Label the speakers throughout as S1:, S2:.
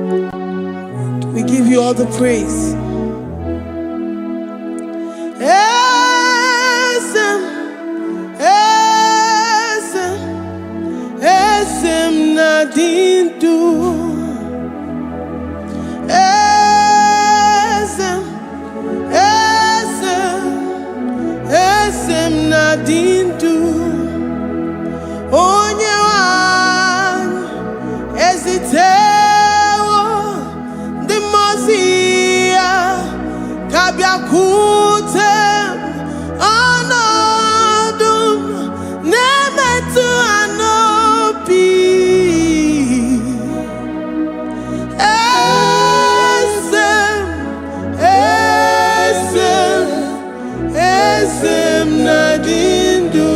S1: We give you all the praise. Eze m, eze m, eze m na-adị ndụ. Eze m, eze m, eze m na-adị ndụ. Onye nwe anyị ezitewo ndị mmụọ ozi ya ka bịakwute m. Ọnọdụ m na-emetụ ha n'obi. Eze m, eze m, eze m na-adị ndụ.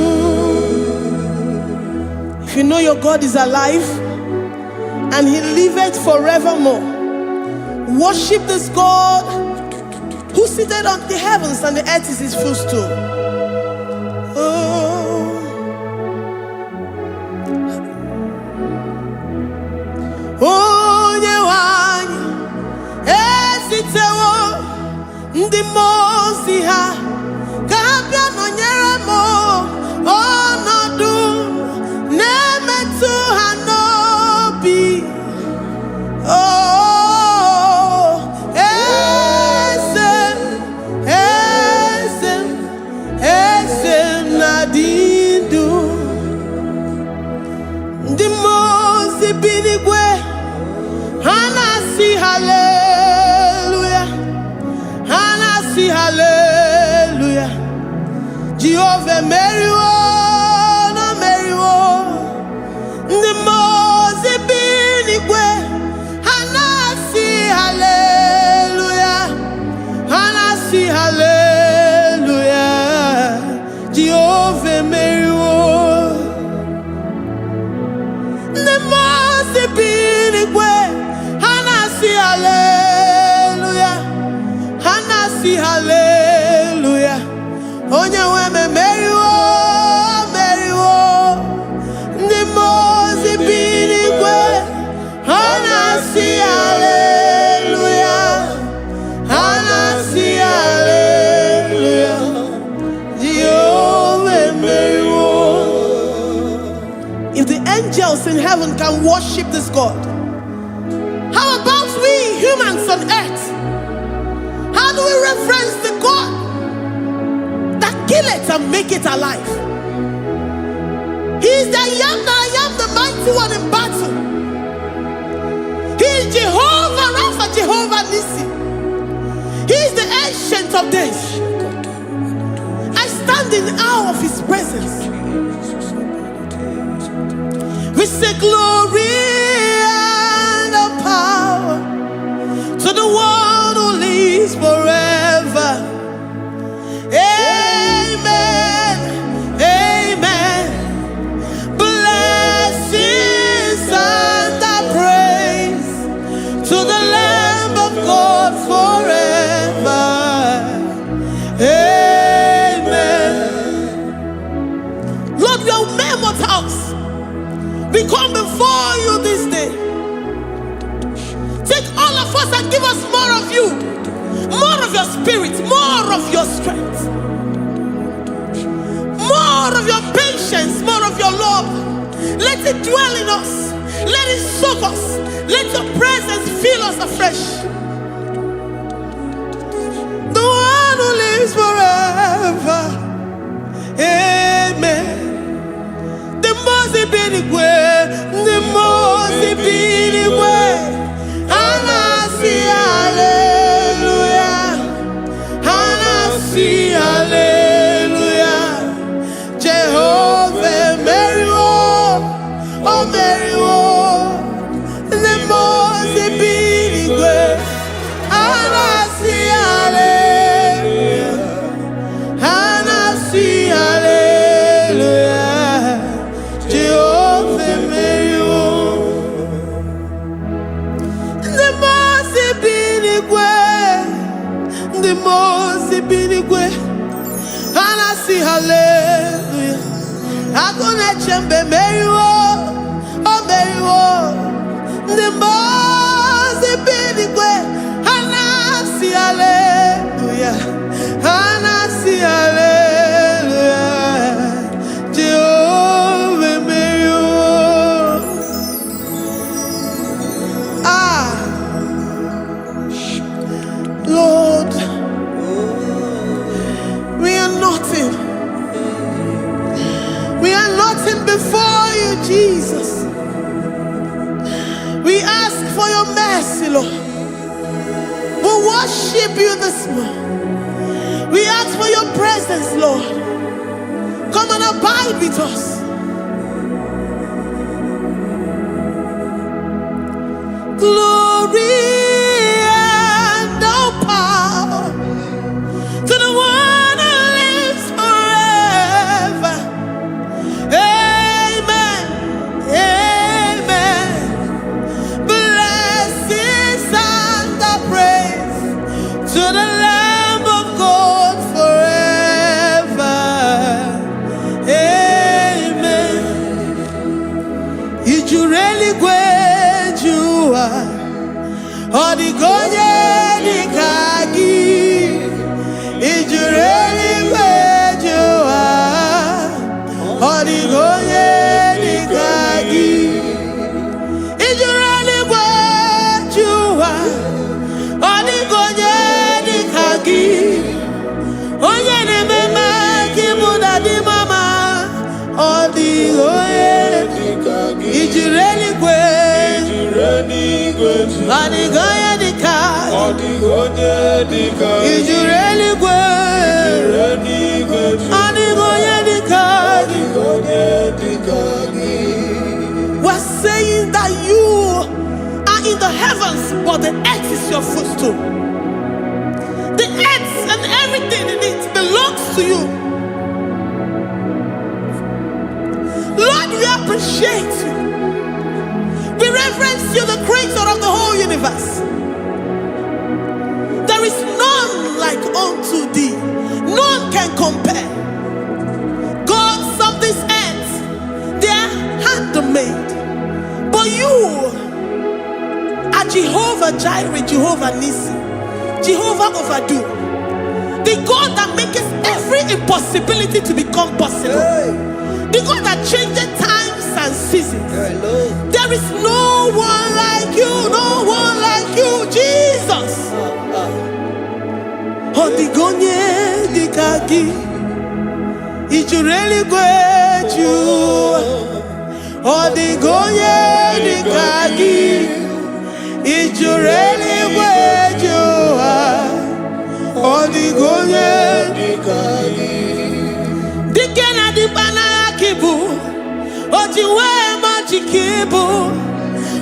S1: If you know your God is alive and he liveth forevermore, worship this God who seated on the heavens and the earth is his footstool. Oh. Onye nwe anyị ezitewo ndị mmụọ ozi ha ka ha bịa nọnyere m. Ọnọdụ na-emetụ ha n'obi. Oh, eze m, eze m, eze m na-adị ndụ. Ndị mmụọ ozi bi n'igwe, ha na-asị haleluya, ha na-asị haleluya. Jehova emeriwo na meriwo. Ndị mmụọ ozi bi n'igwe, ha na-asị haleluya, ha na-asị haleluya. Jehova emeriwo. Ndị mmụọ ozi bi n'igwe, ha na-asị haleluya, ha na-asị haleluya. Onye nwe m emeriwo, meriwo. Ndị mmụọ ozi bi n'igwe, ha na-asị haleluya, ha na-asị haleluya. Jehova emeriwo. If the angels in heaven can worship this God, how about we humans on earth? How do we reverence the God that kill it and make it alive? He is the I am that I am, the mighty one in battle. He is Jehovah Rapha, Jehovah Nissi. He is the Ancient of Days. I stand in awe of his presence. We say glory and the power to the one who lives forever. Amen. Amen. Blessings and the praise to the Lamb of God forever. Amen. Lord, we are mere mortals. We come before you this day. Take all of us and give us more of you, more of your spirit, more of your strength, more of your patience, more of your love. Let it dwell in us. Let it soak us. Let your presence fill us afresh. The one who lives forever. Amen. The mmụọ bi n'igwe, ndị mmụọ bi n'igwe, ha na-asị haleluya, ha na-asị haleluya. Jehova emeriwo, o meriwo. Ndị mmụọ bi n'igwe, ha na-asị haleluya, ha na-asị haleluya. Jehova emeriwo. Ndị mmụọ ozi bi n'igwe, ndị mmụọ ozi bi n'igwe, ha na-asị haleluya. Agụ na-eche mba emeriwo, o meriwo. Ndị mmụọ ozi ask for your mercy, Lord. We worship you this morning. We ask for your presence, Lord. Come and abide with us. Glory and all power to the one who lives forever. Amen. Amen. Blessings and the praise to the Lamb of God forever. Amen. I juru eluigwe ju ụwa, ọ dịghị onye dị ka gị. I juru eluigwe ju ụwa, ọ dịghị onye dị ka gị. I juru eluigwe ju ụwa, ọ dịghị onye dị ka gị. Onye na-eme mma ka ịbụ na dị mama, ọ dịghị onye. I juru eluigwe, ọ dịghị onye dị ka.
S2: Ọ dịghị onye dị ka.
S1: I juru eluigwe,
S2: Eluigwe
S1: ọ dịghị onye dị ka.
S2: Ọ dịghị onye dị ka gị.
S1: We're saying that you are in the heavens, but the earth is your footstool. The earth and everything in it belongs to you. Lord, we appreciate you. We reverence you, the creator of the whole universe. There is none like unto thee. None can compare. Gods of this earth, they are handmade. But you are Jehovah Jireh, Jehovah Nissi, Jehovah Overdo, the God that makes every impossibility to become possible, the God that changes times and seasons. There is no one like you, no one like you, Jesus. Ọ dịghị onye dị ka gị, i juru eluigwe ju ụwa. Ọ dịghị onye dị ka gị, i juru eluigwe ju ụwa. Ọ dịghị onye
S2: Dị ka gị.
S1: Dike na dịkpa n'agha ka ị bụ, o ji wee ma ji ka ị bụ,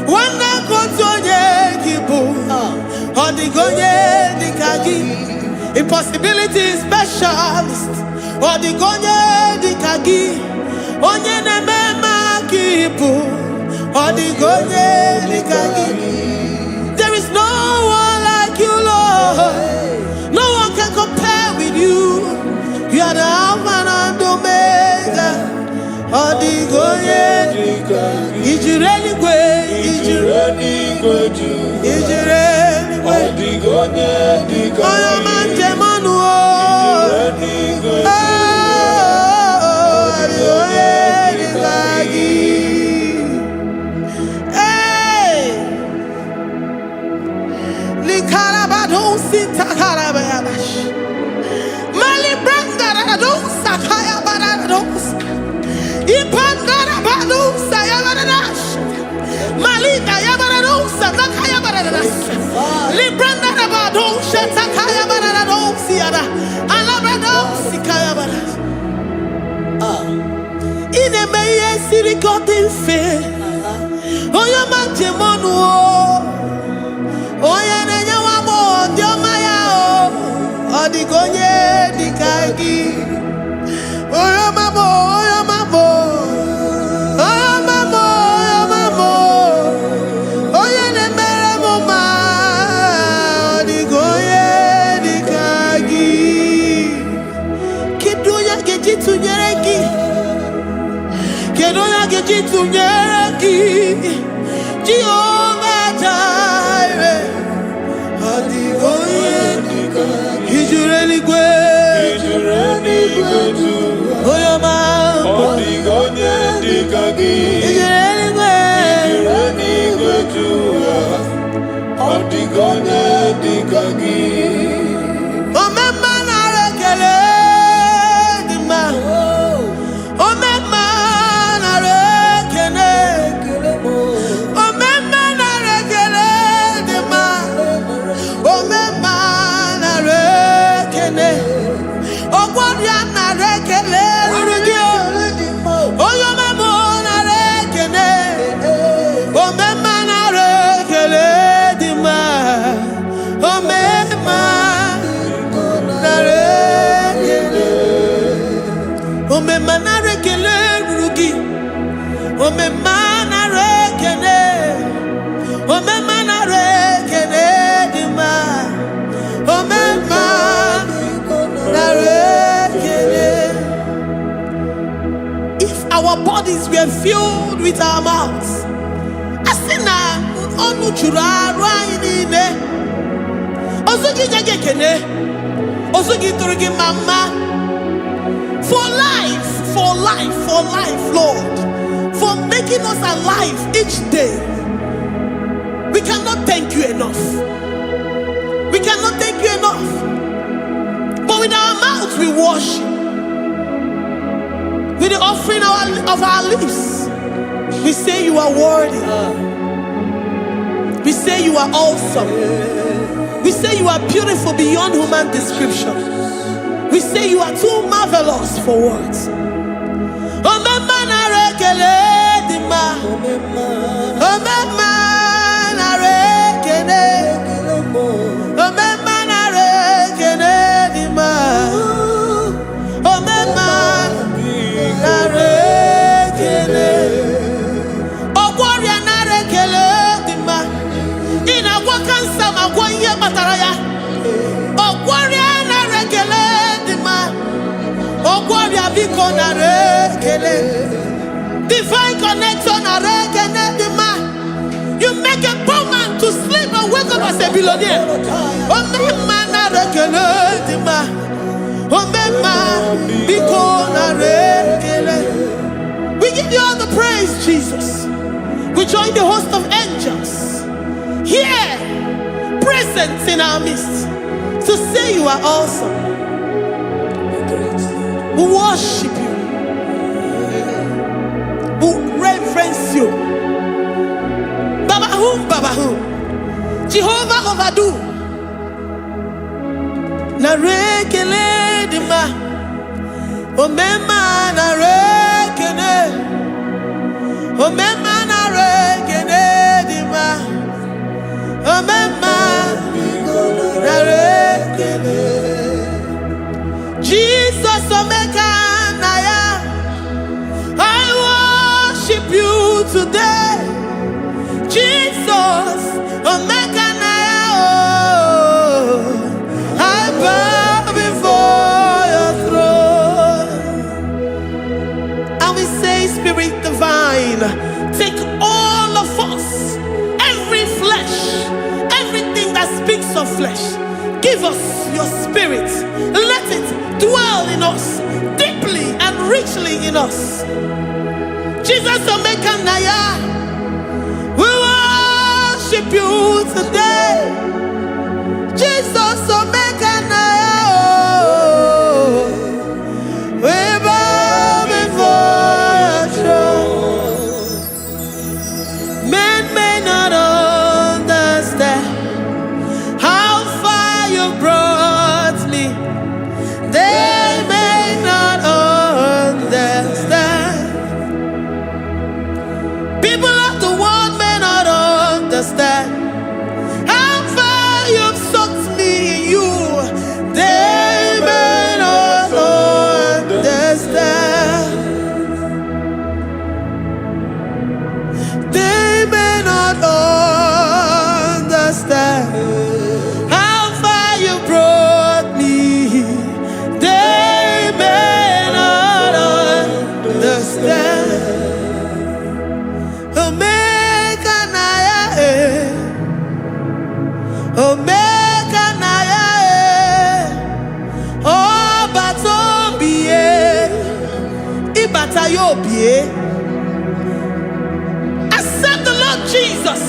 S1: nwanne ka otu onye ka ị bụ. Ọ dịghị onye dị ka gị, impossibility specialist. Ọ dịghị onye dị ka gị, onye na-eme mma ka ị bụ. Ọ dịghị onye dị ka gị. There is no one like you, Lord. No one can compare with you. You are the Alpha and Omega. Ọ dịghị onye.
S2: Dị ka gị.
S1: I juru eluigwe, i juru
S2: Eluigwe ju
S1: i juru
S2: Ọ
S1: eluigwe.
S2: Dịghị onye dị ka
S1: Onye ọma
S2: gị.
S1: Njem ọnụ o.
S2: Eluigwe
S1: Oh, ọ dịghị onye dị ka gị. Hey! Likarabadosi takarabayabash. Malibrandaradosa kayabarados. Ipandarabadosa yabaradas. Malika yabaradosa takayabaradas. Librandarabadosa takayabaradosi yada. Alabradosi kayabaras. Ị na-eme ihe siri ka ọ dị mfe. Onye ọma njem ọnụ o. Onye na-enye nwa agbọghọ ndị ọma ya o. Ọ dịghị onye dị ka gị. Onye ọma bụ, onye ọma bụ. Onye ọma bụ, onye ọma bụ. Onye na-emere m mma. Ọ dịghị onye dị ka gị. Kedu onye a ga-eji tụnyere gị? Kedu onye a ga-eji tụnyere gị? Jehova Jireh. Ọ dịghị onye.
S2: Dị ka gị.
S1: I juru eluigwe.
S2: I juru eluigwe ju
S1: Onye ọma.
S2: Ọ dịghị onye dị ka gị.
S1: I juru eluigwe.
S2: Juru eluigwe ju Ọ dịghị onye dị ka gị.
S1: Omemma, nara ekele dị mma. Omemma, nara ekele. bodies were filled with our mouths, a sị na ọnụ juru arụ anyị niile, ozu gị nye gị ekene, ozu gị tụrụ gị mma mma. For life, for life, for life, Lord, for making us alive each day, we cannot thank you enough. We cannot thank you enough. But with our mouths we worship. With the offering of our lips, we say you are worthy. We say you are awesome. We say you are beautiful beyond human description. We say you are too marvelous for words. Omemma, nara ekele dị mma. Omemma, nara ekele. Omemma, nara ekele dị mma. Omemma, nara ekele. Ọgwọ ọrịa, nara ekele dị mma. Ị na-agwọ kansa ma gwọ ihe kpatara ya. Ọgwọ ọrịa, nara ekele dị mma. Ọgwọ ọrịa, biko nara ekele. Divine connector, nara ekele dị mma. You make a poor man to sleep and wake up as a billionaire. Omemma, nara ekele dị mma. Omemma, biko nara ekele. We give you all the praise, Jesus. We join the host of angels here present in our midst to say you are awesome. We worship you. We reverence you. Baba whom, Baba whom. Jehovah overdo. Nara ekele dị mma. Omemma, nara ekele. Omemma, nara ekele dị mma. Omemma, nara ekele. Jesus Omeka Naya, I worship you today. Jesus Omeka Naya, oh, I bow before your throne. And we say, Spirit divine, take all of us, every flesh, everything that speaks of flesh. Give us your spirit. Let it dwell in us deeply and richly in us. Jesus Omeka Naya, we worship you today. Jesus Omeka Naya, oh, we bow before your throne. Men may not understand how far you brought me. They may not understand. People of the world may not understand how far you've sought me in you. They may not understand. They may not understand how far you brought me. They may not understand. Omega Naya, eh. Omega Naya, eh. Ọba tó ń bìyẹ, ìbàtà yóò bìyẹ. Accept the Lord Jesus.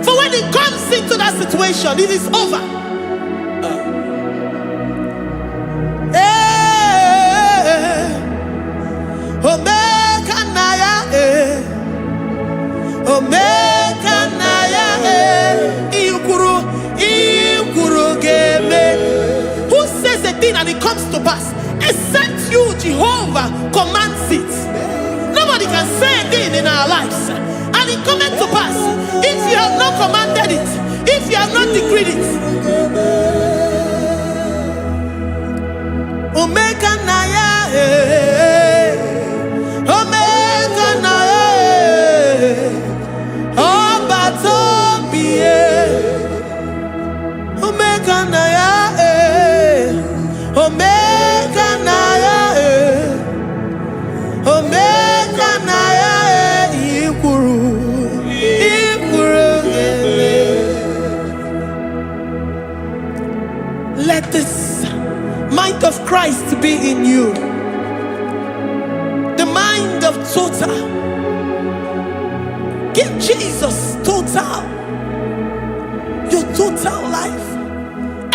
S1: For when he comes into that situation, it is over. Eh, Omega Naya, eh. Omega Naya, eh. Ihe kwuru ga-eme. Who says a thing and it comes to pass? Except you, Jehovah, commands it. Nobody can say a thing in our lives and it cometh to pass if you have not commanded it, if you have not decreed it. Omega Naya, eh. Omega Naya, eh. Ọba tó bí e. Omega Naya, eh. Omega Naya, eh. Omega Naya. Christ be in you. The mind of total. Give Jesus total. Your total life.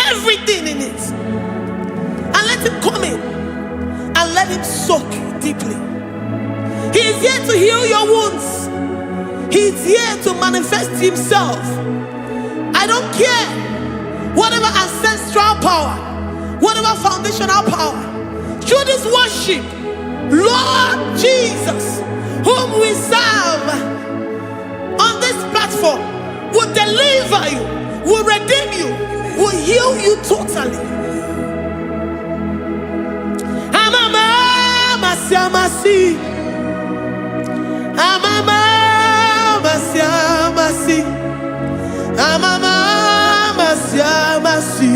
S1: Everything in it. And let him come in and let him soak you deeply. He is here to heal your wounds. He is here to manifest himself. I don't care whatever ancestral power, whatever foundational power. Through this worship, Lord Jesus, whom we serve on this platform, will deliver you, will redeem you, will heal you totally. Amama, masi, amasi. Amama, masi, amasi. Amama, masi, amasi.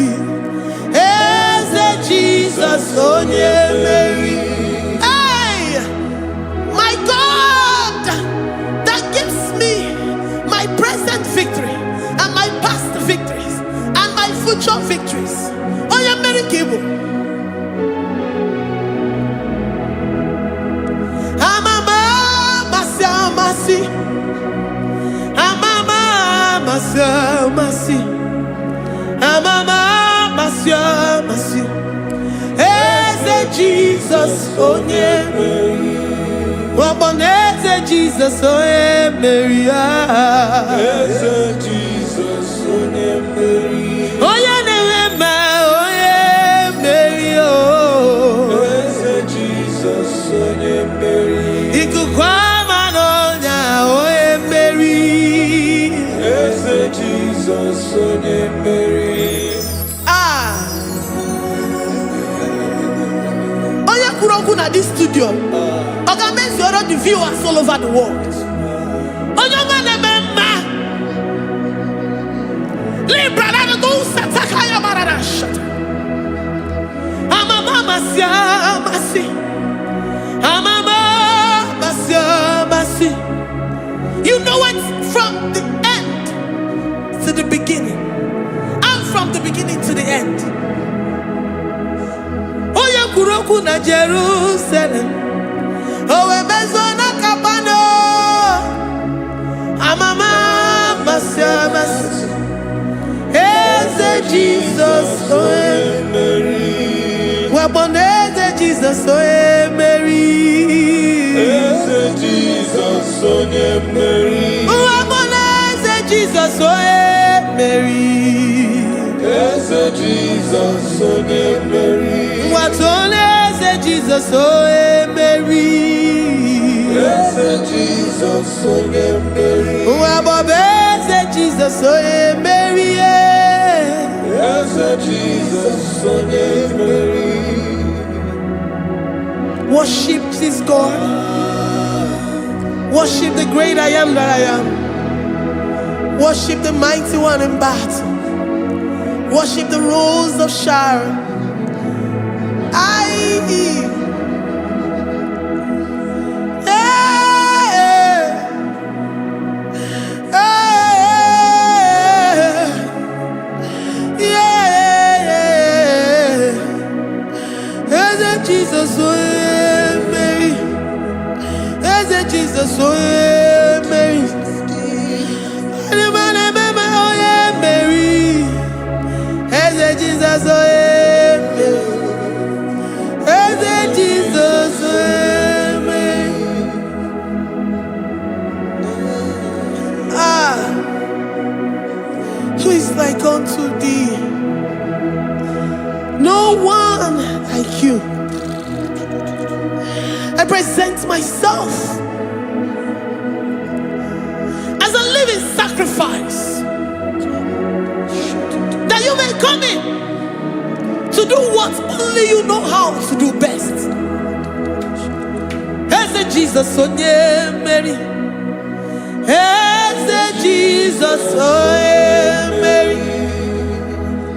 S1: Eze Jesus, onye mmeri. Hey, my God, that gives me my present victory and my past victories and my future victories. Onye mmeri ka ị bụ. Amama, amasị, amasị. Amama, amasị, amasị. Amama, amasị, amasị. Eze Jesus, onye mmeri. Ọgbọnọ eze Jesus, onye mmeri. Ah.
S2: Eze Jizọs onye mmeri.
S1: Onye na-enwe mma, onye mmeri. Oh.
S2: Eze Jizọs onye mmeri.
S1: Ikuku ama n'ọnya, onye mmeri.
S2: Eze Jizọs onye mmeri.
S1: Ah. Onye kwuru okwu na this studio, ọ ga-emezuoro the viewers all over the world. Onye ọma na-eme mma. Libra na do sataka ya marara shata. Amama amasị amasị. Amama amasị amasị. You know it from the end to the beginning. And from the beginning to the end. Onye kwuru okwu na Jerusalem, o wee mezuo na Kapanọm. Amama amasị amasị. Eze Jizọs onye
S2: Mmeri.
S1: Wakpo eze Jizọs onye mmeri.
S2: Eze Jizọs onye mmeri.
S1: Wakpo eze Jizọs onye mmeri.
S2: Eze Jizọs onye mmeri.
S1: Nwatụ eze Jizọs onye mmeri.
S2: Eze Jizọs onye mmeri.
S1: Nwa eze Jizọs onye mmeri.
S2: Eze Jizọs onye mmeri.
S1: Worship this God. Worship the great I am that I am. Worship the mighty one in battle. Worship the Rose of Sharon. I. Hey, hey, yeah. Eze Jesus, onye mmeri. Eze Jesus, onye mmeri. Onye onye mmeri. Eze Jesus, onye mmeri. Eze Jesus, onye mmeri. Ah, who is like unto thee? No one like you. I present myself as a living sacrifice that you may come in to do what only you know how to do best. Eze Jesus onye mmeri. Eze Jesus onye mmeri.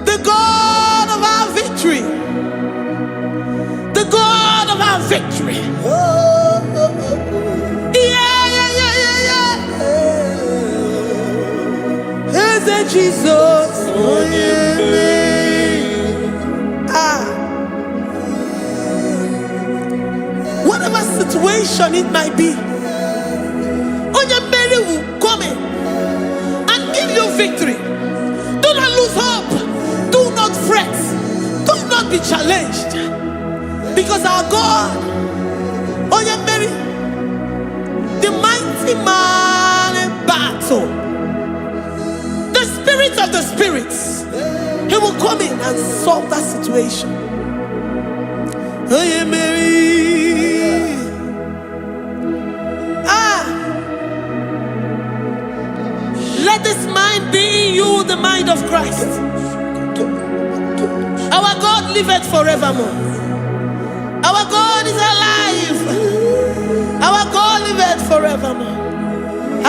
S1: The God of our victory. The God of our victory. Yeah. Eze Jesus onye mmeri. Ah. situation it might be, Onye mmeri will come in and give you victory. Do not lose hope. Do not fret. Do not be challenged. Because our God, Onye mmeri, the mighty man in battle, the spirit of the spirits, he will come in and solve that situation. Onye mmeri. Ah, let this mind be in you, the mind of Christ. Our God liveth forevermore. Our God is alive. Our God liveth forevermore.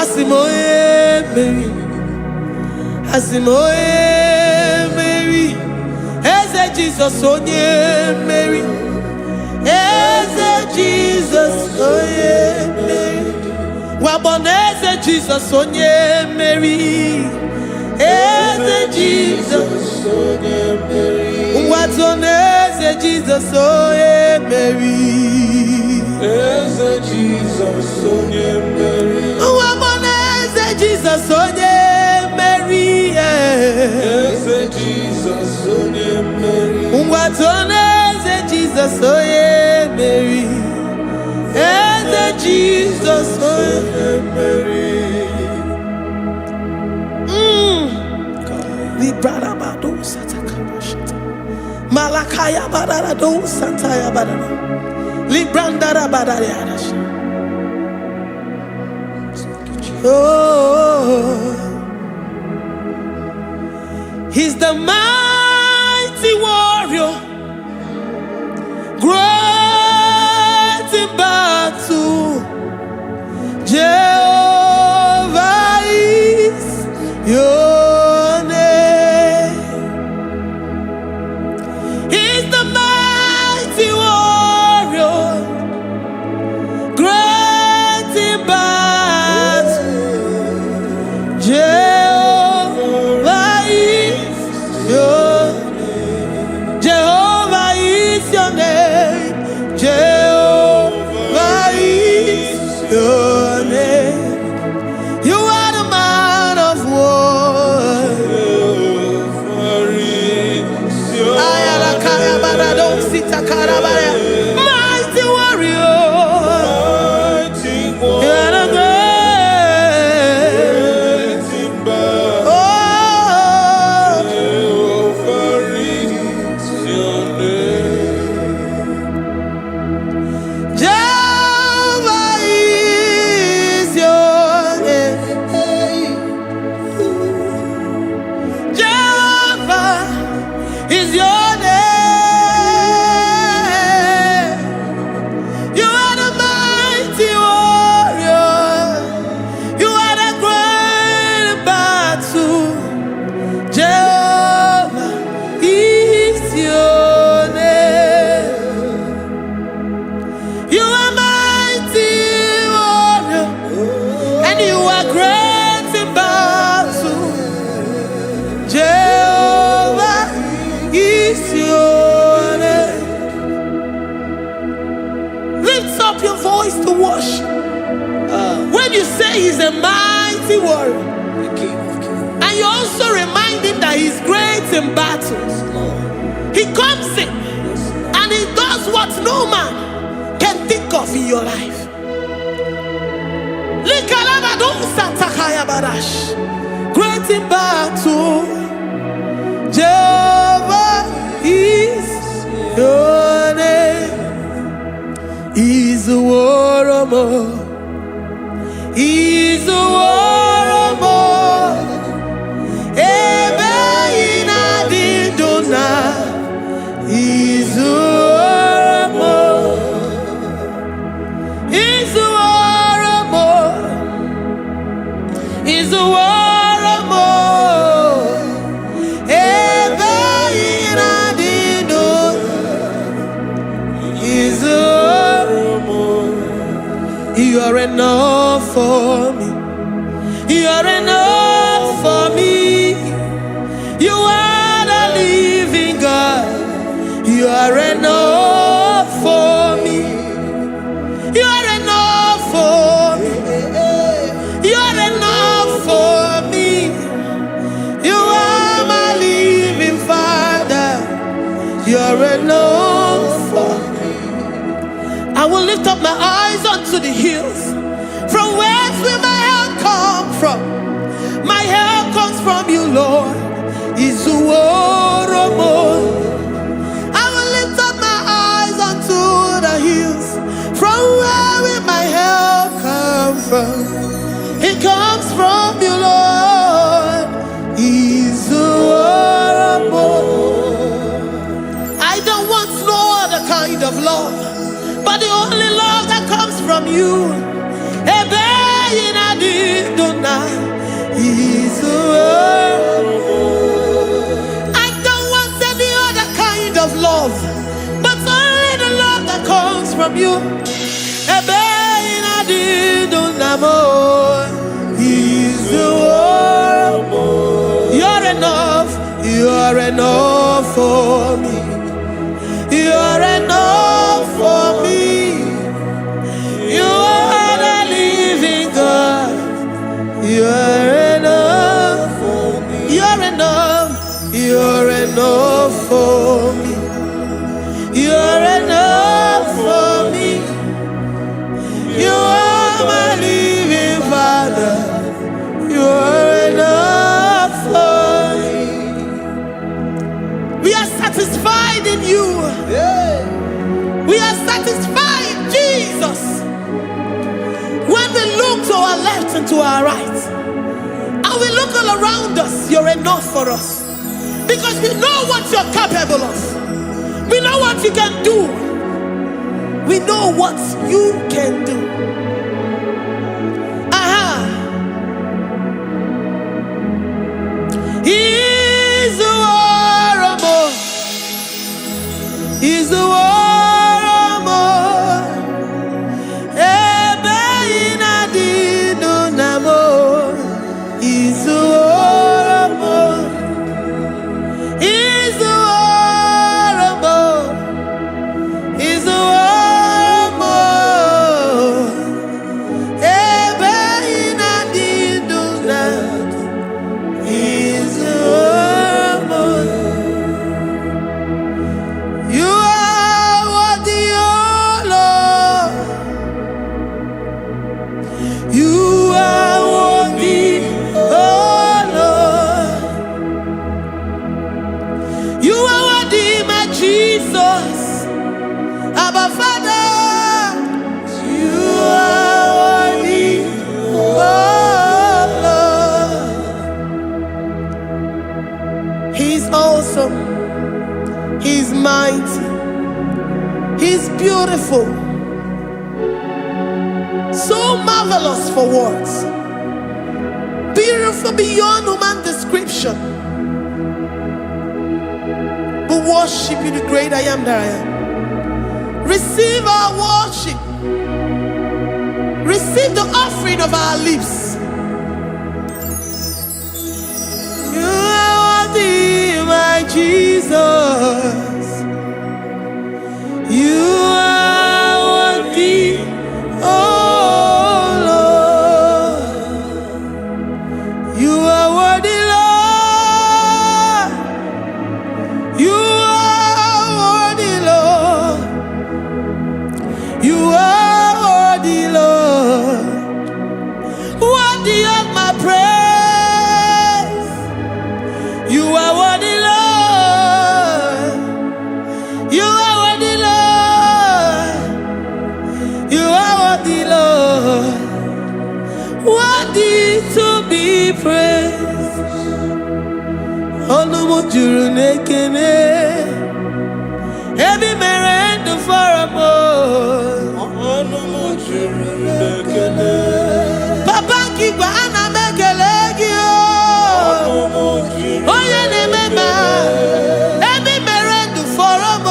S1: Asị m onye mmeri. Asị m onye mmeri. Eze Jizọs onye mmeri. Eze Jizọs onye mmeri. Wakpo na Eze Jizọs onye mmeri. Eze Jizọs.
S2: Onye mmeri.
S1: Ngwa na Eze Jizọs onye mmeri.
S2: Eze Jizọs onye mmeri.
S1: Wakpo na Eze Jizọs onye mmeri.
S2: Eze Jizọs onye mmeri.
S1: Ngwa na Eze Jizọs onye mmeri. Eze Jizọs onye
S2: Onye mmeri.
S1: Librarabado satakabashata. Malakaya bararado santaya barara. Librandara barariarash. Oh, he's the mighty warrior, great in battle. Jehovah is your name. He's the mighty warrior, great in battle. Jehovah is your Jehovah is your name. Jehovah is your name. You are the man of war.
S2: Jehovah is your
S1: Ayalakaya barado sitakarabaya. Mighty warrior.
S2: Mighty
S1: You are the
S2: warrior.
S1: great.
S2: Great in battle.
S1: Oh,
S2: Jehovah is your name.
S1: Jehovah is your name. Jehovah is your name. You are the mighty warrior. You are the great battle. Jehovah is your name. You are mighty warrior, and you are great in battle. Jehovah is your name. Lift up your voice to worship. When you say he's a mighty warrior,
S2: The King of Kings.
S1: and you also remind him that he's great in battles,
S2: Lord.
S1: he comes in and he does what no man can think of in your life. Likalabadosatakayabash. Great in battle, Jehovah is your name. Is a war more. Is a war more. Ebe ị na-adị ndụ na izuoromo. Izuoromo. Izuoromo. Ebe ị na-adị ndụ izuoromo. You are enough for me. You are enough for me. You are the living God. You are enough for me. You You're enough for me. I will lift up my eyes unto the hills. From whence will my help come from? My help comes from you, Lord. Izuworomo. I will lift up my eyes unto the hills. From where will my help come from? It comes from you, Lord. Izuworomo. I don't want no other kind of love, but the only love that comes from you. Ebe ị na-adị ndụ na Izuworomo. I don't want any other kind of love, but only the love that comes from you. Ebe ị na-adị ndụ na mo, Izuworomo. You're enough, you're enough for me. You're enough for me. You are the living God. You're enough for me. You're enough. You're enough for me. You're enough for me. You are my living Father. You are enough for me. We are satisfied in you. We are satisfied, Jesus. When we look to our left and to our right, and we look all around us, you're enough for us. Because we know what you're capable of. We know what you can do. We know what you can do. Aha. Izuworomo. Izuworomo. Ebe ị na-adị ndụ na mo. Izuworomo. Izuworomo. Izuworomo. Ebe ị na-adị ndụ na Izuworomo. You are worthy, O Lord. You are worthy, O Lord. You are worthy, my Jesus. Abba Father. You are worthy, O Lord. He's awesome. He's mighty. He's beautiful. So marvelous for words. Beautiful beyond human description. We worship you, the great I am that I am. Receive our worship. Receive the offering of our lips. You are worthy, my Jesus. You are worthy, oh Lord. You are worthy, Lord. You are worthy, Lord. You are worthy, Lord. Worthy of my praise. You are worthy, Lord. You are worthy, Lord. You are worthy, Lord. Worthy to be praised. Ọnụ m juru n'ekene. Ebe i mere ndụ fọrọ m.
S2: Ọnụ m juru n'ekele.
S1: Papa nke igwe, ana m ekele gị o.
S2: Ọnụ m juru.
S1: Onye na-eme mma, ebe i mere ndụ fọrọ m.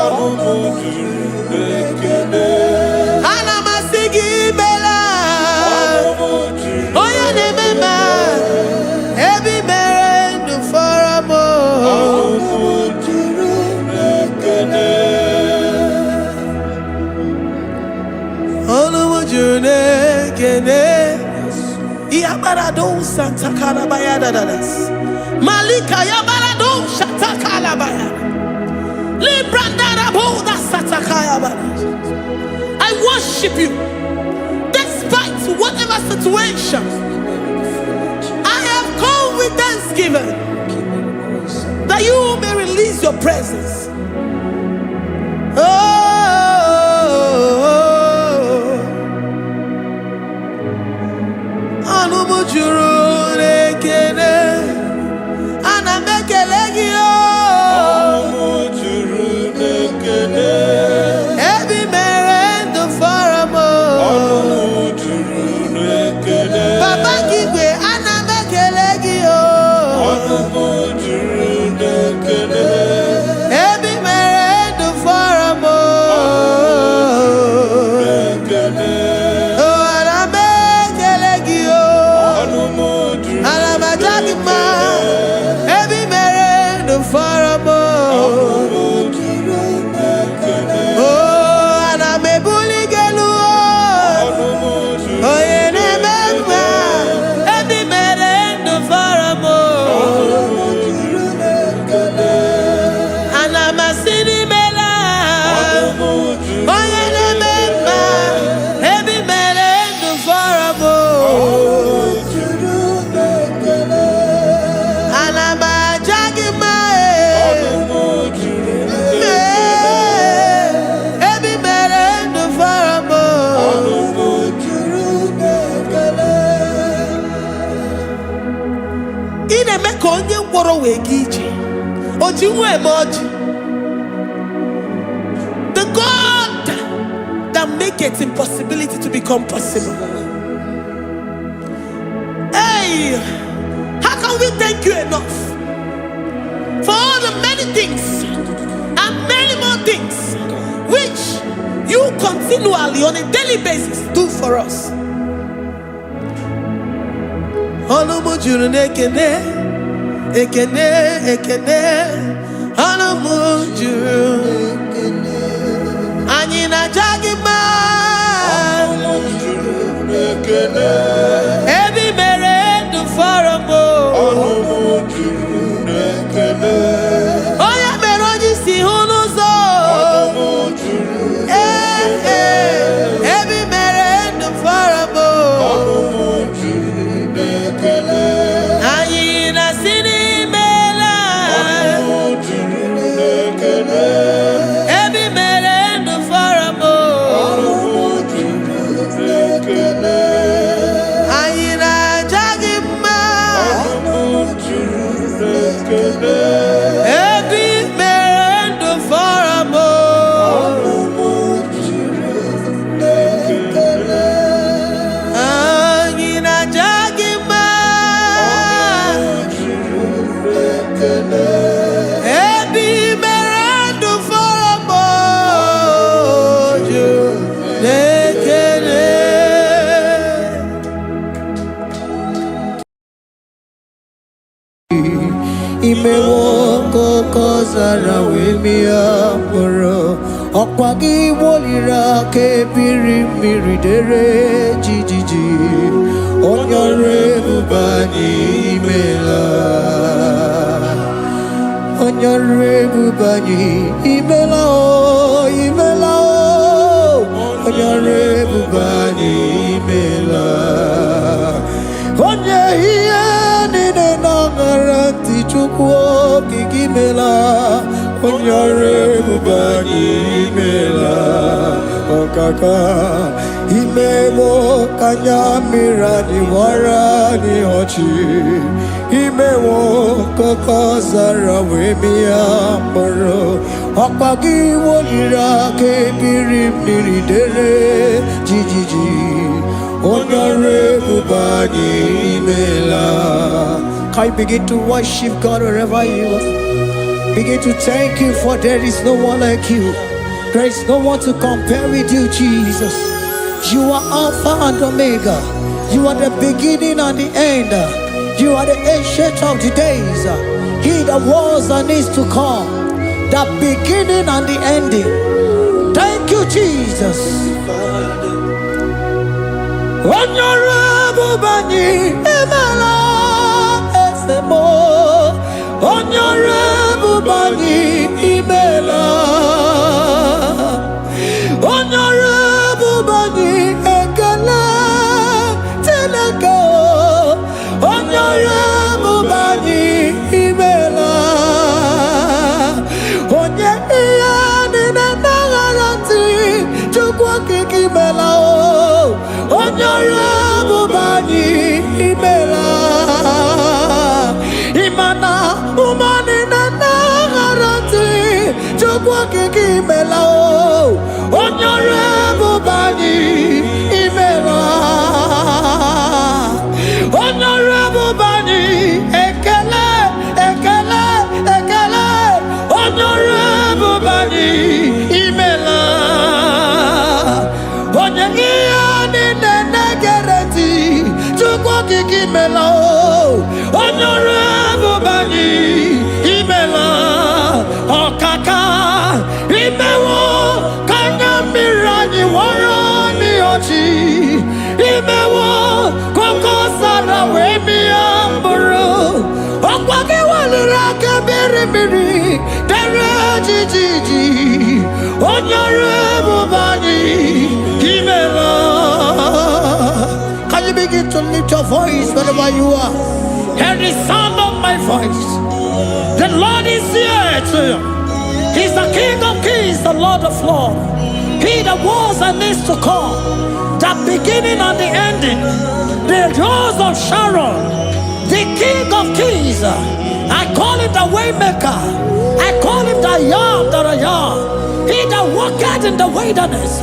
S2: Ọnụ m juru n'ekele.
S1: Ana m asị gị imela.
S2: Ọnụ m juru.
S1: Onye na-eme mma, ebe i mere ndụ fọrọ m.
S2: Ọnụ m juru n'ekele.
S1: Ọnụ m juru n'ekene. Yabarado santakarabaya dadadas. Malika yabarado shatakalabaya. Kayabara. I worship you despite whatever situation. I have come with thanksgiving that you may release your presence. Oh, ọnụ m juru n'ekele, ana m ekele gị o.
S2: Ọnụ m juru n'ekele.
S1: Ebe i mere ndụ fọrọ m o.
S2: Ọnụ m juru n'ekele.
S1: Papa gị igwe, ana m ekele gị o.
S2: Ọnụ m juru n'ekele.
S1: Ebe i mere ndụ fọrọ m o.
S2: N'ekele.
S1: Oh, ana m ekele gị o.
S2: Ọnụ m juru
S1: Ana m aja gị mma. Ebe i mere ndụ fọrọ m o.
S2: Ọnụ m juru n'ekele.
S1: Oh, ana m ebuli gị elu o.
S2: Ọnụ m juru
S1: Onye na-eme mma, ebe i mere ndụ fọrọ m o.
S2: juru n'ekele.
S1: Ana m asị n'imela.
S2: Ọnụ m juru
S1: Onye na-eme mma, ebe i mere ndụ fọrọ m o.
S2: juru n'ekele.
S1: Ana m aja gị mma e.
S2: Ọnụ m juru
S1: Ee, ebe i mere ndụ fọrọ m o.
S2: Ọnụ m juru n'ekele.
S1: Ị na-eme ka onye ngwọrọ wee gaa ije. O ji nwa eme ọjị. The God that maketh impossibility to become possible. Hey, how can we thank you enough for all the many things and many more things which you continually on a daily basis do for us? Ọnụ m juru n'ekene, ekene, ekene. Ọnụ m juru. Anyị na-aja gị mma.
S2: Ọnụ m juru n'ekele.
S1: Ebe i mere ndụ fọrọ m o.
S2: Ọnụ m juru n'ekele.
S1: Onye mere onye isi hụ n'ụzọ.
S2: Ọnụ m juru
S1: Ee, ee, ebe i mere ndụ fọrọ m o.
S2: Ọnụ m juru n'ekele.
S1: Anyị na-asị n'imela.
S2: Ọnụ m juru n'ekele.
S1: Ebe i mere ndụ fọrọ m o.
S2: Ọnụ m juru n'ekele.
S1: Anyị na-aja gị mma.
S2: Ọnụ m juru n'ekele.
S1: Ebe i mere ndụ fọrọ m o.
S2: Ọnụ m juru n'ekele.
S1: Anyị na-aja gị mma.
S2: Ọnụ m juru n'ekele.
S1: Ebe i mere ndụ fọrọ m o, juru n'ekele.
S3: Imewo koko zara wee mịa mkpụrụ ọkwa gị woliri aka ebiri mmiri dere jijiji onye ọrụ ebube anyị imela onye ọrụ ebube anyị imela o imela o onye ọrụ ebube anyị imela onye ihe niile na-aṅara ntị Chukwu okike imela onye ọrụ ebube anyị imela ọkaka imewo ka anya mmiri anyị wara anyị ọchị imewo kọkọ zara wee mịa mkpụrụ ọkpa gị woliri aka ebiri mmiri dere jijiji onye ọrụ ebube anyị imela. Can you begin to worship God wherever you are? Begin to thank you, for there is no one like you. There is no one to compare with you, Jesus. You are Alpha and Omega. You are the beginning and the end. You are the Ancient of the Days. He that was and is to come. The beginning and the ending. Thank you, Jesus. Onye ọrụ ebube anyị emela eze m. Onye ọrụ ebube anyị imela. Chukwu Okike, imela o. Onye ọrụ ebube anyị, imela. Onye ọrụ ebube anyị, ekele, ekele, ekele. Onye ọrụ ebube anyị, imela. Onye ihe niile na-egere ntị, Chukwu Okike, imela o. Onye ọrụ ebube anyị, imela. Ọkaka, imewo ka anya mmiri anyị wọrọ n'ọchị. Imewo koko sara wee mịa mkpụrụ. Ọkwa gị weliri aka mmiri mmiri dere jijiji. Onye ọrụ ebube anyị, imela. Can you begin to lift your voice wherever you are? Hear the sound of my voice. The Lord is here to you. He's the King of Kings, the Lord of Lords. He that was and is to come, the beginning and the ending, the Rose of Sharon, the King of Kings. I call him the Waymaker. I call him the I Am that I Am. He that walketh in the wilderness.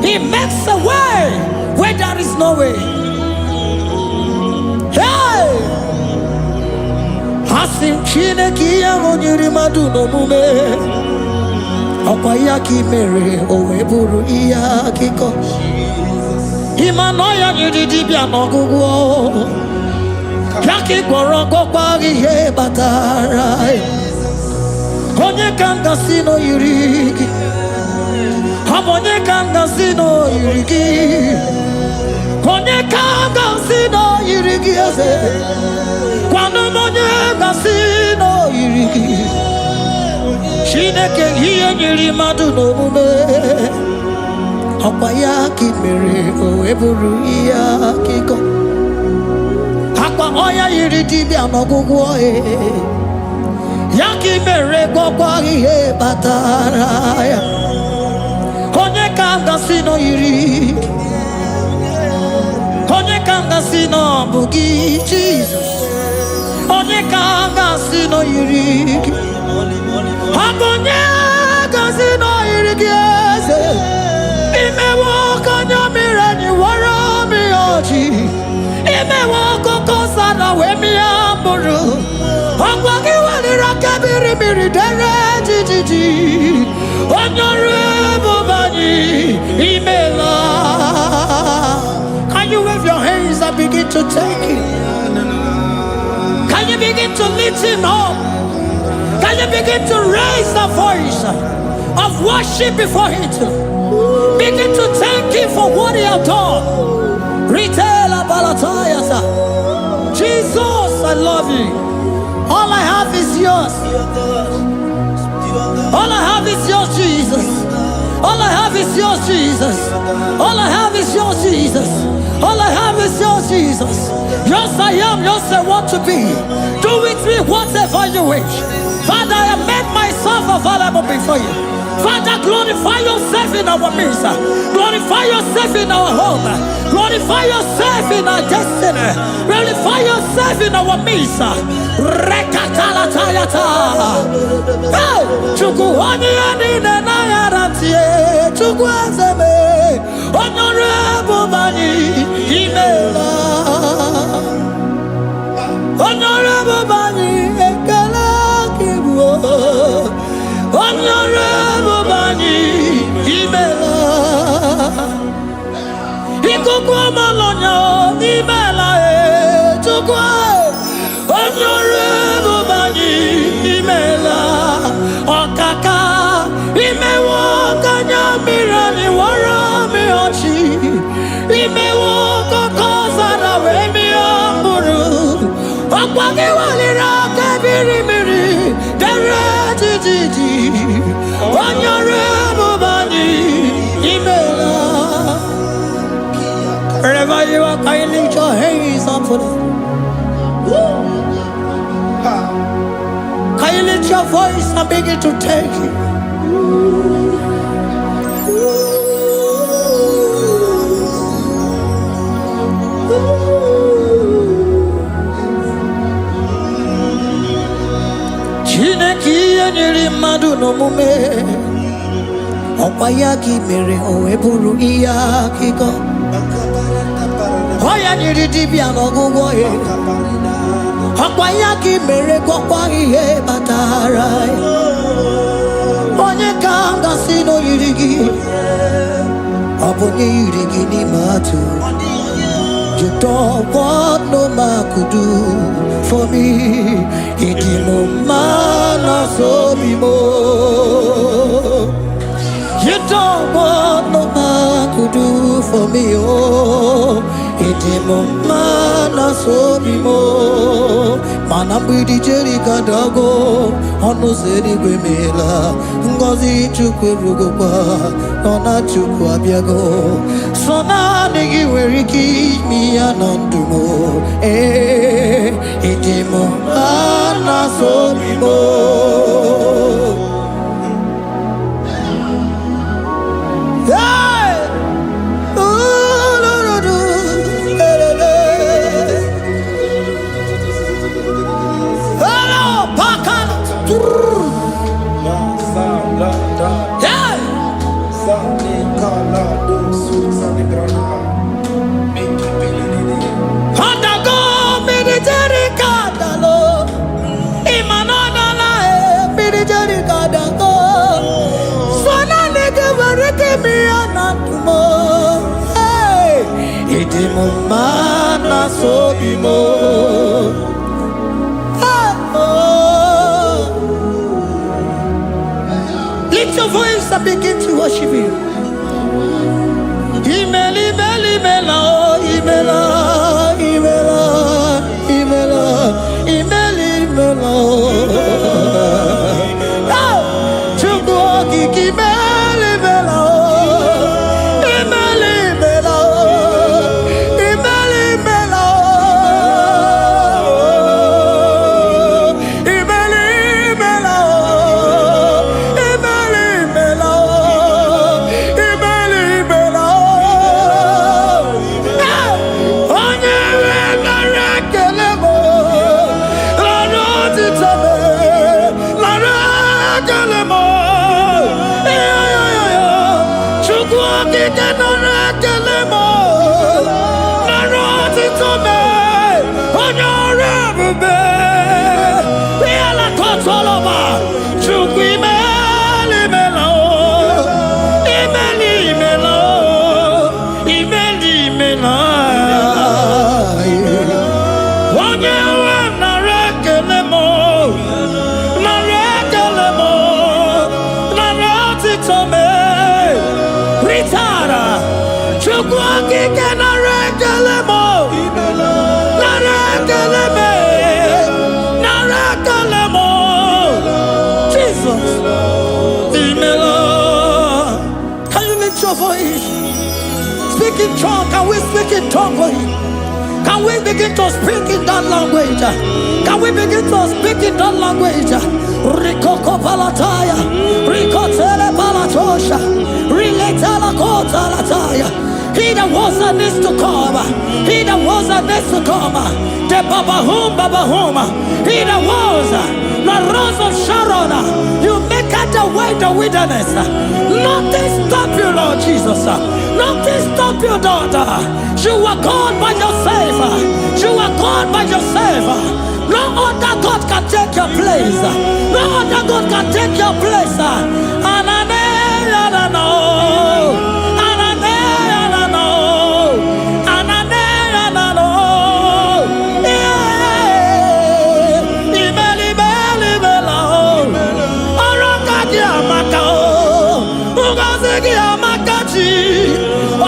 S3: He makes a way where there is no way. Hey! Asị m Chineke, ihe ahụ nyere mmadụ n'omume, ọkwa ya ka ị mere o wee bụrụ ihe akụkọ. Ịma na ọya nyere dibịa n'ọgwụgwọ ya ka ị gwọrọ, gwọkwa ihe kpatara ya. Onye ka m gasị na o yiri gị? Ọ bụ onye ka m gasị na o yiri gị? Onye ka m gasị na o yiri gị, eze? Gwanụ m onye gasị na o yiri gị. Chineke, ihe nyere mmadụ n'omume, ọkwa ya ka ị mere o wee bụrụ ihe akụkọ. Akwa ọya yiri dibịa n'ọgwụgwọ ya ka ị mere gwọkwa ihe kpatara ya. Onye ka m gasị na o yiri gị? Onye ka m gasị na ọ bụ gị, Jizọs? Onye ka m gasị na o yiri gị? Ọ bụ onye gasị na o yiri gị, eze? Imewo ka anya mmiri anyị wara mmiri ọchị. Imewo akụkọ sara wee mịa mkpụrụ. Ọgwa gị weliri aka mmiri mmiri dere jijiji. Onye ọrụ ebube anyị, imela. Can you wave your hands and begin to thank him? Can you begin to lift him up? Can you begin to raise the voice of worship before him? Begin to thank him for what he has done. Retailer Balatayasa. Jesus, I love you. All I have is yours. All I have is yours, Jesus. All I have is yours, Jesus. All I have is yours, Jesus. All I have is yours, Jesus. Yours I am, yours I want to be. Do with me whatever you wish. Father, I have made myself available before you. Father, glorify yourself in our midst. Glorify yourself in our home. Glorify yourself in our destiny. Glorify yourself in our midst. Rekatalatayata. Hey! Chukwu, onye ya niile na-aghara ntị, Chukwu eze m, onye ọrụ ebube anyị, imeela. Onye ọrụ ebube anyị, ekele gị bụ. Onye ọrụ ebube anyị, imeela. Ikuku ọmalọnya, imeela e. Chukwu, onye ọrụ ebube anyị, imeela. Ọkaka, imewo ka anya mmiri anyị wara mmiri ọchị. Imewo kọkọ zara wee mịa mkpụrụ. Ọkwa gị weliri aka biri mmiri dere jijiji. Onye ọrụ ebube anyị, imeela. Wherever you are, can you lift your hands up for them? Can you lift your voice and begin to thank him? Chineke, ihe nyere mmadụ n'omume. Ọkwa ya ka i mere o wee bụrụ ihe akụkọ. Ọ ya nyere dibịa n'ọgwụgwọ ya. Ọkwa ya ka i mere gwọkwa ihe kpatara ya. Onye ka m gasị na o yiri gị? Ọ bụ onye yiri gị n'ime atụ. You don't want no man could do for me. Ịdị m mma na sobi m. You don't want no man could do for me. Oh, ịdị m mma na sobi m. Mana mgbidi Jeriko adago, ọnụ ụzọ eluigwe meela. Ngọzi Chukwu erugokwa, nọ na Chukwu abịago. Sọ naanị gị nwere ike ime ya na ndụ m. Ee, ịdị m mma na sobi m. Hey! Ooh, do, do, do. Eh, eh, eh. Hello, Pakan.
S2: La sa la da
S3: Hey!
S2: sa ni ka la do su sa ni grana mi ki pi li li li.
S3: Ọdago mmiri Jeriko adalo. Ịma na ọ dala e, mmiri Jeriko adago. So naanị gị nwere ike ime ya na ndụ m. Hey! Ịdị m mma na sobi m. Hey! Oh. Lift your voice and begin to worship Him. Imela, imela, imela, oh, imela, imela, imela, imela, imela, oh. Oh, Chukwu okike imela, imela, oh. Imela, imela, oh. Imela, imela, oh. Imela, imela, oh. Imela, imela, oh. Imela, imela, oh. Hey! Onye nwe nara ekele m, nara otito m, nara ekele m. Iyo, Chukwu okike nara ekele m, nara otito m, onye ọrụ ebube. Ihe kọtọlọba, Chukwu imela, imela, o. Imela, imela, o. Imela, imela. Onye nwe m nara ekele m, nara ekele m, nara otito m. Ritara, Chukwu okike nara ekele m, nara ekele m, nara ekele m. Jesus, imela. Can you lift your voice? Speak in tongue. Can we speak in tongue for him? Can we begin to speak in that language? Can we begin to speak in that language? Rikoko palataya, rikotele palatosha, riletela kotalataya. He that was and is to come, he that was and is to come, the Babahum Babahum, he that was, the Rose of Sharon, you make out the way the wilderness. Nothing stop you, Lord Jesus. Nothing stop you, daughter. You are God by yourself. You are God by yourself. No other God can take your place. No other God can take your place. Anane, anano. Anane, anano. Anane, anano. Yeah. Imeli, imeli, imela, oh. Ọrụ aka gị amaka o. Ngọzi gị amaka chi.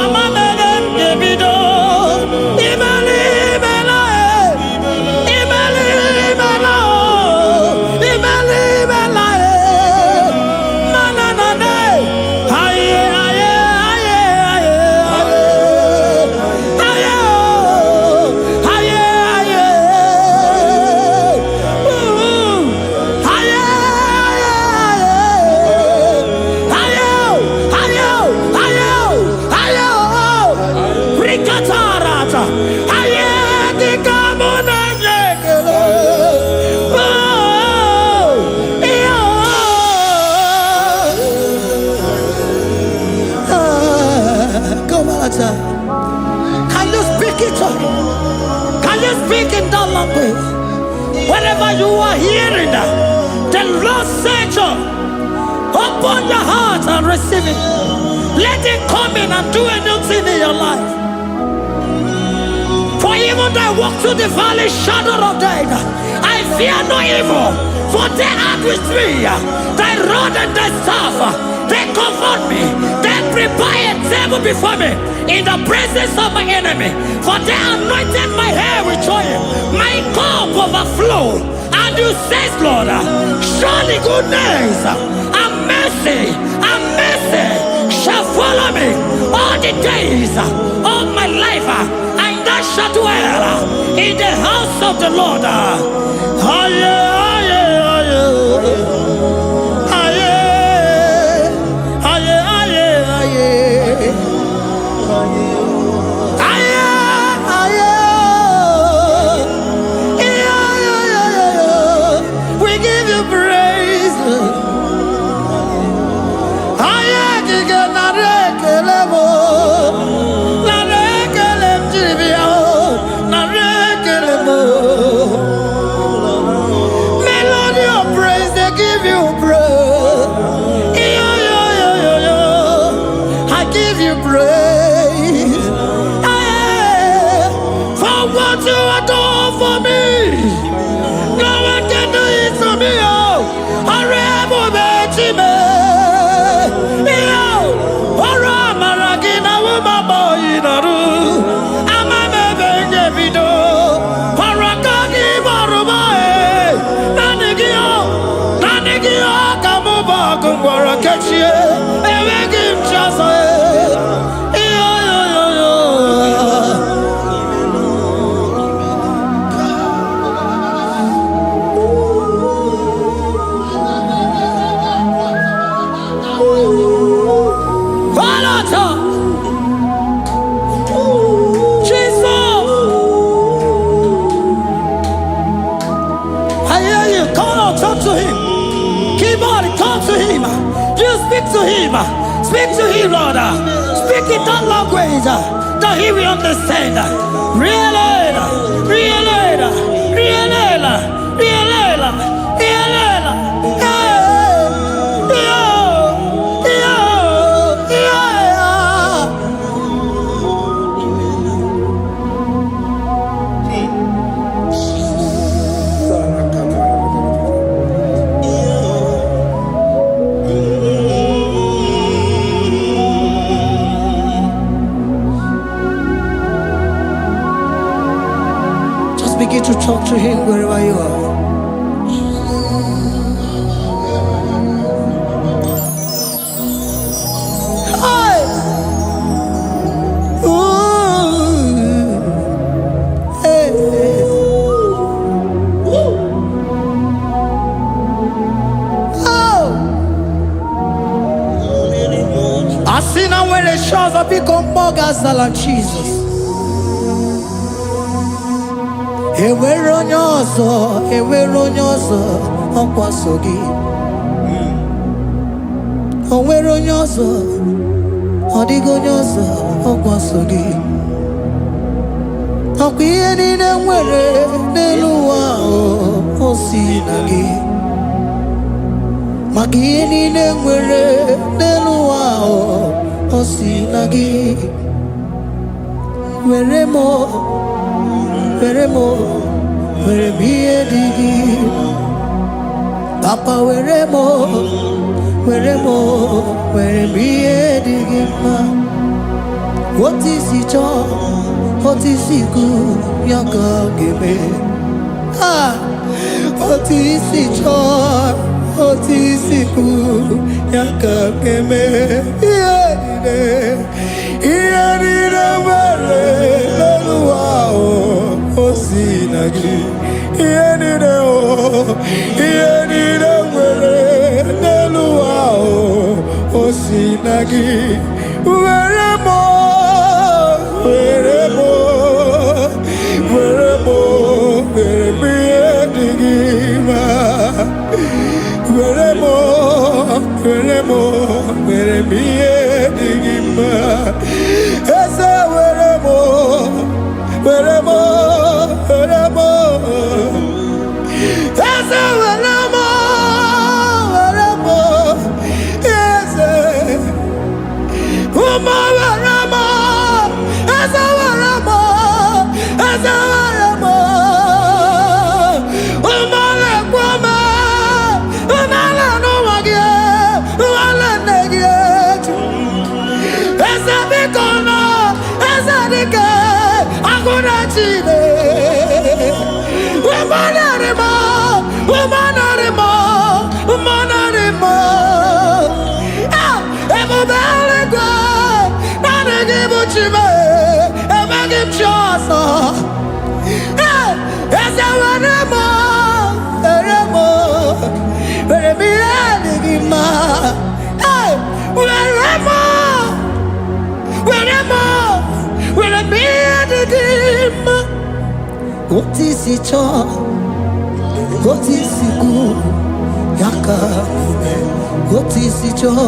S3: Ọma mere m ga-ebido. Imeli, imela, e. Imeli, imela, o. Imeli, imela, e. Mana na na. Aye, aye, aye, aye, aye. Aye, o. Aye, aye. Ooh. Aye, aye, aye. Aye, o. Aye, o. Aye, o. The Lord said, open your heart and receive it. Let it come in and do a new thing in your life. For even though I walk through the valley shadow of death, I fear no evil, for they are with me. Thy rod and thy staff, they comfort me. They prepare a table before me in the presence of my enemy. For they anointed my head with oil, my cup overflow. And you say, Lord, surely goodness and mercy shall follow me all the days of my life, and I shall dwell in the house of the Lord. Aye, aye, aye. Aye, aye, aye, aye. Aye, aye. Yeah, yeah, yeah, yeah. We give you praise, Lord. Aye, kike nara ekele m o. Nara ekele m jiri bịa o. Nara ekele m o. Melody of praise, they give you praise. Yo, yo, yo, yo, yo. I give you praise. Hey, for what you have done for me. No one can do it for me. Oh, ọrụ ebube Chime. Yo, ọrụ amara gị na wụmama oyi nọrụ. Ama m ebe m ga-ebido. Ọrụ aka gị gbọrọ m ee. Naanị gị o, naanị gị o ka mụ bụ ọgụ ngwọrọ kechie. Enweghị m chi ọzọ ee. Yo, yo, yo, yo. Falata! Jesus! I hear you. Come on, talk to him. Keep on, talk to him. You speak to him. Speak to him, Lord. Speak in that language that he will understand. Really, really, really, really, really. Hey, yo, yo, yeah. Just begin to talk to him wherever you are. Hi! Ooh. Hey. Oh! Asị na nwere chi ọzọ, biko mmụọ ga-azala Jizọs. Enwere onye ọzọ, enwere onye ọzọ, ọkwa so gị. O nwere onye ọzọ, ọ dịghị onye ọzọ, ọkwa so gị. Ọkwa ihe niile nwere n'elu ụwa ahụ, o si na gị. Maka ihe niile nwere n'elu ụwa ahụ, o si na gị. Were m, were m, were m ihe dị gị. Papa, were m, were m, were m ihe dị gị mma. Otu isi chọọ, otu isi kwu, ya ka ọ ga-eme. Ah, otu isi chọọ, otu isi kwu, ya ka ọ ga-eme. Ihe niile, ihe niile nwere n'elu ụwa ahụ, o si na gị. Ihe niile o, ihe niile nwere n'elu ụwa ahụ, o si na gị. Were m, were m, were m, were m ihe dị gị mma. Were m, were m, were m ihe dị gị mma. Eze, were m, were m, were m. Eze, were m. Otu isi chọọ, otu isi kwu, ya ka eme. Otu isi chọọ,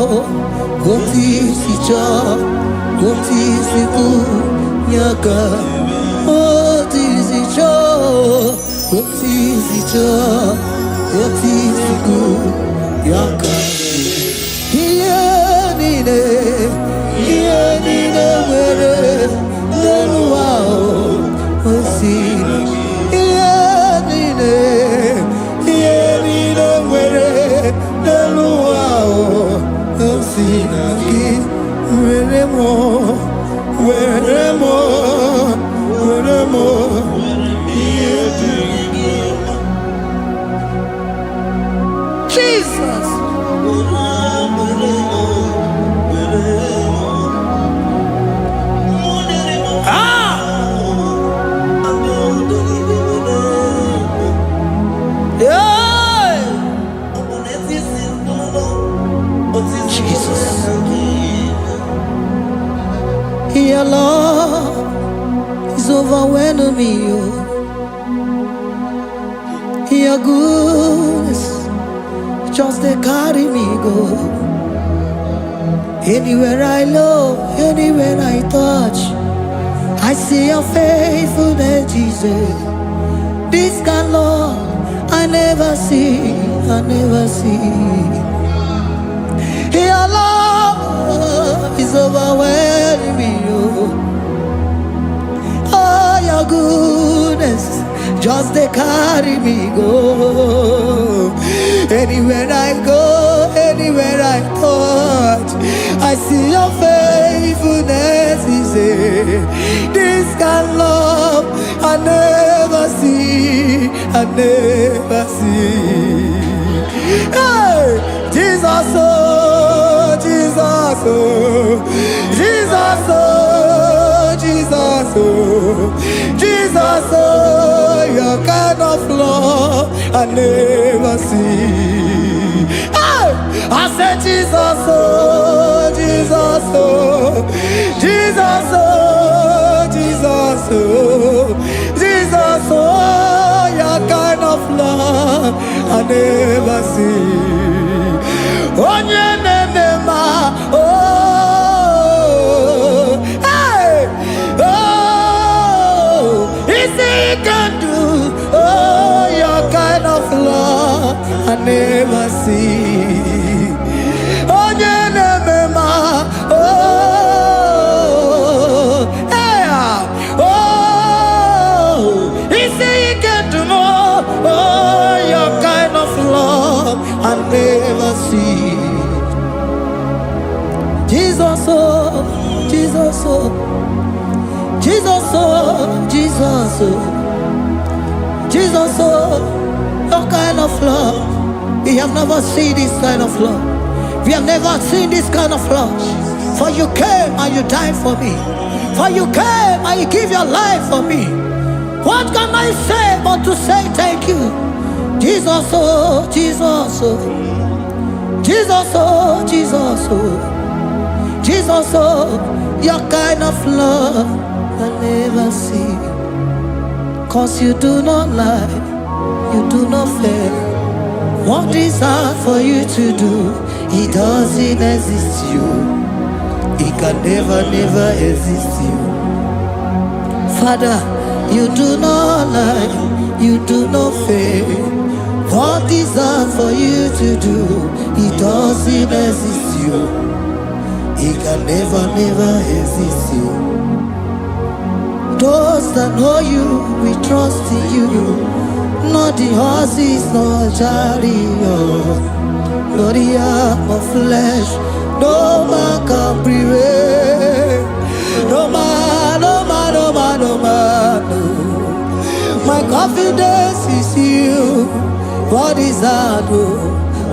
S3: otu isi chọọ, otu isi kwu, ya ka. Otu isi chọọ, otu isi chọọ, otu isi kwu, ya ka. Ihe niile, ihe niile nwere n'elu ụwa o si. Ihe niile, ihe niile nwere n'elu ụwa o si na gị. Were m, were m, were m.
S2: Ihe dị gị mma.
S1: Jesus.
S2: Were, were m, were m.
S1: Ah!
S2: Were m.
S1: Yeah. Jesus.
S3: Your love is overwhelming me, oh. Your goodness just dey carry me go. Anywhere I look, anywhere I touch, I see your faithfulness, Jesus. This kind of love I never see, I never see. Your love is overwhelming me, oh. Oh, your goodness just dey carry me go. Anywhere I go, anywhere I touch, I see your faithfulness. Is this kind of love I never see, I never see. Hey, Jesus, oh, Jesus, oh, Jesus, oh, Jesus, oh, Jesus, oh, your kind of love I never see. Hey, I said, Jesus, oh, Jesus, oh, Jesus, oh, Jesus, oh, Jesus, oh, your kind of love I never see. Onye na-eme mma, oh, hey, oh, isi ike ndụ, oh, your kind of love I never see. Onye na-eme mma, oh, hey, oh, isi ike ndụ m, oh, your kind of love I never see. Jesus, oh, Jesus, oh, Jesus, oh, Jesus, oh, Jesus, oh, your kind of love. We have never seen this kind of love. We have never seen this kind of love. For you came and you died for me. For you came and you give your life for me. What can I say but to say thank you? Jesus, oh, Jesus, oh, Jesus, oh, Jesus, oh, Jesus, oh, your kind of love I never see. 'Cause you do not lie, you do not fail. What is hard for you to do, it doesn't exist you. It can never, never exist you. Father, you do not lie, you do not fail. What is hard for you to do, it doesn't exist you. It can never, never exist you. Those that know you, we trust in you. Not the horses, nor chariot, nor the arm of flesh. No man can prevail. No man, no man, no man, no man. No. My confidence is you. What is that? Oh?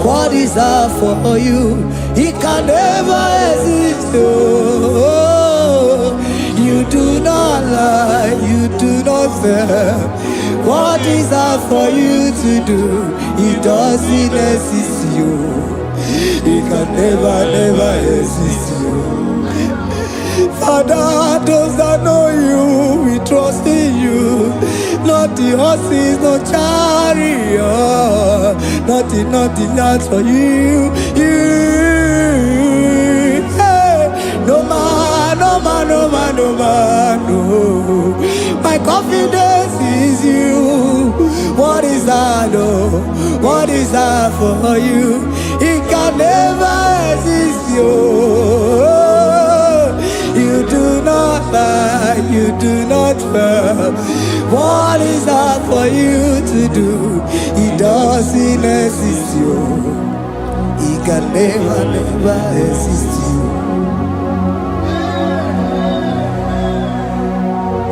S3: What is that for you? It can never exist. Oh, you do not lie, you do not fail. What is that for you to do? It doesn't exist you. It can never, never exist you. Father, those that know you, we trust in you. Not the horses, no chariot. Nothing, nothing, not for you. You. Hey. No man, no man, no man, no man, no. My confidence is you. What is that, oh? What is that for you? It can never exist, you. You do not lie, you do not fail. What is that for you to do? It doesn't exist, you. It can never, never exist, you.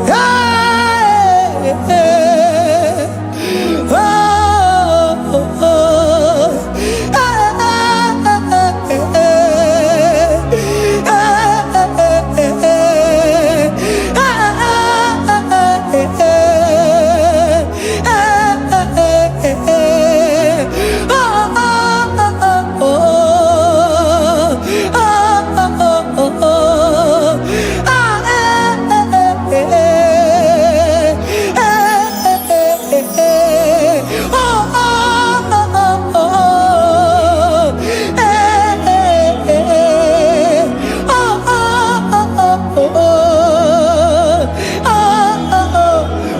S3: Hey, hey, oh, oh, oh. Hey, hey, hey, oh, oh, oh, oh, oh, oh, ah, eh, eh, eh, eh, eh, eh, oh, oh, oh, oh, eh, eh, eh, oh, oh, oh, oh, oh, oh.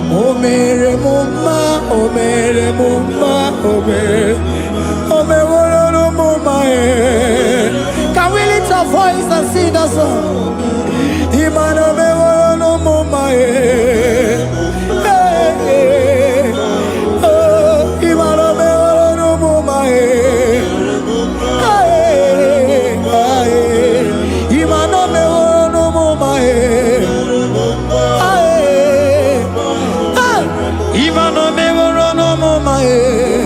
S3: O mere m mma, o mere m mma, o mere, o meworo m mma, eh. Can we lift our voice and sing that song? Imana meworo m mma, eh. Eh, eh. Oh, Imana meworo m mma, eh. Eh, eh. Imana meworo m mma, eh. Eh, eh. Imana meworo m mma, eh.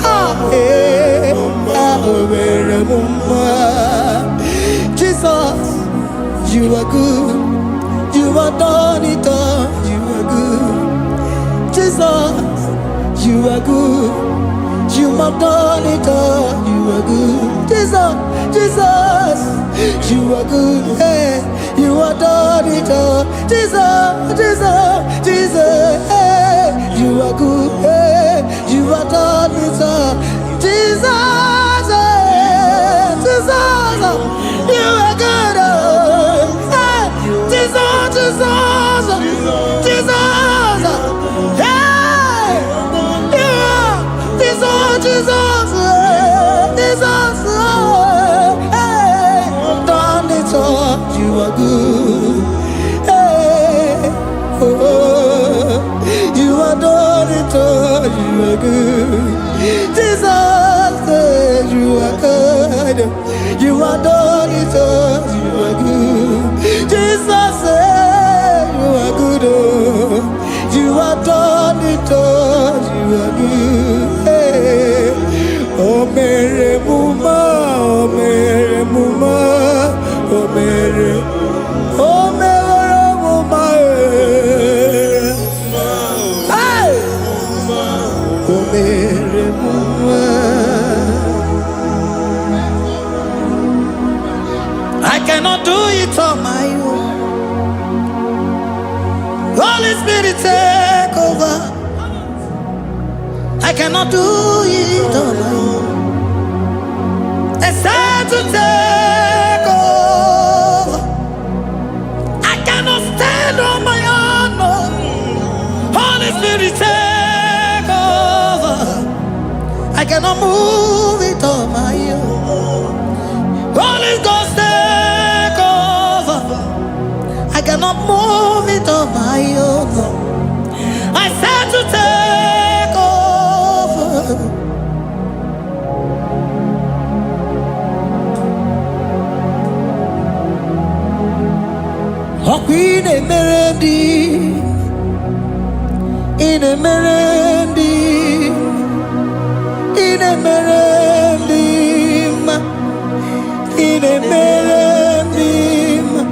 S3: Ah, eh, ah, o mere m mma. Jesus, you are good. You are done it all. You are good. Jesus, you are good. You have done it all. You are good. Jesus, Jesus, you are good. Hey, you have done it all. Jesus, Jesus, Jesus, hey, you are good. Hey, you have done it all. Jesus, hey, Jesus, you are good. Oh, hey, Jesus, Jesus, Jesus, hey, yeah, Jesus, Jesus, hey, Jesus, hey, done it all. You are good. Hey, oh, you are done it all. You are good. Jesus, hey, you are good. You are done it all. You are good. Jesus, hey, you are good. Oh, you are done it all. You are good. Hey. O mere muma, o mere muma, o mere, o mere muma, eh. Hey! O mere muma. I cannot do it on my own. Holy Spirit, take over. I cannot do it on my own. Except to take over. I cannot stand on my own. No. Holy Spirit, take over. I cannot move it on my own. Holy Ghost, take over. I cannot move it on my own. No. I said to take over. Ọkwa ị na-emere ndị ị na-emere ndị ị na-emere ndị mma ị na-emere ndị mma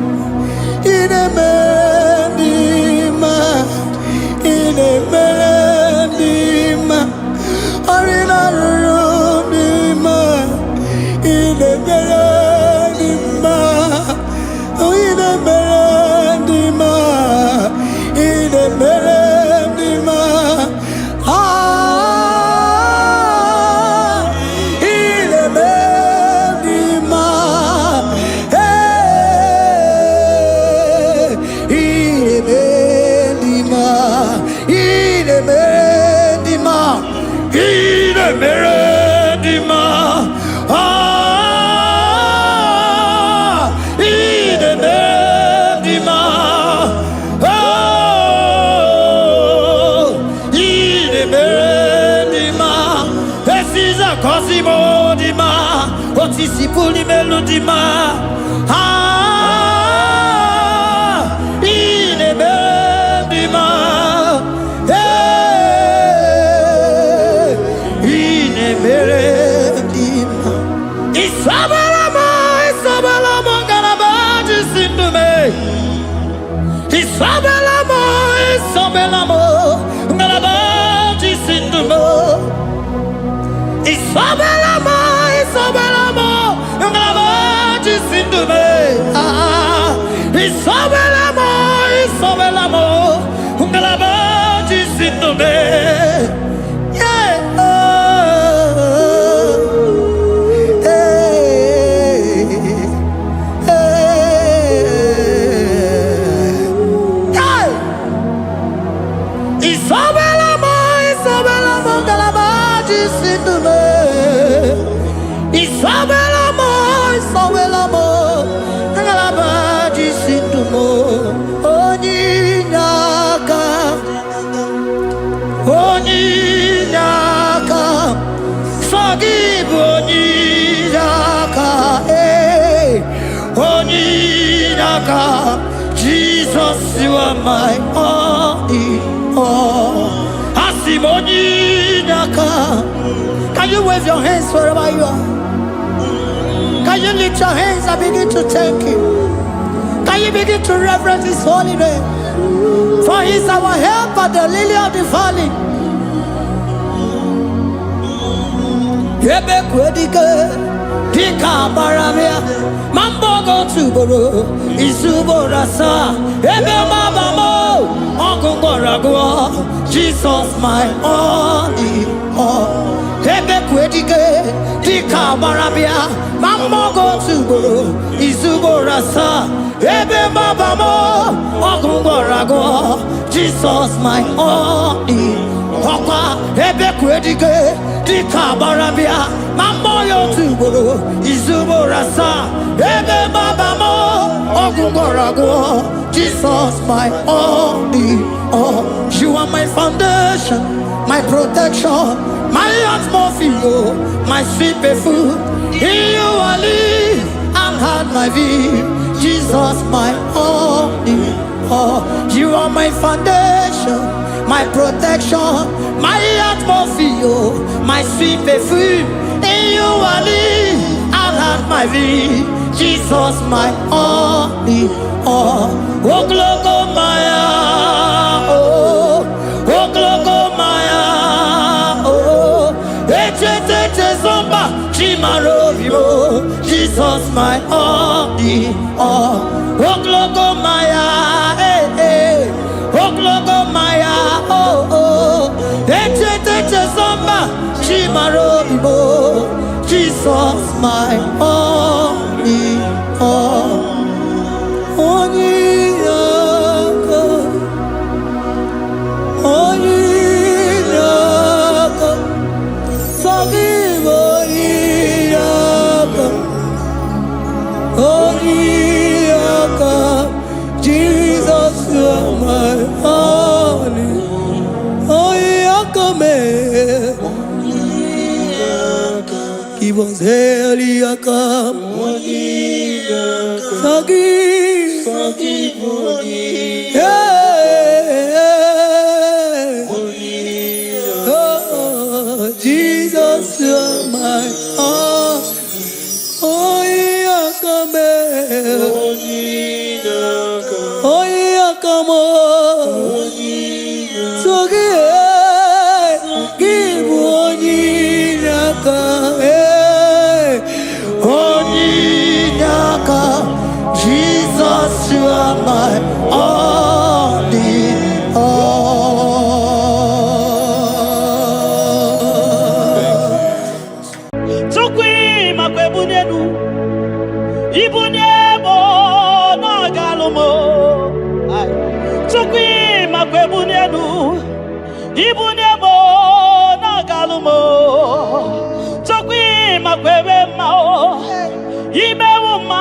S3: ị na-emere ndị mma ị na-emere ndị mma ọrị na-arụrụ ndị mma ị na-emere ndị mma ị na-emere ndị mma ị na-emere ndị dị mma, otu isi pụrụ imelu dị mma. Ah, ị na-eme dị mma. Ee, ị na-emere dị mma. Isabela m, Isabela m, ngalaba ji si ndụ mee. Isabela m, Isabela m, ngalaba ji si ndụ mee. Isabela m, Isabela m, ngalaba ji si ndụ mee. Ah, Isabela m, Isabela m, ngalaba ji si ndụ mee. Yeah. Oh, hey, hey, hey. Isabela m, Isabela m, ngalaba ji si ndụ mee. Isabela m, Isabela m, ngalaba ji si ndụ m. Onye inye aka, onye inye aka, sọ gị bụ onye inye aka, ee, onye inye aka. Jesus, you are my all in all. Asị m onye inye aka. Can you wave your hands wherever you are? Can you lift your hands and begin to thank Him? Can you begin to reverence His holy name? For He is our helper, the lily of the valley. Ebe kwedike dịka agbara bịa ma mbọ otu ugboro izu ugboro asaa ebe mgbaba m ọgụ gwọrọ agwọ. Jesus, my all in all. Ebe kwedike dịka agbara bịa ma mbọ otu ugboro izu ugboro asaa ebe mgbaba m ọgụ gwọrọ agwọ. Jesus, my all in ọkwa ebe kwedike dịka agbara bịa ma mmụọ ya otu ugboro izu ugboro asaa ebe mgbaba m ọgwụ gwọrọ agwọ. Jesus, my all in all. You are my foundation, my protection, my atmosphere, my sweet perfume. In you I live and had my being. Jesus, my all in all. You are my foundation, my protection, my atmosphere, my sweet perfume. In you I live and have my being. Jesus, my all in all. Ogologo maya, oh, ogologo maya, oh, echete zomba, chimaro vivo. Jesus, my all in all. Ogologo maya, eh, eh, ogologo maya, oh, oh, echete zomba, chimaro vivo. Jesus, my all in all. Onye aka, onye aka, sọ gị bụ onye aka, onye aka. Jesus, you are my only, onye aka mee. Give us heli aka, sọ gị. Yeah. Oh, Jesus, you are my all. Onye aka mee. Onye aka m. So gị, gị bụ onye inye aka. Onye inye aka. Jesus, you are my all in all.
S4: Chukwu makwa ebunye elu ibunye m na ọ ga-alụ m. Ai. Chukwu makwa ebunye elu ibunye m na ọ ga-alụ m. Chukwu makwa ebe mma o imewu mma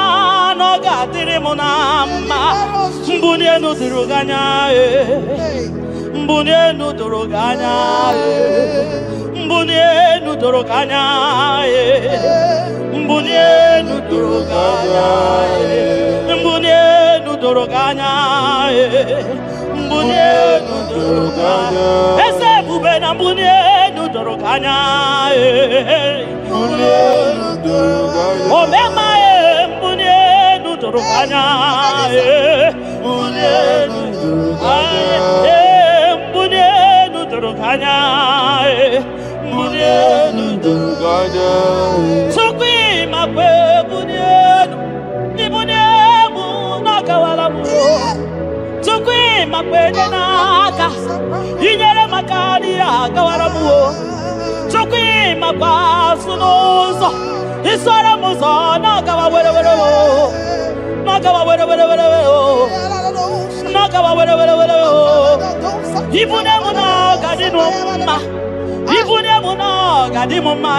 S4: na ọ ga-adịrị m na mma. Mbunye elu doro gị anya ee. Mbunye elu doro gị anya ee. Mbunye elu doro gị anya ee.
S2: doro gị anya.
S4: Mbuli elu doro gị anya. Mbuli elu doro gị anya. Eze ebube na mbuli elu doro gị anya.
S2: Mbuli elu doro gị anya.
S4: Omema mbuli elu doro gị anya.
S2: Mbuli elu doro gị anya.
S4: Mbuli elu doro gị anya. Mbuli elu
S2: doro gị anya.
S4: Chukwu ịmakwa ebuli elu, ibuli elu n'ọkawara m. Chukwu ịmakwa enye n'aka, inyere maka n'ihe agawara m. Chukwu ịmakwa azụ n'ụzọ, isoro m ụzọ n'ọgawa were were o, n'ọgawa were were were o, n'ọgawa were were were o. Ibuli elu n'ọga dị m mma. Ibuli elu n'ọga dị m mma.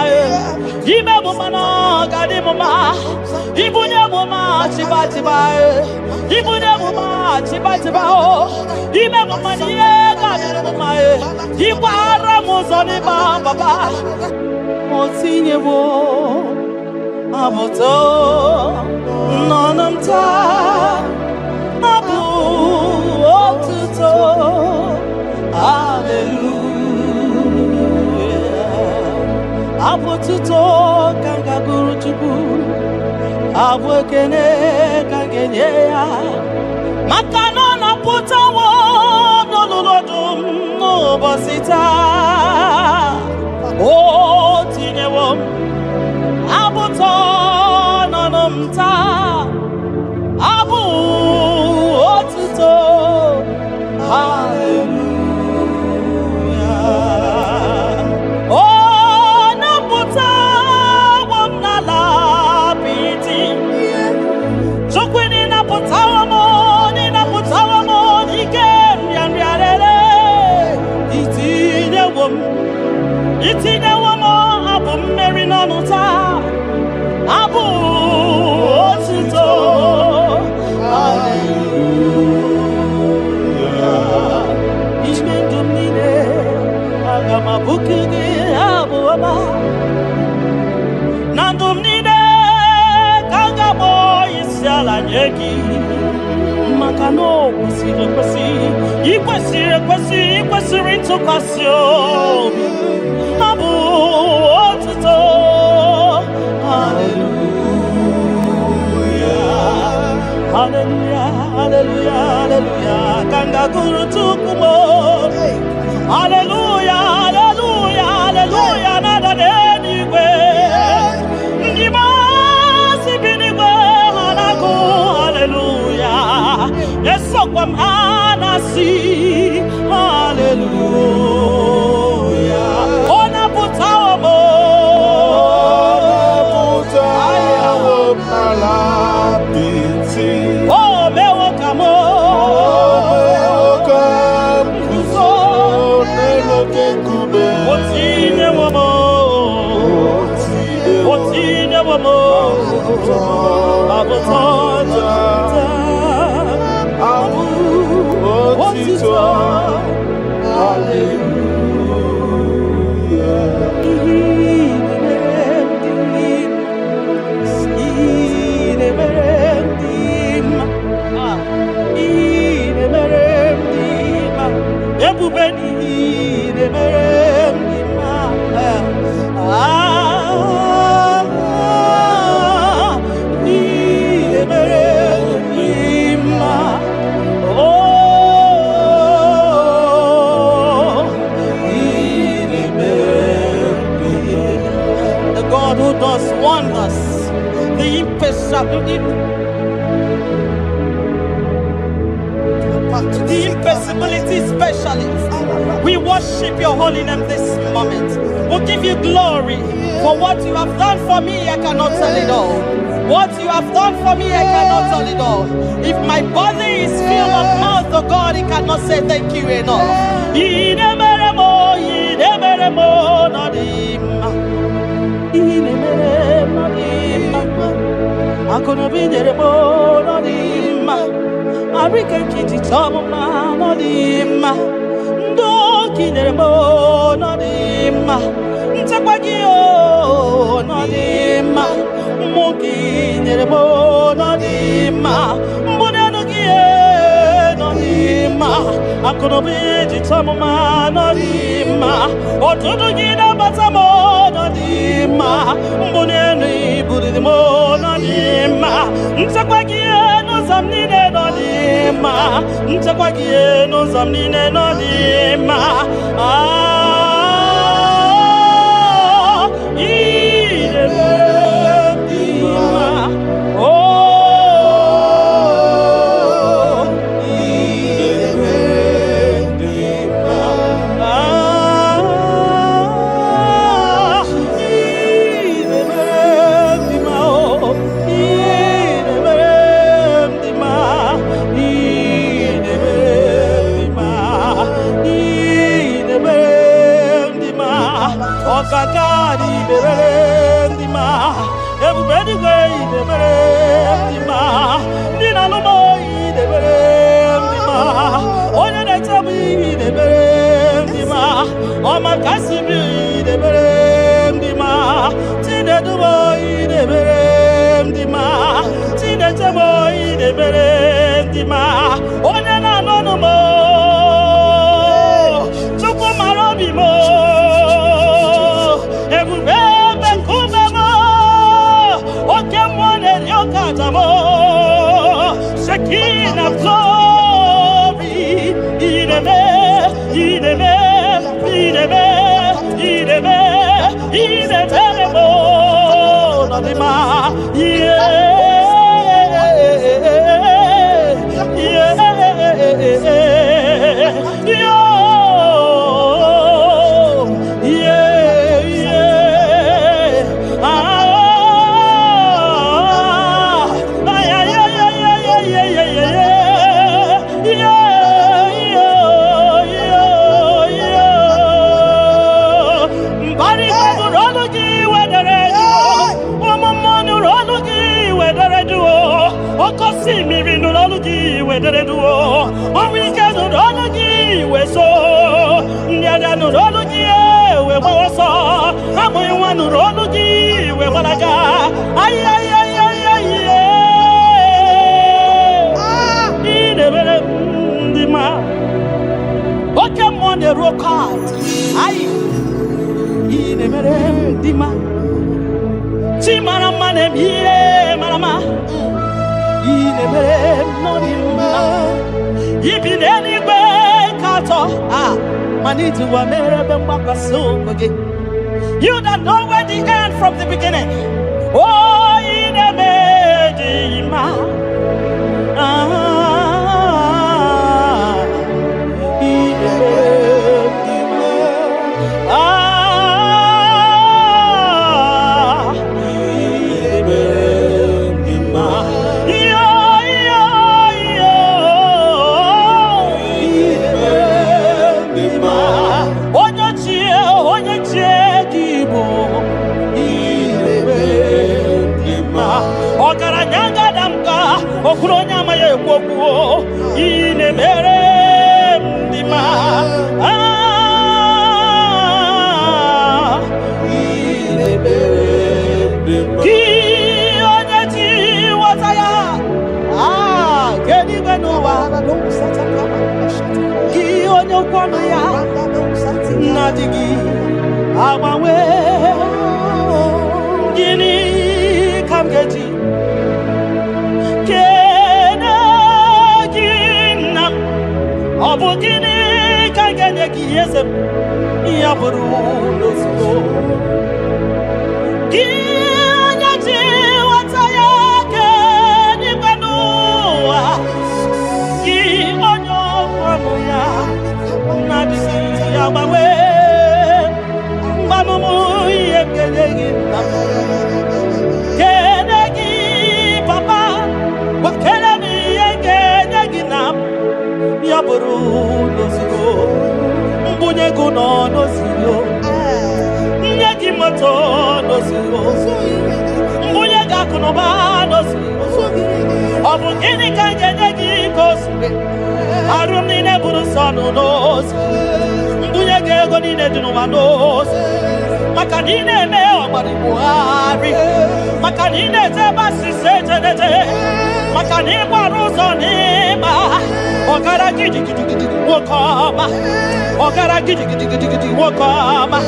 S4: Ime m mma n'ọga dị m mma. Ibuli elu ma chiba chiba. Ibuli elu ma chiba chiba o. Ime m mma n'ihe ga dị m mma. Ịkwara m ụzọ n'ịba papa. O tinyewo abụtọ n'ọnụ m taa. Abụ otuto. Hallelujah. Abụ otuto ka m ga-agụrụ Chukwu. Abụ ekene ka m ga-enye ya. Maka na ọ napụtawo n'olulu ọdụm n'ụbọchị taa. O tinyewo m abụ ụtọ n'ọnụ m taa. Abụ otuto. Hallelujah. Ọ napụtawo m n'ala apịtị. Chukwu ịnapụtawo m, ịnapụtawo m n'ike nrịanrịa rere. Itinyewo m, itinyewo m abụ mmeri n'ọnụ taa. Abụ otuto. Hallelujah. Ime ndụ m niile, aga m abụku gị abụ ọma. Na ndụ m niile ka m ga-akpọ isi ala nye gị. Maka na o kwesịrị ekwesị, ị kwesịrị ekwesị, ị kwesịrị ntụkwasị obi. Abụ otuto. Hallelujah. Hallelujah, hallelujah, hallelujah. Ka m ga-agụrụ Chukwu m. Hallelujah, hallelujah, hallelujah. Na-ada n'eluigwe. Ndị maasị bi n'igwe ha na-agụ hallelujah. Esokwa m ha na-asị hallelujah. Ọ napụtawo m.
S2: Ọ napụtawo m n'ala apịtị.
S4: O mewo ka m
S2: O mewo ka m guzo n'elu oke nkume.
S4: O tinyewo m. O tinyewo m. Abụtọ
S2: Abụ otito. Hallelujah.
S4: Ihe na-emere m dị mma. Ihe na-emere m dị mma. Ebube n'ihe na-emere m dị mma. Ah, ihe na-emere m dị mma. Oh, ihe na-emere m dị mma. The God who does wonders, the impossibility, the impossibility specialist. We worship your holy name this moment. We give you glory for what you have done for me. I cannot tell it all. What you have done for me, I cannot tell it all. If my body is filled of mouth, oh God, it cannot say thank you enough. Inemeremo, inemeremo, nadima. Inemeremo, nadima. Akụnụba nyere m ọ dị mma. Arịka nkịtị chọọ m mma ọ dị mma. Ndị oke nyere m ọ dị mma. Nchekwa gị ọ dị mma. Mmụọ gị nyere m nọ dị mma. Mbuli elu gị nọ dị mma. Akụnụba iji chọọ m mma nọ dị mma. Ọtụtụ gị na-abata m nọ dị mma. Mbuli elu ibuliri m nọ dị mma. Nchekwa gị n'ụzọ m niile nọ dị mma. Nchekwa gị n'ụzọ m niile nọ dị mma. Ah, ị na-eme dị mma. Oh, ị na-eme dị mma. Ah, ị na-eme dị mma. Oh, ị na-eme dị mma. Ị na-eme dị mma. Ị na-eme dị mma. Ọkaka dị mere dị mma. Ebube eluigwe ị na-emere dị mma. Ndị na-alụ m ị na-emere dị mma. Onye na-eche m ị na-emere dị mma. Ọma kasị m ị na-emere dị mma. Chinedu m ị na-emere dị mma. Chineche m ị na-emere dị mma. Onye na-anụ ọnụ m, Chukwu mara obi m, ebube ebe nkume m, oke mmụọ na-eri oke aja m, Shekinah glory, ị na-eme, ị na-eme, ị na-eme, ị na-eme, ị na-emere m n'ọdịmma. Yeah, yeah, yeah, yeah. Ah, ay, ay, ay, ay, ay, ay, ay, ay, ay. Yeah, yeah, yeah, yeah. Mbara igwe nụrụ olu gị wedere jụụ. Ụmụ mmụọ nụrụ olu gị wedere jụụ. Oke osimiri nụrụ olu gị wedere jụụ. Ọnwụ ike nụrụ olu gị weso. Ndị agha nụrụ olu gị wee gbawa ọsọ. Amụghị nwa nụrụ olu gị wee gbalaga. Ay, ay, ay, ay, ay, ị na-emere m ndị mma. Oke mmụọ na-eru oke ala. Ayi, ị na-emere m ndị mma. Chi mara mma na-eme ihe mara mma. Ị na-emere m n'ọdị mma. Ibi n'eluigwe ka atọ a mana iji ụwa mere ebe mgbakwasị ụkwụ gị. You that know where the end from the beginning. Oh, ị na-eme dị mma. Ah, ị na-eme dị mma. Ah, ị na-eme dị mma. Yo, yo, yo. Ị na-eme dị mma. Onye ochie, onye ochie gị bụ. Ị na-eme dị mma. Ọgaranya gada m ka okwuru onye amaghị ekwu okwu. Ị na-emere m dị mma. Ah, ị na-emere gị onye ji nghọta ya ah kedu n'ụwa gị onye okwu ọnụ ya na-adịghị agbanwe. Gịnị ka m ga-eji kene gị, nna m? Ọ bụ gịnị ka m ga-enye gị, eze m? Ya bụrụ n'ozugbo gị onye ji nghọta ya kedigwe n'ụwa, gị onye okwu ọnụ ya na-adịghị agbanwe, mgbanụmụ ihe m ga-enye gị, nna m, kene gị, papa, gwakere m ihe m ga-enye gị na m ya bụrụ n'ozugbo. Mbunye gị nọ n'ozugbo, nye gị moto n'ozugbo, mbunye gị akụnụba n'ozugbo. Ọ bụ gịnị ka m ga-enye gị ka o zuru arụ m niile bụrụ nsọ nụ n'ozu? Mbunye gị ego niile dị n'ụwa n'ozu, maka na ị na-eme ọgbara Buhari. Maka na ị na-eje ebe asịsa ejeneje, maka na ị gbara ụzọ n'ịma ọgara gidigidigidi nwoke ọma, ọgara gidigidigidi nwoke ọma,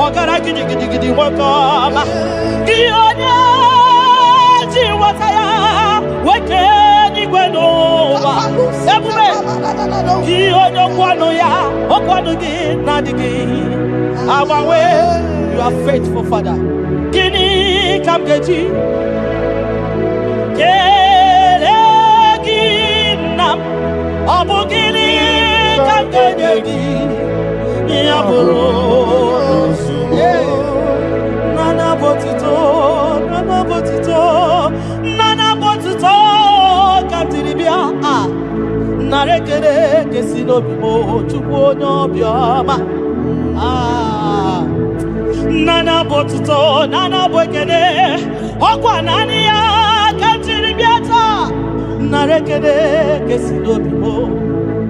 S4: ọgara gidigidigidi nwoke ọma. Gị onye ji nweta ya weke n'igwe n'ụwa ebube, gị onye okwu ọnụ ya, okwu ọnụ gị na-adịghị agbanwe. You are faithful, Father. Gịnị ka m ga-eji kelee gị, nna m? Ọ bụ gịnị ka m ga-enye gị ya bụrụ nana bụ otuto, nana bụ otuto, nana bụ otuto ka m jiri bịa a nara ekele kesi n'obi m, Chukwu onye obiọma. Ah, nana bụ otuto, nana bụ ekele, ọkwa naanị ya ka m jiri bịa taa nara ekele kesi n'obi m.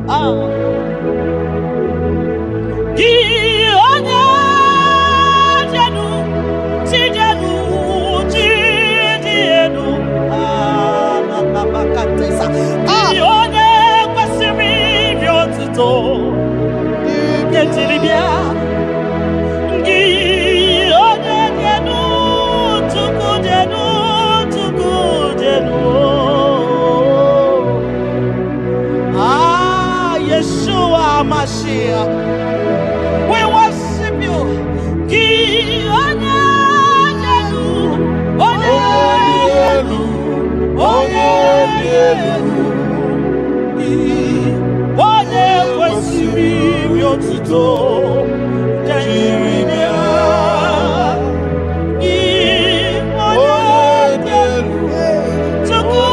S4: Ah. Gị onye jenu chijenu chidi enu. Ah, na, na,
S1: Makatesa.
S4: Gị onye kwesịrị iri otuto nke jiri bịa, gị onye dị elu, Chukwu dị elu, Chukwu dị elu. Ah, Yeshua Mashiach, we worship you. Gị onye dị elu, onye dị elu, onye dị elu, gị onye kwesịrị iri otuto jiri bịa, gị onye dị elu, Chukwu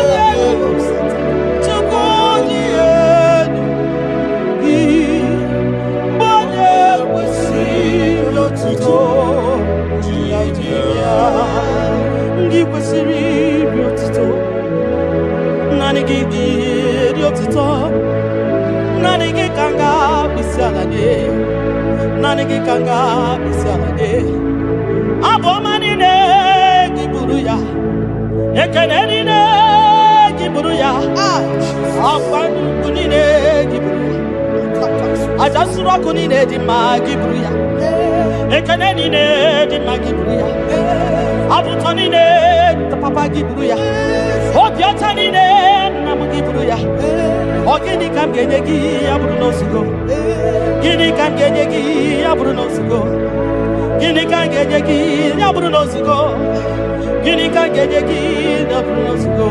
S4: dị elu, Chukwu dị elu, gị onye kwesịrị otuto jiri bịa, ndị kwesịrị iri otuto, naanị gị dị eri otuto, naanị gị ka m ga-akpịsị ala nye, naanị gị ka m ga-akpịsị ala nye. Abụ ọma niile gị buru ya, ekene niile gị buru ya, ọkwa nnukwu niile gị buru ya, aja nsuru ọkụ niile dị mma gị buru ya, ekene niile dị mma gị buru ya, abụ ụtọ niile papa gị buru ya, obi ọcha niile nna m gị buru ya. Ọ gịnị ka m ga-enye gị ya bụrụ na ozugo? Gịnị ka m ga-enye gị ya bụrụ na ozugo? Gịnị ka m ga-enye gị ya bụrụ na ozugo? Gịnị ka m ga-enye gị ya bụrụ na ozugo?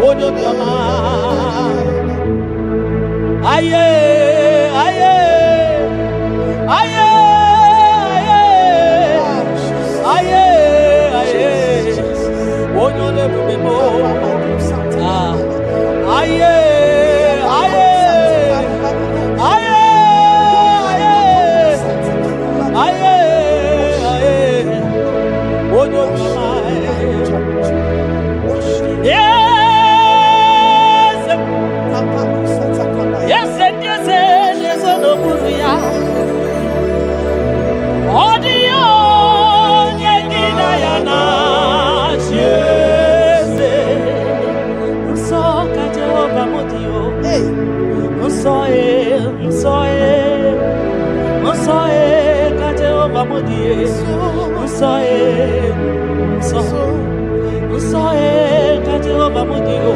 S4: Onye obiọma. Aye, aye, aye, aye, aye, aye, onye ọla ebube m. Ah, aye, aye, aye, aye, aye, aye, onye obiọma. Eze, eze ndị eze na-ezo n'okpuru ya. Ọ dịghị onye gị na ya na-achị eze. Nsọ ka Jehova m dị o. Nsọ e, nsọ e, nsọ e ka Jehova m dị e. Nsọ e, nsọ, nsọ e ka Jehova m dị o.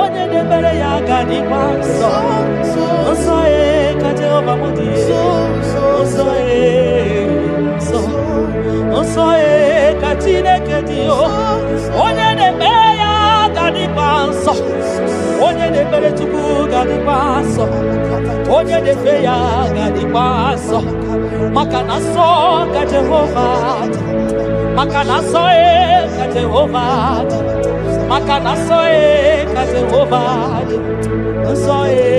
S4: Onye na-ekpere ya ga-adịkwa nsọ. Nsọ e ka Jehova m dị e. Nsọ e, nsọ, nsọ e ka Chineke dị o. Onye na-ekpe ya ga-adịkwa nsọ. Onye na-ekpere Chukwu ga-adịkwa nsọ. Onye na-efe ya ga-adịkwa nsọ. Maka na nsọ ka Jehova dị. Maka na nsọ e ka Jehova dị. Maka na nsọ e ka Jehova dị. Nsọ e,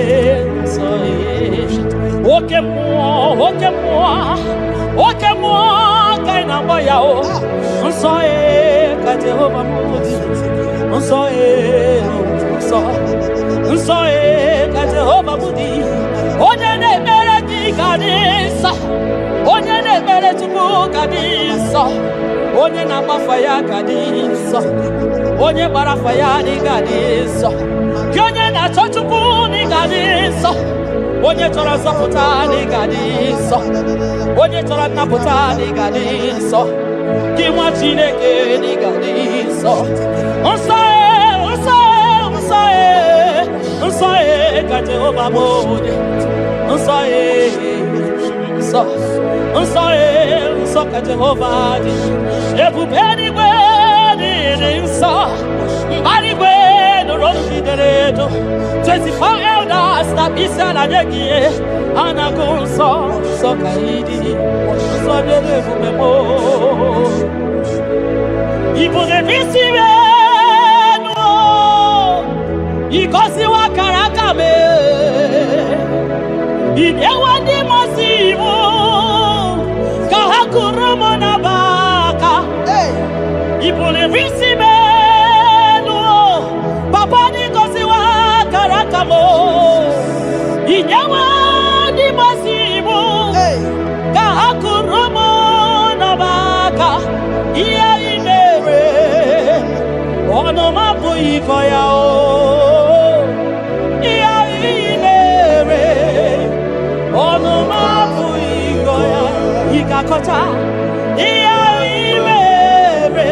S4: nsọ e. Oke mmụọ, oke mmụọ, oke mmụọ ka ị na-agba ya o. Nsọ e ka Jehova m dị. Nsọ e, nsọ, nsọ e ka Jehova m dị. Onye na-ekpere gị ga-adị nsọ. Onye na-ekpere Chukwu ga-adị nsọ. Onye na-agbafa ya ga dị nsọ. Onye gbara afa ya na ị ga-adị nsọ. Gị onye na-achọ Chukwu na ị ga-adị nsọ. Onye chọrọ nzọpụta na ị ga-adị nsọ. Onye chọrọ nnapụta na ị ga-adị nsọ. Gị nwa Chineke na ị ga-adị nsọ. Nsọ e, nsọ e, nsọ e, nsọ e ka Jehova bụ onye. Nsọ e, nsọ, nsọ e, nsọ ka Jehova dị. Ebube eluigwe dị nsọ. Mbara igwe nụrụ olu gị dere edo. 24 elders na isi ala nye gị ihe. A na-agụ nsọ, nsọ ka ị dị. Nsọ nyere ebube m. Ị bụ n'isi m enu, ịgọziwa akara aka m. Ị nyewa ndị mmasị iwu ka ha kụrụ m n'abaka.
S1: Hey.
S4: Ị buliri isi m elu, papa, n'ịgọziwa akara aka m. Ị nyewa ndị mmasị iwu
S1: Hey.
S4: ka ha kụrụ m n'abaka. Ihe ị mere, ọnụ m apụghị ịkọ ya o. Ihe ị mere, ọnụ m apụghị ịkọ ya. Ị ga-akọcha ihe ị mere,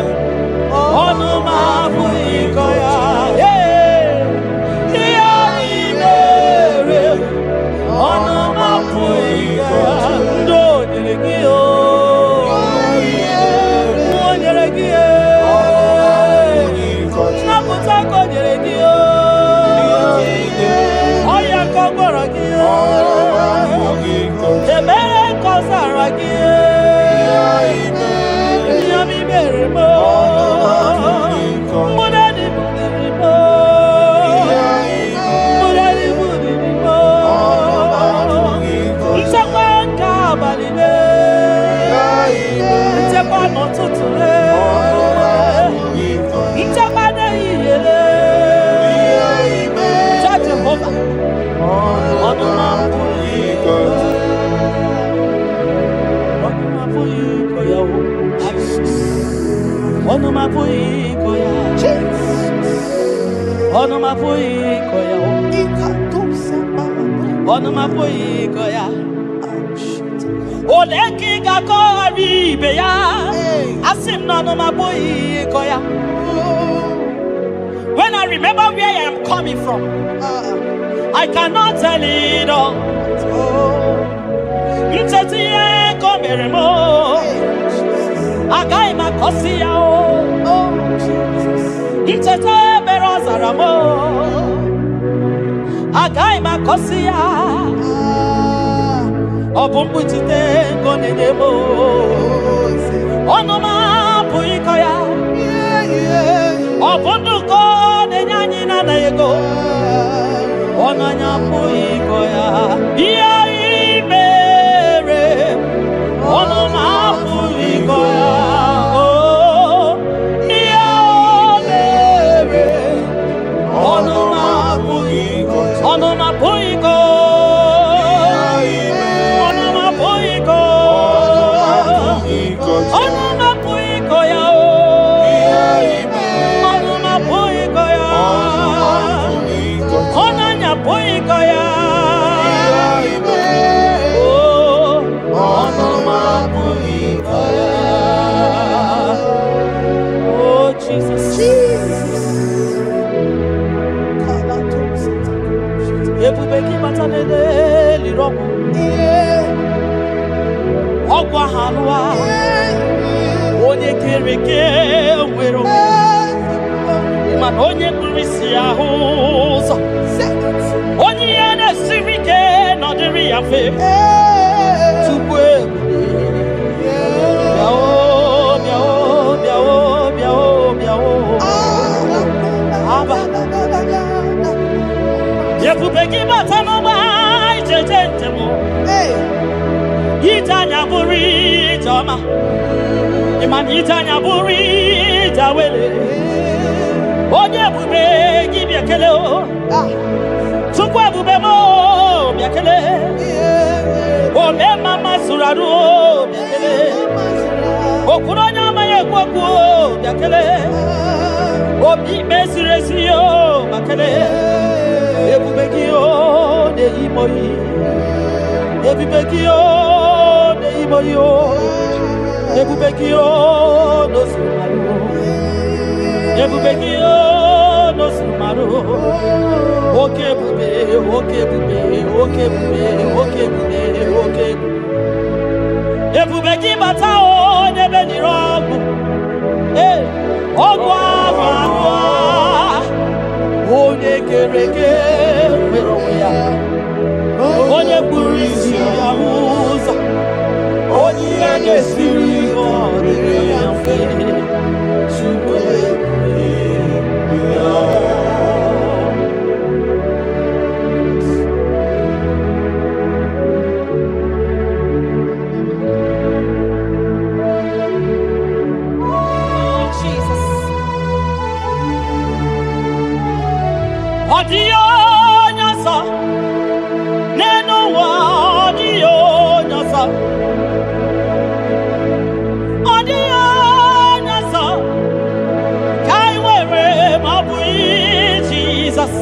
S4: ọnụ m apụghị ịkọ ya. Ee, ihe ị mere, ọnụ m apụghị ịkọ ya. Ndị o nyere gị o, o nyere gị e, nnapụta ka o nyere gị o, ọya ka ọ gwọrọ gị o, ebere ka ọ zara gị e, ihe ọma i mere m o, mgbụrụ dị buliri m o, mgbụrụ dị buliri m o, nchekwa nke abalị le, nchekwa n'ụtụtụ le, nchekwa n'ehihie le. Cha Jehova, ọnụ m apụghị ịkọ, ọnụ m apụghị ịkọ ya o. Ọnụ m apụghị ịkọ ya. Ọnụ m apụghị ịkọ ya o. Ọnụ m apụghị ịkọ ya. Ole ka ị ga-akọghara ibe ya? Asị m na ọnụ m apụghị ịkọ ya. When I remember where I am coming from, I cannot tell it all. Ncheta ihe ka o mere m o, agaghị m akọsi ya o. Ncheta ebere ọ zara m o, agaghị m akọsi ya. Ọ bụ mkpuchite nke ọ na-enye m o. Ọnụ m apụghị ịkọ ya. Ọ bụ ndụ ka ọ na-enye anyị na-anaghị ego. Ọnụ anyị apụghị ịkọ ya. Ihe ị mere, ọnụ m apụghị ịkọ ya. Oh, ihe o mere, ọnụ m apụghị, ọnụ m apụghị ịkọ. Ọnụ m apụghị ịkọ. Ọnụ m apụghị ịkọ ya o. Ọnụ m apụghị ịkọ ya. Ọnụ anyị apụghị ịkọ ya. Oh, ọnụ m apụghị ịkọ ya. Oh, Jesus. Ebube gị bata n'ele liri ọgwụ. Ọgwụ ahụ alụwa. Onye kere eke nwere onwe. Mana onye kpuru isi ahụ ụzọ. Onye ihe na-esiri ike nọdịrị ya mfe. Tupu ebube. Bịa o, bịa o, bịa o, bịa o, bịa o. Aba. Ebube gị bata n'ụgbọ ijeje njem. Ije anya bụrụ ije ọma. Ịma na ije anya bụrụ ije awele. Onye ebube gị bịa kele o. Chukwu ebube m o, bịa kele. Ome mama zụrụ arụ o, bịa kele. Okwuru onye ọma ya. na-ekwu okwu bịa kelee. Obi ikpe ziri ezi o ma kelee. Ebube gị o na-eyi m oyi. Ebube gị o na-eyi m oyi o. Ebube gị o n'ozuru marụ. Ebube gị o n'ozuru marụ. Oke ebube, oke ebube, oke ebube, oke ebube, oke ebube. Ebube gị bata o n'ebe nire ọgwụ. Ee, ọgwụ ahụ ahụ a. Onye kere eke nwere onwe ya. Onye kpuru isi ya hụ ụzọ. Onye ihe na-esiri ike ọ dịrị ya mfe. Chukwu ebube ya. Oh, Jesus. Ọ dịghị onye ọzọ n'elu ụwa, ọ dịghị onye ọzọ. Ọ dịghị onye ọzọ ka anyị nwere ma ọ bụghị Jizọs.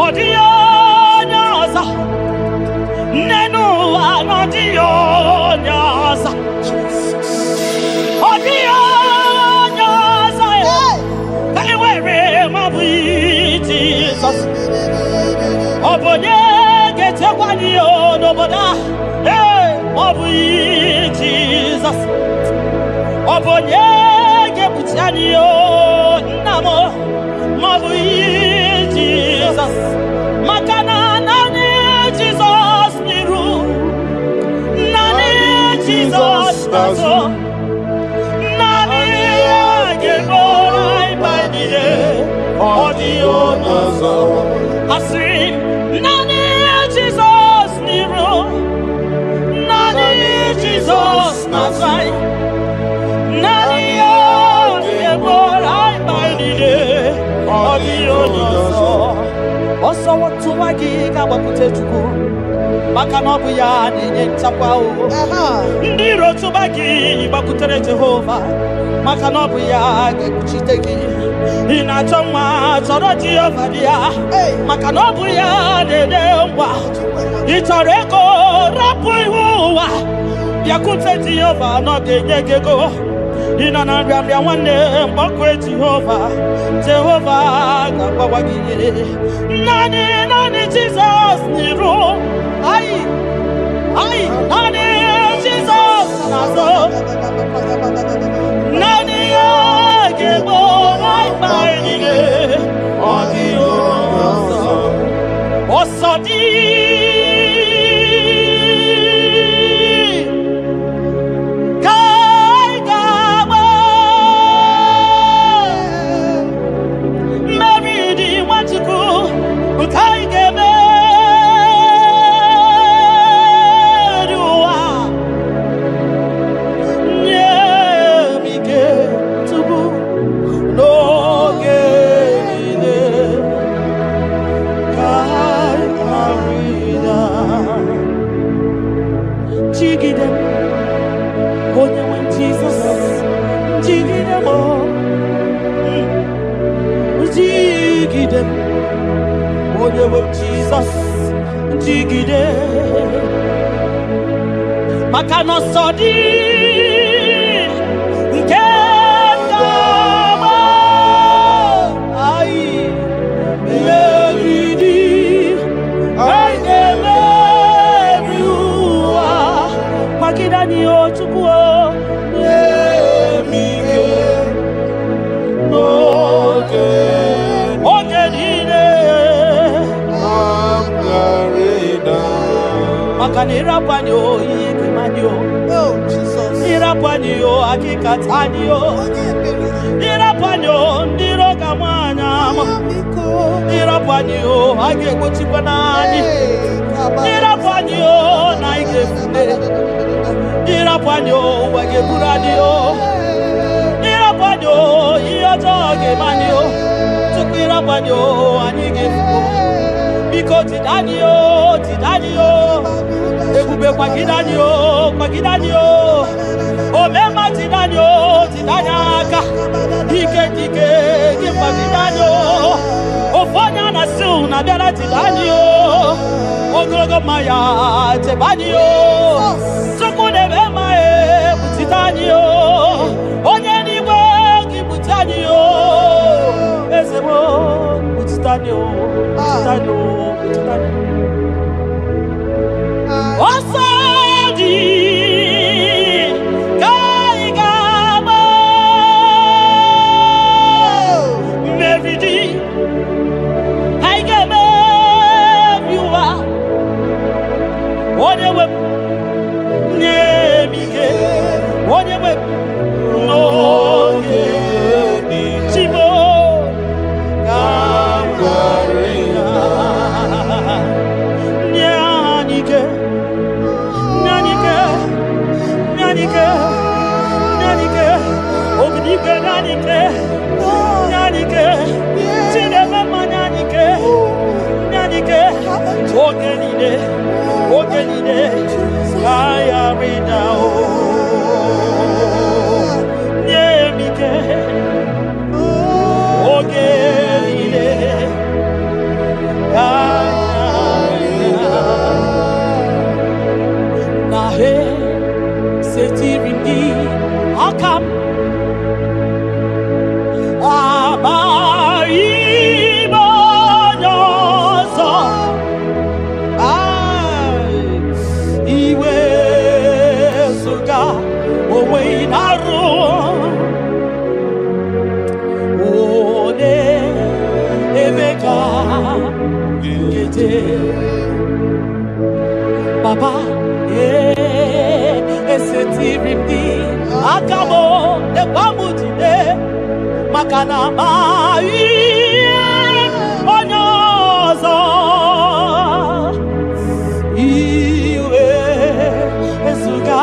S4: Ọ dịghị onye ọzọ n'elu ụwa na ọ dịghị onye ọzọ. Ọ dịghị onye ọzọ ka anyị nwere ma ọ bụghị Jizọs. Ọ bụ onye ga-echekwa anyị n'obodo a? Ee, ma ọ bụghị Jizọs. Ọ bụ onye ga-ekpuchi anyị nna m? Ma ọ bụghị Jizọs. Maka na naanị Jizọs n'iru, naanị Jizọs n'azụ, naanị ya ga-eburu anyị mkpa niile. Ọ dịghị onye ọzọ. Asịrị m, naanị Jizọs n'iru, naanị Jizọs n'azụ anyị, naanị ya ga-eburu anyị mkpa niile. Ọ dịghị onye ọzọ. Ọsọ tụwa gị ga-agbakwute Chukwu, maka na ọ bụ ya na-enye nchekwa o. Ndị iro tụba gị, gbakwutere Jehova, maka na ọ bụ ya ga-ekpuchite gị. Ị na-achọ nwa, chọrọ Jehova dị ya, maka na ọ bụ ya na-enye ngwa. Ị chọrọ ego, rapụ ihu ụwa, bịakwute Jehova na ọ ga-enye gị ego. Ị nọ na nrịanrịa, nwanne, mgbakọ Jehova, Jehova ga-agbawa gị ihe. Naanị, naanị Jizọs n'iru anyị anyị, naanị Jizọs n'azụ, naanị ya ga-egbo anyị mkpa anyị niile. Ọ dịghị onye ọzọ. Ọsọ dị ka anyị ga-agba, mmeri dị Nwachukwu nke anyị ga-emeri ụwa. Nye m ike tupu n'oge niile ka anyị ghara ịda. Jigide m, onye nwe m Jizọs, jigide m o. Jigide m, onye nwe m Jizọs, jigide, maka na ọsọ dị nke ga-agba anyị, mmeri dị, anyị ga-emeri ụwa. Kwagide anyị o Chukwu o, nye m ike
S2: N'oge
S4: oge niile
S2: m ghara ịda.
S4: Maka na ịrapụ anyị o, ihe ga-eme anyị o.
S1: Oh, Jesus.
S4: Ịrapụ anyị o, akịkata anyị o.
S1: Onye ebere.
S4: Ịrapụ anyị o, ndị iro ga-ama anyị ama.
S1: Biko.
S4: Ịrapụ anyị o, a ga-egbochikwa n'anyị.
S1: Hey, kaba.
S4: Ịrapụ anyị o, na anyị ga-efute. Ịrapụ anyị o, ụwa ga-eburu anyị o. Ịrapụ anyị o, ihe ọjọọ ga-eme anyị o. Tupu ịrapụ anyị o, anyị ga-efu. Biko jide anyị o, jide anyị o. Ebube, kwagide anyị o, kwagide anyị o. Omema. na-abịara chebe anyị o. Ogologo mmanya chebe anyị o. Chukwu na-eme mma ekpuchite anyị o. Onye n'igwe gị kpuchi anyị o. Eze m kpuchite anyị o. Kpuchite anyị o. Kpuchite anyị o. Ọsọ dị ka anyị ga-agba. Mmeri dị anyị ga-emebi ụwa. Onye nwe m nye m ike. Onye nwe m n'oge Chimo ka m ghara ịda. Nye anyị ike. Nye anyị ike. Nye anyị ike. Nye anyị ike. Obidigwe nye anyị ike. Nye anyị ike. Chineke mma nye anyị ike. Nye anyị ike. Oge niile. Oge niile. Ka anyị ghara ịda o. Nye m ike. Oge niile. Ka anyị ghara ịda. Na he setiri m gị aka m amaghị m onye ọzọ. Ai, iwezuga onwe ị na-arụ onye ebe ka nkeje Baba, esetiri m gị aka m lekwa m jide maka na amaghị m onye ọzọ. Iwe ezuga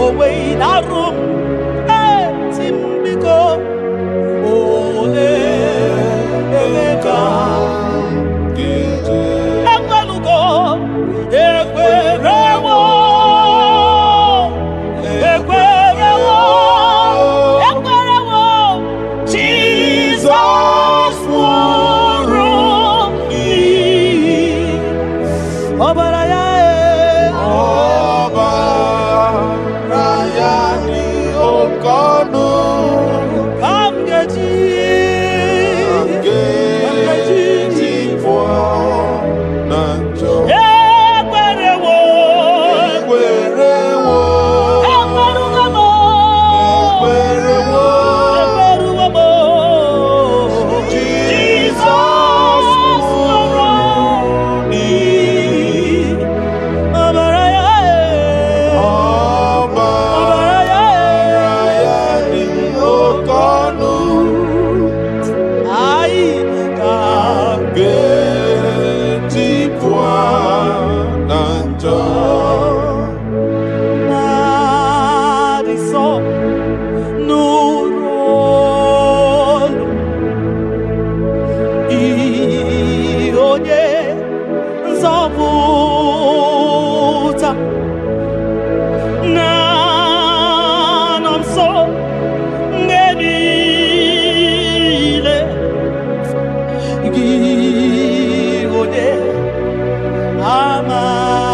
S4: onwe ị na-arụ m eti m biko ole ebe ka ekwelugo ekwerewo ekwerewo ekwerewo Jizọs nwụrụ n'ihi ọbara ya e.
S2: Ọbara ya dị oke ọnụ
S4: Ka m ga-eji
S2: ga-eji pụọ na njọ.
S4: Ekwerewo
S2: Ekwerewo,
S4: ekwerugo m
S2: ekwerewo,
S4: ekwerugo m
S2: Jizọs nwụrụ n'ihi
S4: ọbara ya e.
S2: ọbara
S4: ọbara ya e.
S2: ya dị oke ọnụ
S4: Anyị ka
S2: ga-eji pụọ na njọ.
S4: Na-adị nsọ nụrụ olu ị onye nzọpụta na-anọ nso mgbe niile gị onye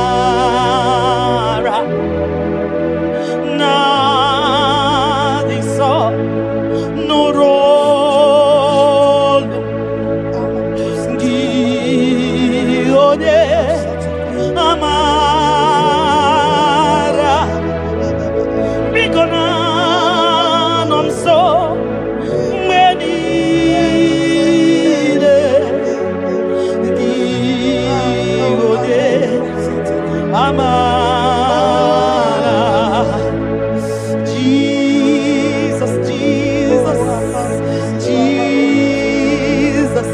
S4: amara na-adị nsọ nụrụ olu gị onye amara biko na-anọ nso mgbe niile gị onye amara. Jesus, Jesus, Jesus,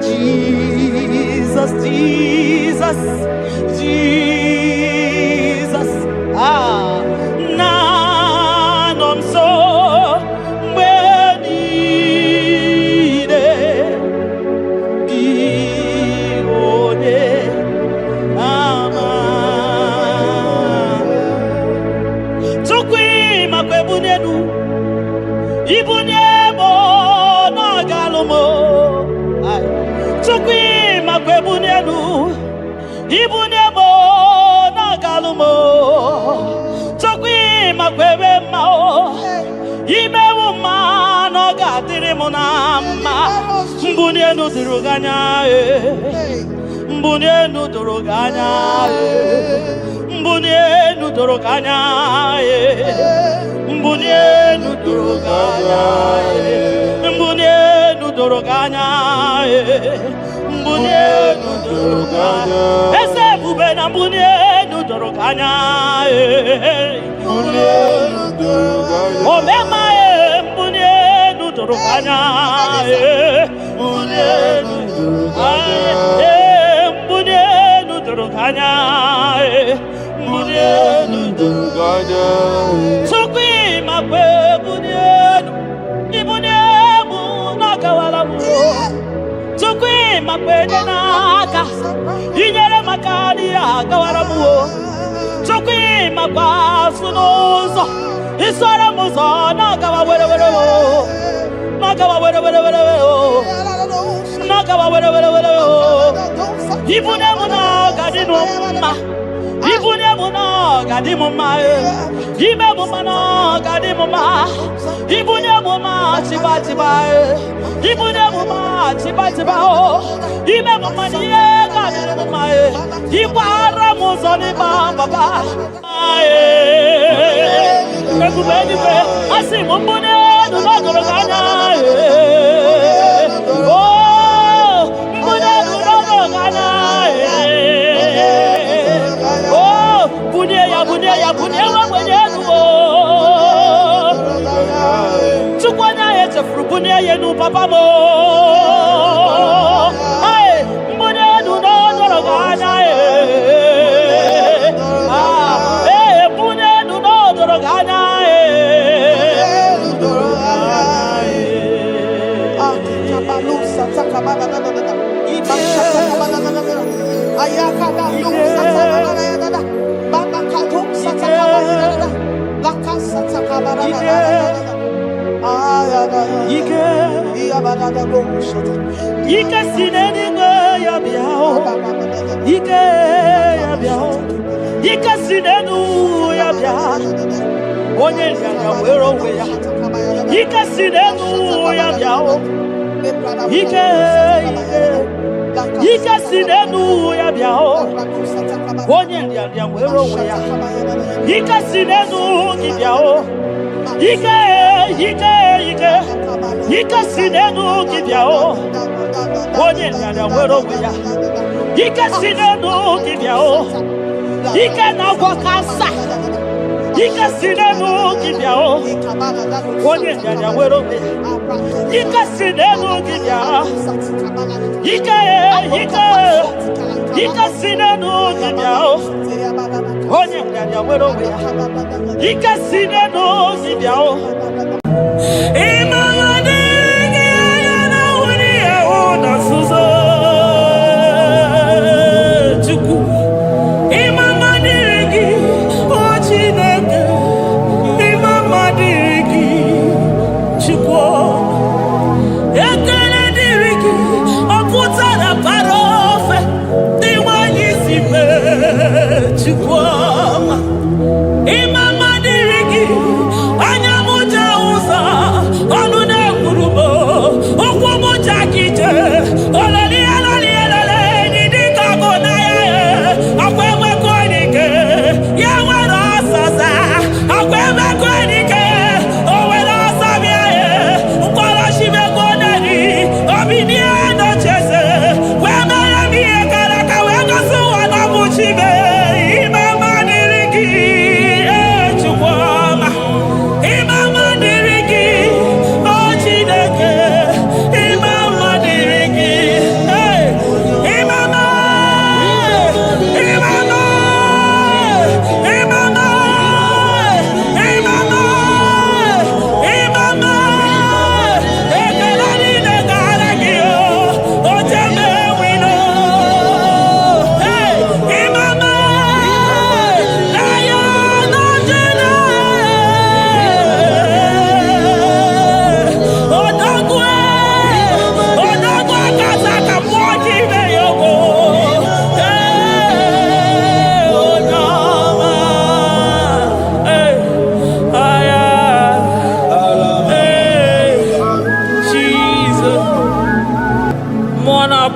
S4: Jesus, Jesus, Jesus. Ah, na-anọ nso mgbe niile gị onye ama. Chukwu ịmakwa ebunye elu ibunye m na ọ ga-alụ m. Ai. Ibunye m na-agalụ m. Chukwu, ịmakwa ebe mma o. Imewu mma na ọ ga-adịrị m na mma. Mbunye enu doro gị anya e. Mbunye enu doro gị anya e. Mbunye enu doro gị anya e. Mbunye enu doro gị anya e. Mbunye enu doro gị anya e. Mbunye enu doro gị anya. Eze ebube, na mbunye enu doro gị anya e. Omema e, mbunye enu doro gị anya e. Mbunye enu e, mbunye enu doro gị anya e. Mbunye enu. Chukwu, ịmakwa ebunye enu, ibunye mụ na-agawala m. Chukwu, ịmakwa enye n'aka, inyere maka n'ihe agawara m o. Chukwu, ịmakwa asụ n'ụzọ, isoro m ụzọ na-agawa were were o, na-agawa were were were o, na-agawa were were were o. Ibunye m na ọ ga-adị m mma. Ibunye m na ọ ga-adị m mma e. Ime m mma na ọ ga-adị m mma. Ibunye m mma chiba chiba e. Ibunye m mma chiba chiba o. Ime m mma na ihe ga-adịrị m mma e. Ịgbara m ụzọ n'ịgba papa e. Ebube eluigwe, asị m mbunye elu n'ọgọrọ gị anya e. O mbunye elu n'ọgọrọ gị anya e. O bunye ya, bunye ya, bunye nwa ogbenye elu o. Chukwu, onye ahụ echefuru, bunye ya elu papa m o. Hey, mbunye elu n'ọdọrọ gị anya e. Ah, ee, bunye elu n'ọdọrọ gị anya e. Ike, ike si n'eluigwe ya bịa o. Ike ya bịa o. Ike si n'elu ya bịa. Onye nrịanrịa were onwe ya. Ike si n'elu ya bịa o. Ike, ike, ike si n'elu ya bịa o. Onye nrịanrịa were onwe ya. Ike si n'elu gị bịa o. Ike, ike, ike, ike si n'elu gị bịa o. Onye nrịanrịa were onwe ya. Ike si n'elu gị bịa o. Ike na-agwọ cancer. Ike si n'elu gị bịa o. Onye nrịanrịa were onwe ya. Ike si n'elu gị bịa. Ike, ike, ike si n'elu gị bịa o. Onye nrịanrịa were onwe ya. Ike si n'elu gị bịa o. Ịmara dịghị anya na nwunye ahụ na nzuzo. Chukwu, ịma mma dịrị gị, o Chineke, ịma mma dịrị gị, Chukwu. Ekele dịrị gị, ọ pụtara bara ofe dị nwanyị si mee, Chukwu ọma. Ịma mma dịrị gị, anya m.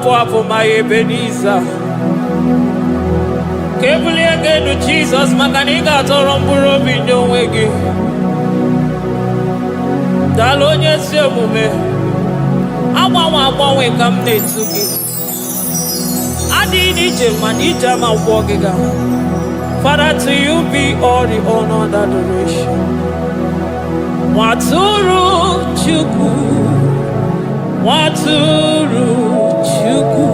S5: Na-apụ apụ, ma ya Ebenezer. Ka ebulie gị elu, Jizọs, maka na ị ga-atọrọ mkpụrụ obi nye onwe gị. Daalụ, onye ezi omume. Agbanwe agbanwe ka m na-etu gị. Adịghị n'ije mana ije ama gwọ gị ga. Father, to you be all the honor and adoration. Nwatụrụ Chukwu, Nwatụrụ Chukwu,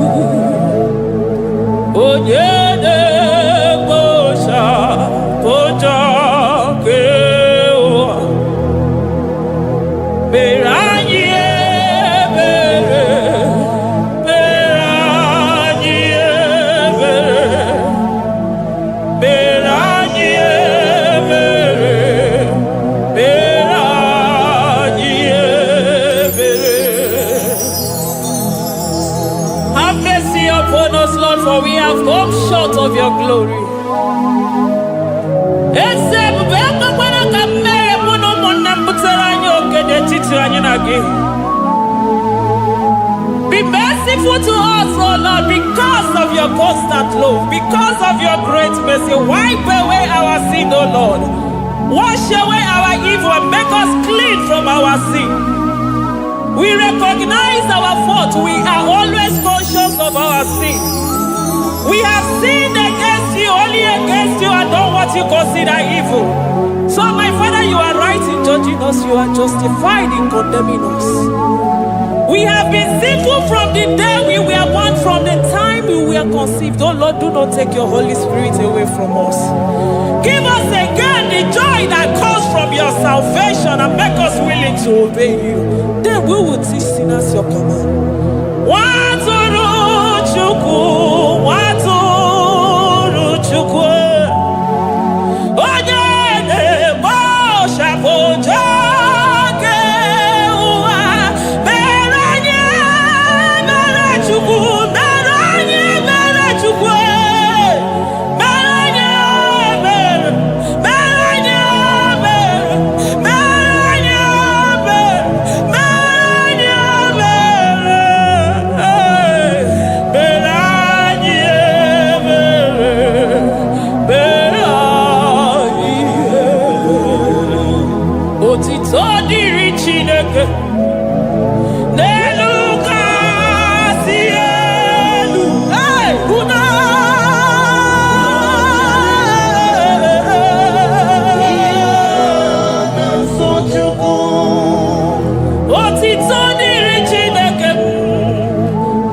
S5: onye na-ekpochapụ njọ nke ụwa, mere anyị ebere, mere anyị ebere, mere anyị ebere, mere anyị ebere. Have mercy upon us, Lord, for we have come short of your glory. Eze ebube, ekwekwara ka mmehie mụ na ụmụnne m butere anyị oke n'etiti anyị na gị. Be merciful to us, O Lord, because of your constant love, because of your great mercy. Wipe away our sin, O Lord. Wash away our evil and make us clean from our sin. We recognize our fault. We are always conscious of our sin. We have sinned against you, only against you, and done what you consider evil. So, my Father, you are right in judging us, you are justified in condemning us. We have been sinful from the day we were born, from the time we were conceived. Oh Lord, do not take your Holy Spirit away from us. Give us again the joy that comes from your salvation and make us willing to obey you. Then we will teach sinners your command. Nwatụrụ Chukwu, Nwatụrụ Chukwu, onye na-ekpochapụ njọ nke ụwa, mere anyị mere Chukwu, mere anyị mere Chukwu, mere anyị mere, mere anyị mere, mere anyị mere, mere anyị mere, mere anyị mere, mere anyị ebere. Otito dịrị Chineke n'elu kasị elu. Hey, udo.
S2: Nsọ Chukwu.
S5: Otito dịrị Chineke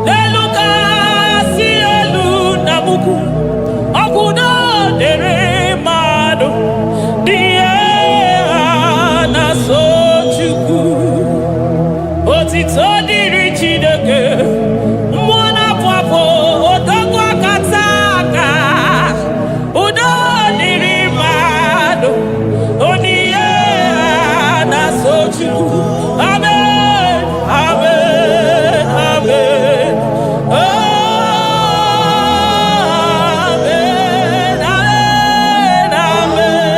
S5: n'elu kasị elu na mukwu. Ọkwụdo dịrị mmadụ dị ihe ha na-asọ Chukwu. Otito dịrị Chineke, mmụọ na-apụ apụ, odogwu akata aka. Udo dịrị mmadụ, onye ihe ha na-asọ Chukwu. Amen, amen, amen. Amen, amen, amen, amen,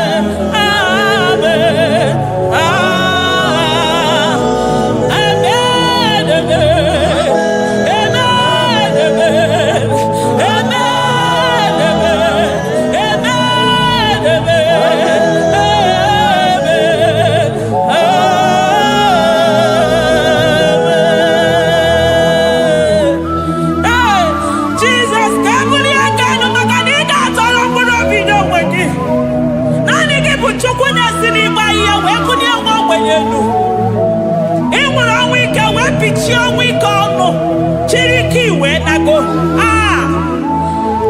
S5: amen, amen, amen, amen, amen, amen, amen, amen. Ee, Jizọs, ka ebulie aka elu maka na ị ga-atọrọ mkpụrụ obi n'onwe gị. Naanị gị bụ Chukwu na-esi n'ịgba ihe wee bulie nwa ogbenye elu. Ị nwere ọnwụ ike wee pichie ọnwụ ike ọnụ, chiri ike wee nago. Aa,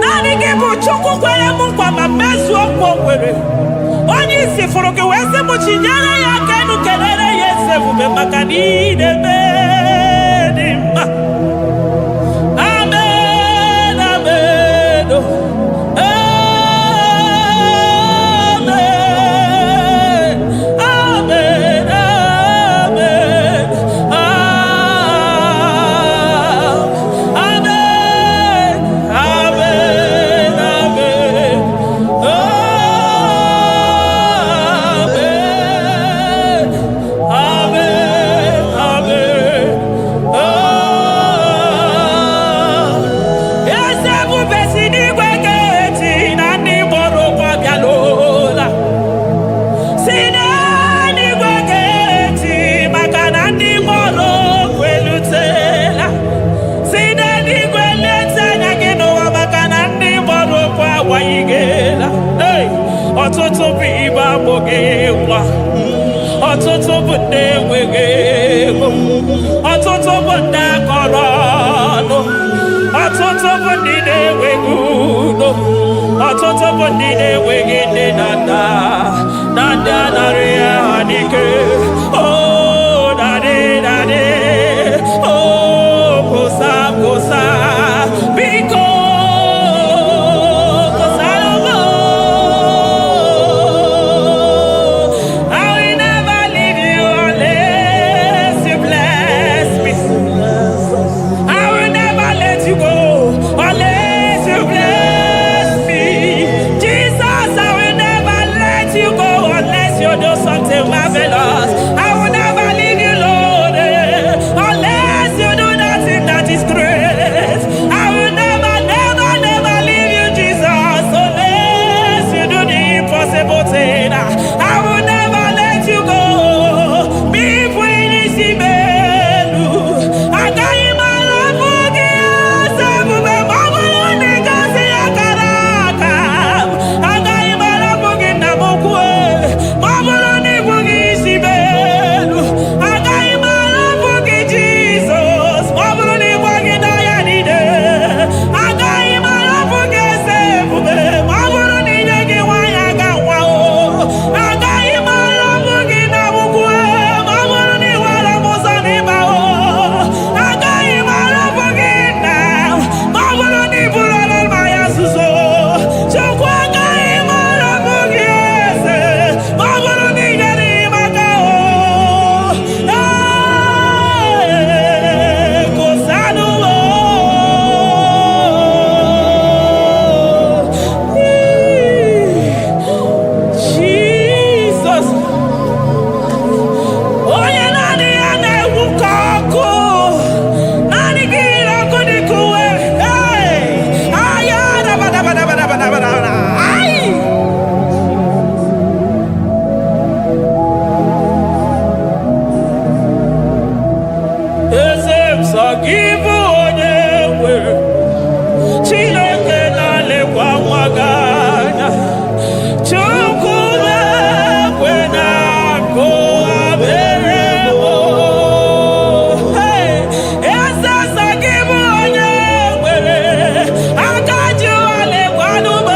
S5: naanị gị bụ Chukwu kwere m nkwa ma mezuo nkwa o kwere. Onye isi fụrụ gị wee sị m chinyere ya aka elu, kelere ya eze ebube maka na ị na-eme dị mma. Amen, amen, oh. Amen, amen, amen, amen, amen, amen, amen, amen, amen. bụ ndị enweghị ego, ọtụtụ bụ ndị akọrọ ọnụ, ọtụtụ bụ ndị na-enweghị udo, ọtụtụ bụ ndị na-enweghị nne na nna na ndị anarị ha n'ike. Oh, daddy, daddy, oh, kwụsa, kwụsa, biko kwụsara m. I will never leave you unless you bless me. I will never let you go unless you bless me. Jesus, I will never let you go unless you do something marvelous. I will never leave you, Lord, unless you do that thing that is great. I will never, never, never leave you, Jesus, unless you do the impossible thing. I will never let you go. Me n'isi m elu. Agaghị m arapụ gị, eze ebube, ma ọ bụrụ na ị gosi akara aka m. Agaghị m arapụ gị, nna m ukwu, ma ọ bụrụ na ị bụghị isi m elu. Agaghị m arapụ gị, Jizọs, ma ọ bụrụ na ị gwaghị n'ọya niile. Agaghị m arapụ gị, eze ebube, ma ọ bụrụ na ị nye gị nwaanyị aga nwa o. Agaghị m arapụ gị na ukwu, ma ọ bụrụ na ị were m ụzọ n'ịba o. Agaghị m arapụ gị, nna, ma ọ bụrụ na ị bụrụ mmanya nzuzo. Chukwu, agaghị m arapụ gị, eze, ma ọ bụrụ na ị nyere m aka o. Ee, kwụsanụ m o. Jesus, onye naanị ya na-egwu ka ọkụ, naanị gị yiri ọkụ dị ka uwe. Hey! Aya, dabadabadabadabadabada. Ai! Eze m, sọ gị bụ onye nwere Chineke na-alekwa nwa gị anya. Chukwu na-ekwe na akụ abere m. Hey! Eze, sọ gị bụ onye nwere aka ji ụwa lekwanụ m.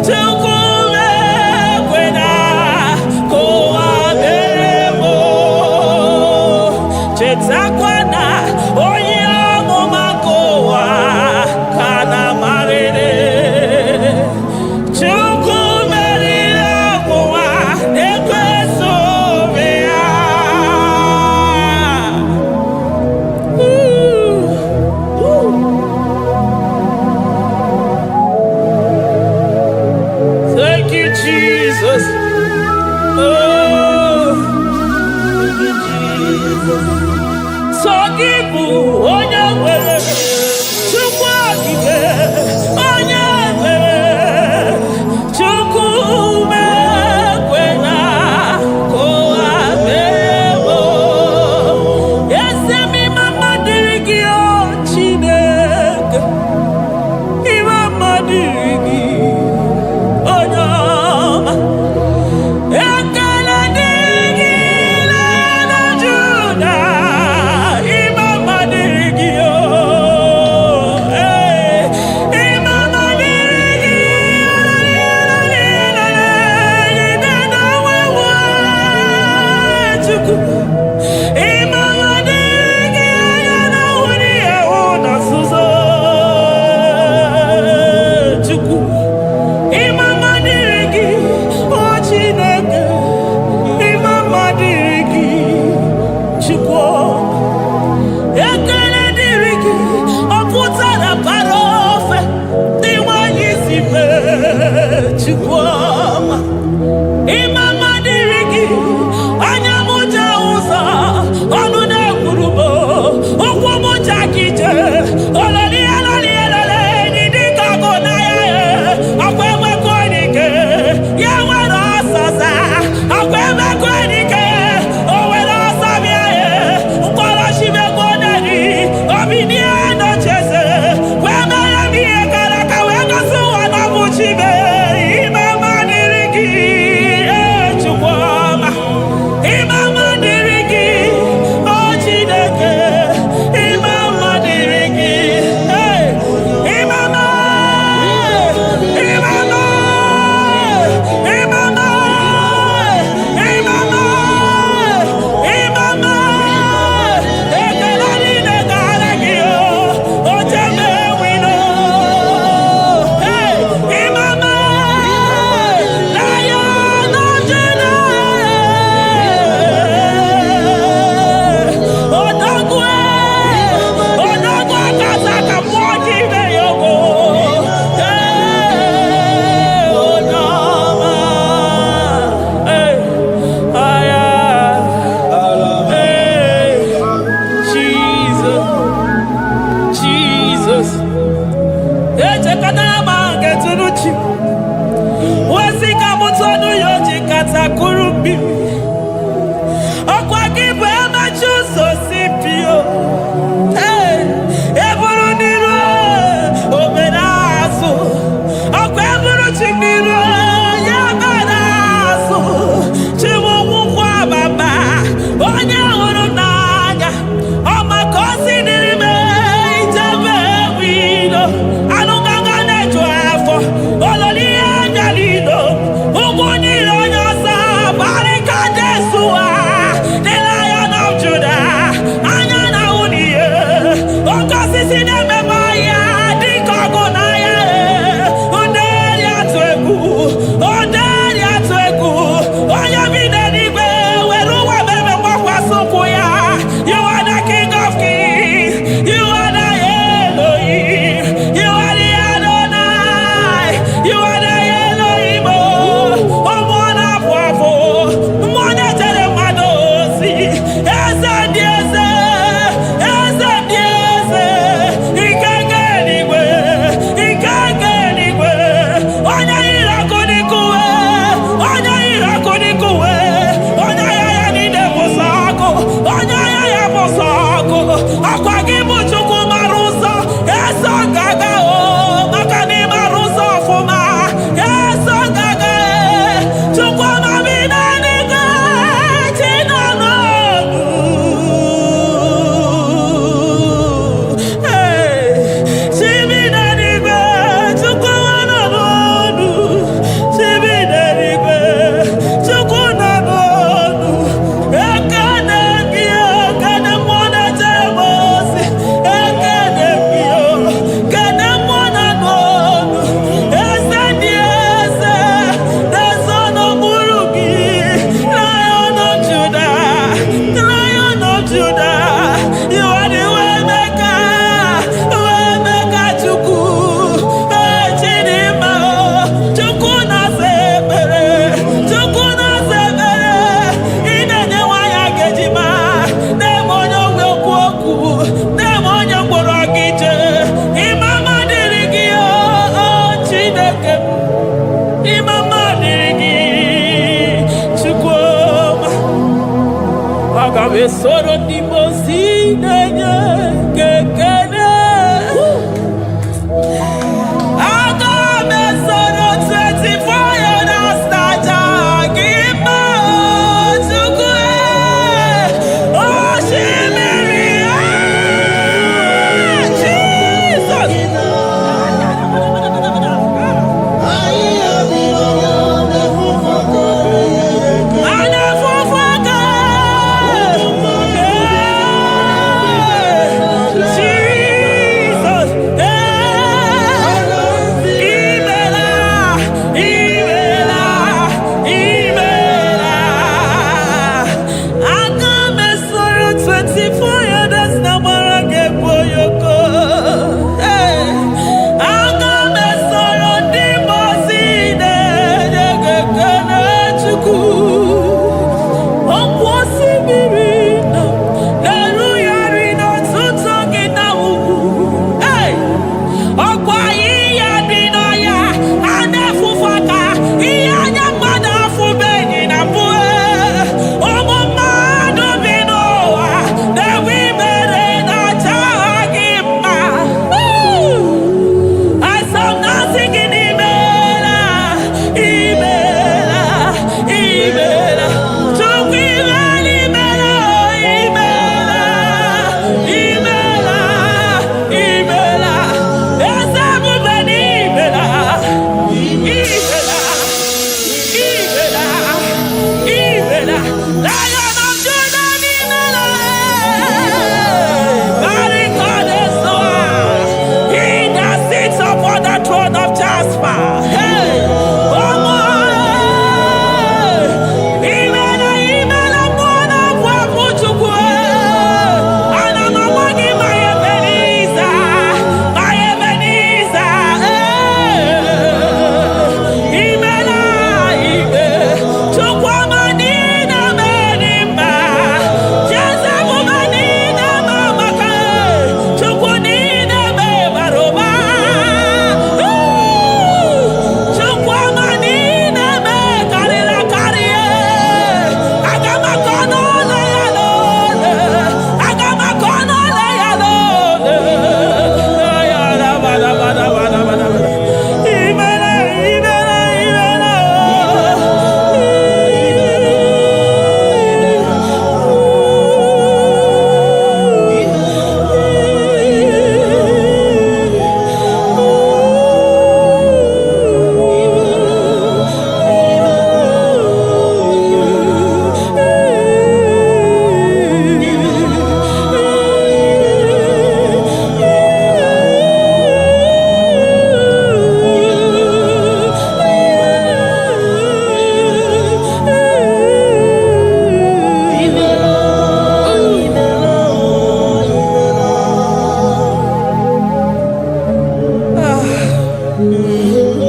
S5: Chukwu na-ekwe na akụ abere m. Chetakwa na onye amụma nke ụwa ka na-amarịrị. Chukwu meriri ọgwụnwa na-ekweso obi ya. Thank you, Jesus. Oh, thank you, Jesus. Sọ gị bụ onye nwere Chukwu okike, onye nwere Chukwu mekwena ka ụwa mere m. Eze m, ịma mma dịrị gị, o Chineke, ịma mma dịrị gị, onye ọma. Ekele dịrị gị na Juda, ịma mma dịrị gị o. Ee, ịma mma dịrị gị, Chukwu. Ịma mma dịrị gị, anya na-ahụ n'ihe hụ na nzuzo. Chukwu. Ịma mma dịrị gị, o Chineke. Ịma mma dịrị gị, Chukwu. Ekele dịrị gị, ọ pụtara bara ofe dị nwanyị si mee, Chukwu ọma. Ịma mma dịrị gị, anya m ji ahụ. Aga m esoro ndị mmụọ ozi na-enye gị ekele. Aga m esoro 24 elders na-aja gị mma, Chukwu. Osimiri, ah, Jesus. Anafufuka. Jesus. Imela, imela, imela. Aga m esoro 24 elders na gbara gị egwu oyoko. Aga m esoro ndị mmụọ ozi na-enye gị ekele, Chukwu. Ọkwa osimiri nọ na-erugharị n'ọtụtụ gị na ugwu. Hey! Ọkwa ihe dị n'ọhịa a na-efufe aka, ihe anya mmadụ afụbeghị na mbụ. Ụmụ mmadụ bi n'ụwa na-enwe ibere na-acha gị mma. Woo! Asam na-asị gị n'imela, imela, imela. Chukwu, imela, imela, imela, imela, imela. Eze ebube, n'imela, imela, imela, imela. Lion of Judah, n'imela. Barikade-soa. He that sits upon the throne of Jasper. Hey, Omo, imela, imela, mwana wa Chukwu. Ana m agwa gị, my Ebenezer, my Ebenezer. Imela, ime, Chukwu ọma niile mere mma. Jeze ebube niile ma maka, Chukwu niile bara ụba. Chukwu ọma niile karịrị akarị. Aga m akọ n'ụlọ ya n'ole. Aga m akọ n'ụlọ ya n'ole. Imela, imela, imela.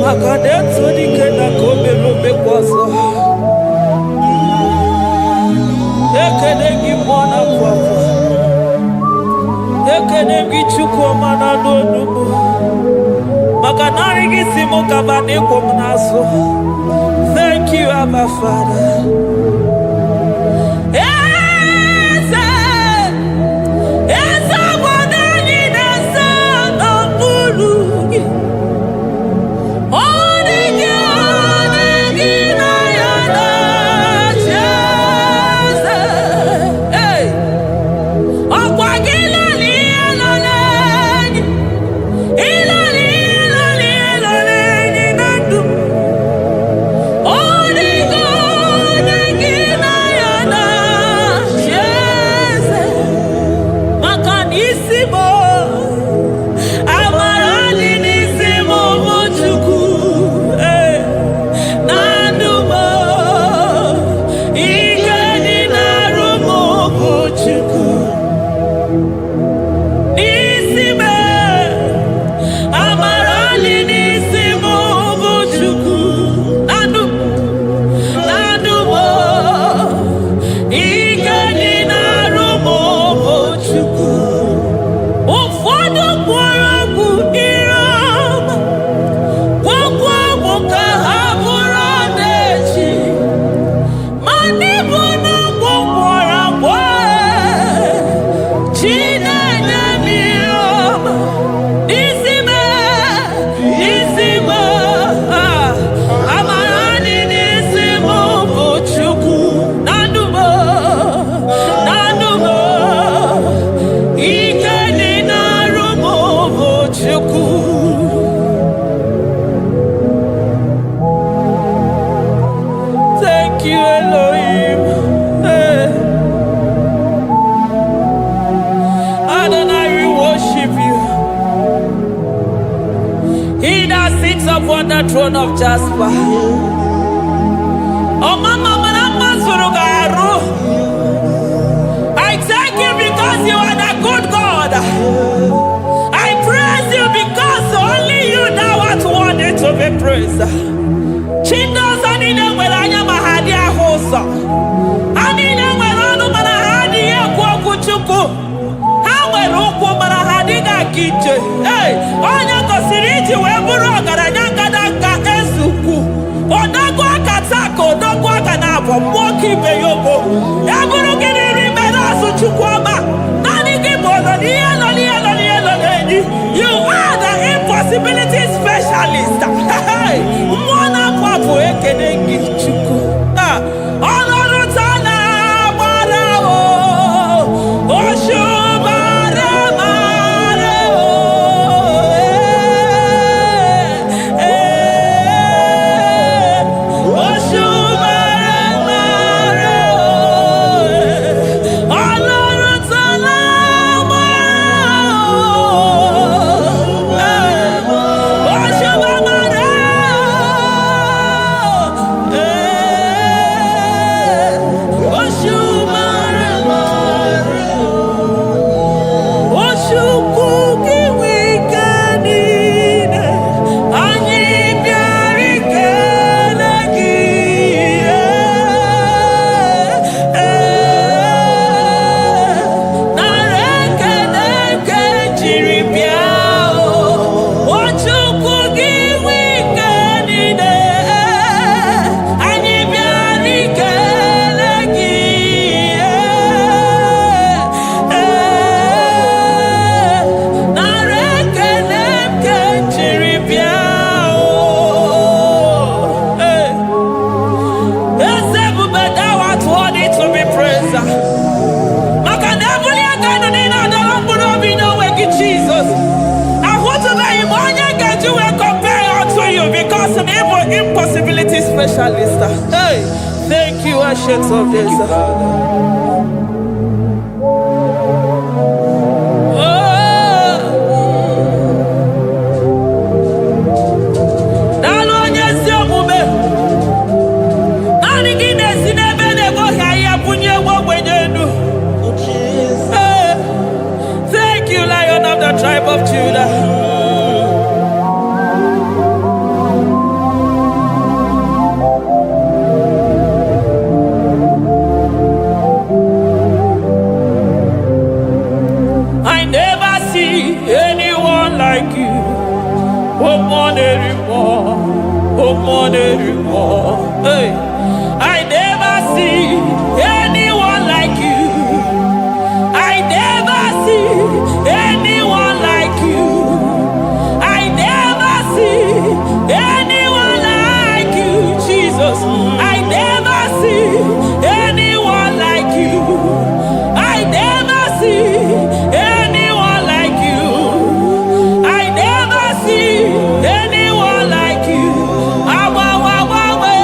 S5: Maka na etu dike na ka o mere omekwa ọzọ. Ekene gị, mmụọ na-apụ apụ. Ekene gị, Chukwu ọma na anụ onugbu, maka narị gị si m kaba na ịkwụ m n'azụ. Thank you, Abba Father. Eze, eze obodo anyị na-eze n'okpuru gị. Ọ dị gị, ọ dị gị na ya na-achị eze. Hey! Ọkwa gị lọrọ ihe lọrọ enyi, ịlọrọ ihe lọrọ ihe lọrọ enyi na ndụ. Ọ dị gị, ọ dị gị. throne of Jasper. Ọmama mara mma zuru gị arụ. I thank you because you are the good God. I praise you because only you thou art worthy to be praised. Chi ndị ọzọ niile nwere anya ma ha adịghị ahụ ụzọ. Ha niile nwere ọnụ mana ha adịghị ekwu okwu Chukwu. Ha nwere ụkwụ mana ha adịghị aga ije. Ee, onye gosiri iji wee bụrụ ọgaranya ngadanga eze ukwu. Odogwu aka taa ka odogwu aka na-abụ mmụọ ka ibe ya ogo. Ya bụrụ gị n'iri mere azụ, Chukwu ọma. Naanị gị bụ ọnọ n'ihe nọ n'ihe nọ n'ihe nọ n'enyi. You are the impossibility specialist. Hey, mmụọ na-apụ apụ, ekene gị, Chukwu. Ah, ọlọ́run tó lágbára o, òṣùbàrẹ̀ màrẹ̀ o, eh, òṣùbàrẹ̀ màrẹ̀ o, ọlọ́run tó lágbára o, òṣùbàrẹ̀ màrẹ̀ o, òṣùbàrẹ̀ màrẹ̀ o. Chukwu gị nwe ike niile, anyị bịara ikele gị. Ee, nara ekele nke jiri bịa o. O Chukwu gị nwe ike niile, anyị bịara ikele gị. Ee, nara ekele nke jiri bịa o. Ee. Eze ebube, thou art worthy to be praised. Maka na ebuli aka elu niile adọrọ mkpụrụ obi n'onwe gị, Jizọs. Ahụtụbeghị m onye ga-eji wee compare unto you because na ịbụ impossibility specialist. Hey, thank you, Ancient of
S4: Thank
S5: Days.
S4: you, Father.
S5: Oh, daalụ onye ezi omume. Naanị gị na-esi n'ebe na-egoghị ahịhịa bunye nwa ogbenye elu.
S1: Oh, Jesus.
S5: Hey, thank you, Lion of the tribe of Judah. I never see anyone like you. Oh, more oh, more Hey, I never see anyone like you. I never see anyone like you. I never see anyone like you, Jesus. I never see anyone like you. I never see anyone like you. I never see anyone like you. Awa, wa, wa, we.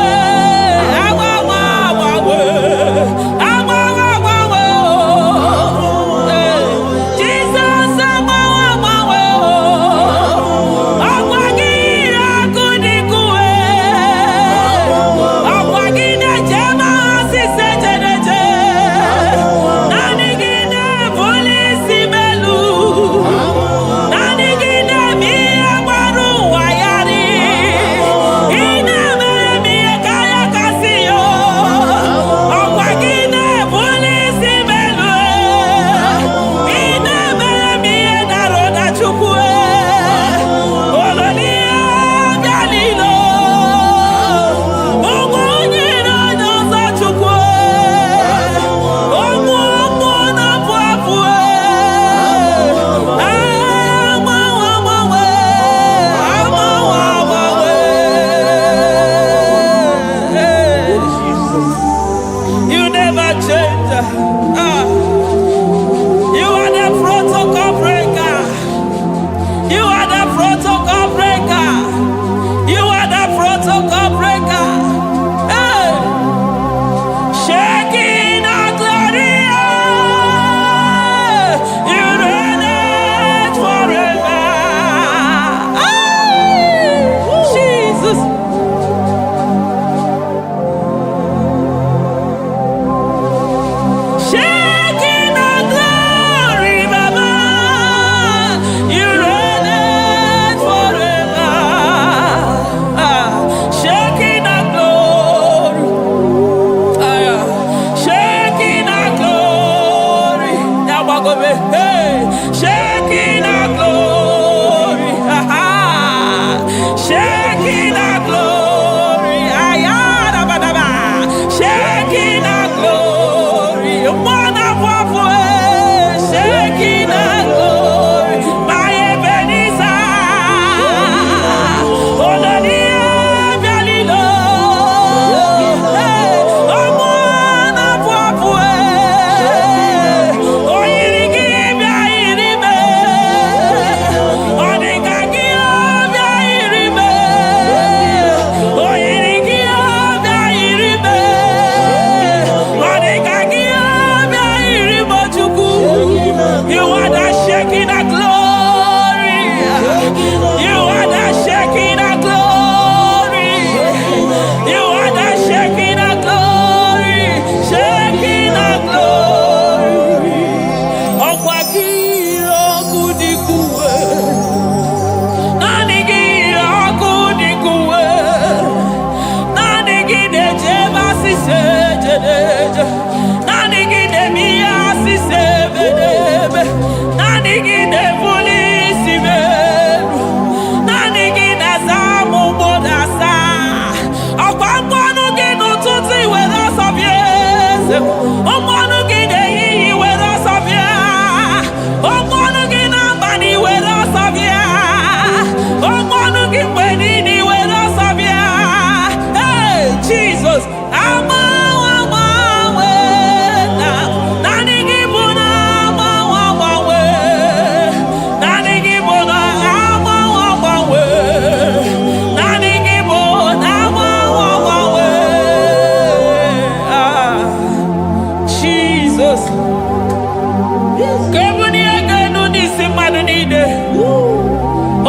S5: Ka ebulie gị elu n'isi mmadụ niile.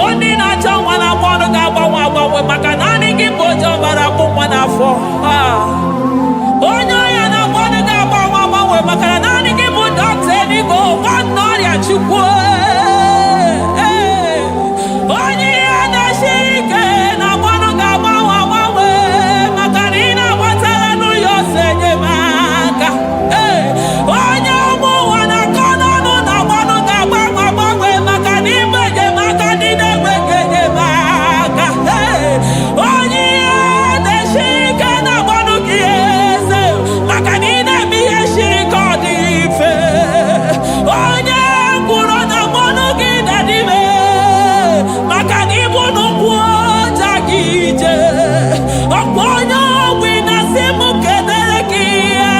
S5: Onye na-achọ nwa na-agba ọnụ ga-agbanwe agbanwe, maka naanị gị bụ oche ọbara akpụ nwa n'afọ. Ah. Onye ọrịa na-agba ọnụ ga-agbanwe agbanwe, maka na naanị gị bụ dọkịta eluigwe, nwanne ọrịa Chukwu. Ee. Onye ihe na-esiri ike na-agba ọnụ ga-agbanwe agbanwe, maka na ị na-agbatara n'ụlọ ọsọ enyemaka. Ee. Onye ụmụ ụwa na-akọ n'ọnụ na-agba ọnụ ga-agbanwe agbanwe, maka na ịbụ enyemaka ndị na-enweghị enyemaka. Ee. Onye ihe na-esiri ike na-agba ọnụ gị eze, maka na ị na-eme ihe siri ka ọ dị mfe. Onye ngwụrọ na-agba ọnụ gị na-adịme, maka na ịbụ n'ụkwụ ọja gị ije. Ọkwa onye ogbi na-asị m kedere gị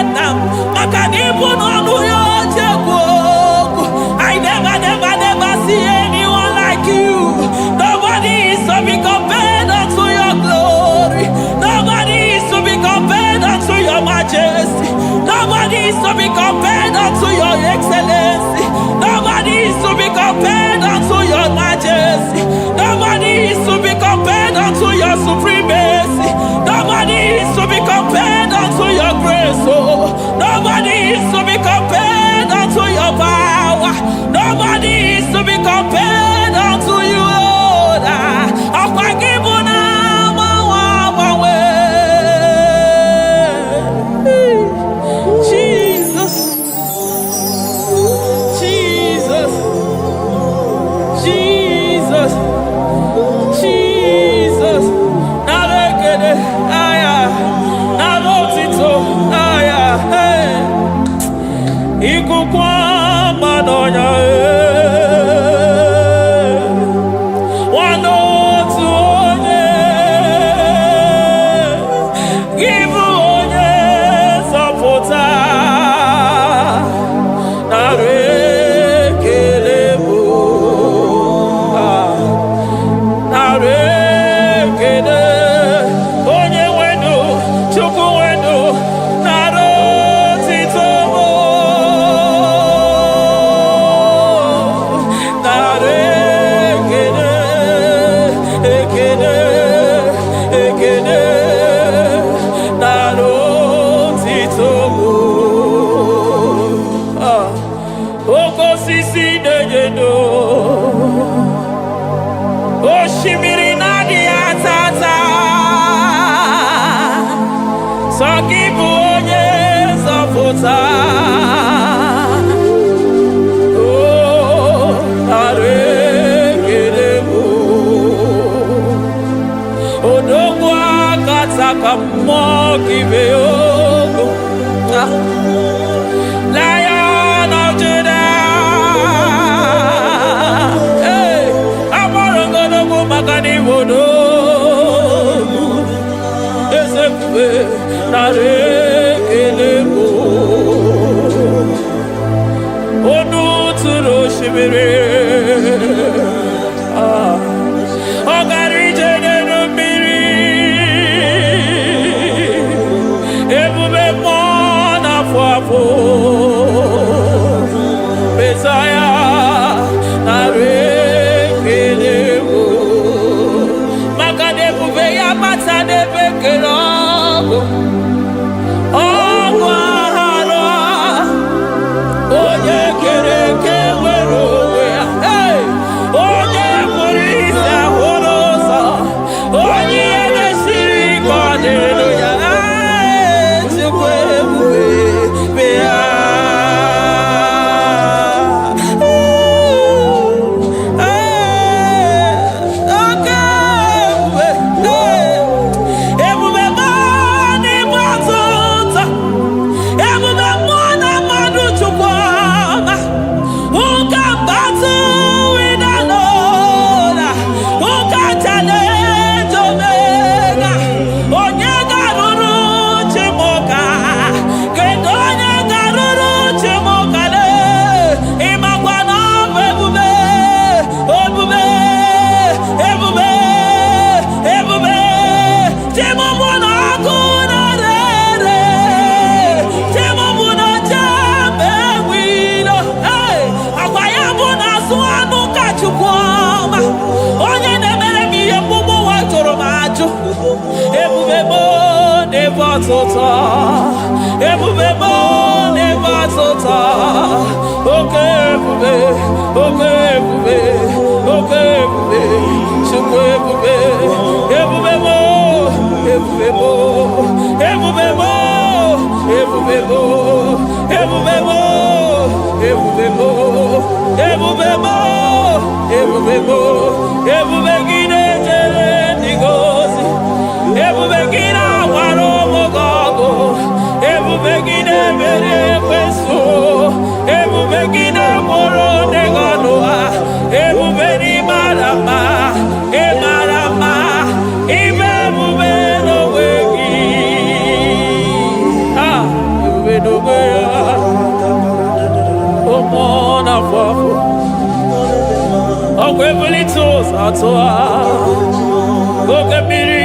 S5: nna m, maka na ịbụ n'ọnụ ya oche ekwu okwu. I never, never, never see anyone like you. Nobody is to be compared unto your glory. Nobody is to be compared unto your majesty. Nobody is to be compared unto your excellency. Nobody is to be compared unto your majesty. Nobody is to be compared unto your supremacy. Nobody is to be compared unto your grace. Oh, nobody is to be compared unto your power. Nobody is to be compared unto you, Lord. Ọkwa gị bụ na agbanwe agbanwe. Jesus, Jesus, Jesus, Jesus. Nara ekele, aya, nara otito, aya, hey. Ikuku ọma n'ọnya, ee. Nwanne otu onye, gị bụ onye nzọpụta. Nara ekele bụ, ah. Nara ekele, onye nwenu, Chukwu nwenu, nara otito bụ. Nara ekele, ekele, ekele, nara otito bụ. Ah. Oke osisi na-enye ndụ, osimiri na-adịghị ata ata, sọ gị bụ onye nzọpụta. O, nara ekele bụ. Odogwu akataka mmụọ gị mee ogo. Ah. Lion of Judah. Hey, agbọrọgọdọgwu maka na Igbo n'ogwu. Eze ebube, nara ekele bụ. Onu tụrụ osimiri. Ah. Ọ gara ije n'elu mmiri. Ebube mmụọ na-afụ afụ. Mesaya, nara ekele bụ. Maka na ebube ya bata n'ebe kere ọgụ. Ọgụ aghara, onye kere eke nwere onwe ya. ọtụtụ, ebube m na-eme ọtụtụ. Oke ebube, oke ebube, oke ebube, Chukwu ebube, ebube m, ebube m, ebube m, ebube m, ebube m, ebube m, ebube m, ebube m, ebube gị na-ejere ndị gị ozi, ebube gị na-agbara ụmụ gị ọgụ, ebube gị na-emeri ekwensu, ebube gị na-akpọrọ ndị gị ọnụ ha, ebube n'ịmara mma, ịmara mma, ibe ebube n'onwe gị. Ah, ebube n'onwe ya, ụmụ na-afọ afọ ọkwa ebulite ụzọ atụ ha, oke mmiri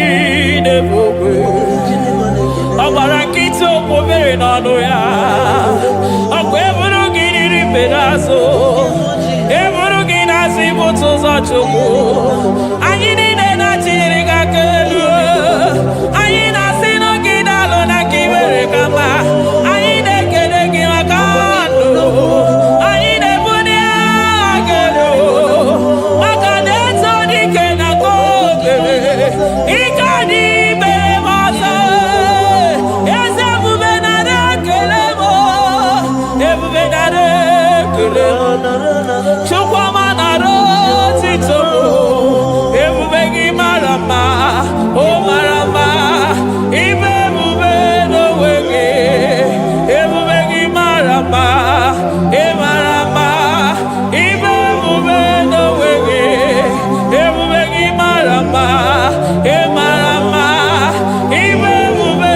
S5: na-ebu ogwe, ọ gbara nkịtị okwu mmiri n'ọnụ ya, ọkwa eburu gị riri mbe n'azụ, eburu gị n'azụ ibute ụzọ Chukwu. Anyị niile na-achịnyere gị aka elu, anyị na-asị na gị daalụ na ka i mere ka mma, anyị na-ekele gị maka ndụ, anyị na-ebuli aha gị elu maka na eto dike na ka okere ike dị imere m ọzọ. Eze ebube nara ekele m, ebube nara ekele m, Chukwuma nara otito m, ebube gị mara mma, o mara mma, ibe ebube n'onwe gị, ebube gị mara mma, ị mara mma, ibe ebube n'onwe gị, ebube gị mara mma, ị mara mma, ibe ebube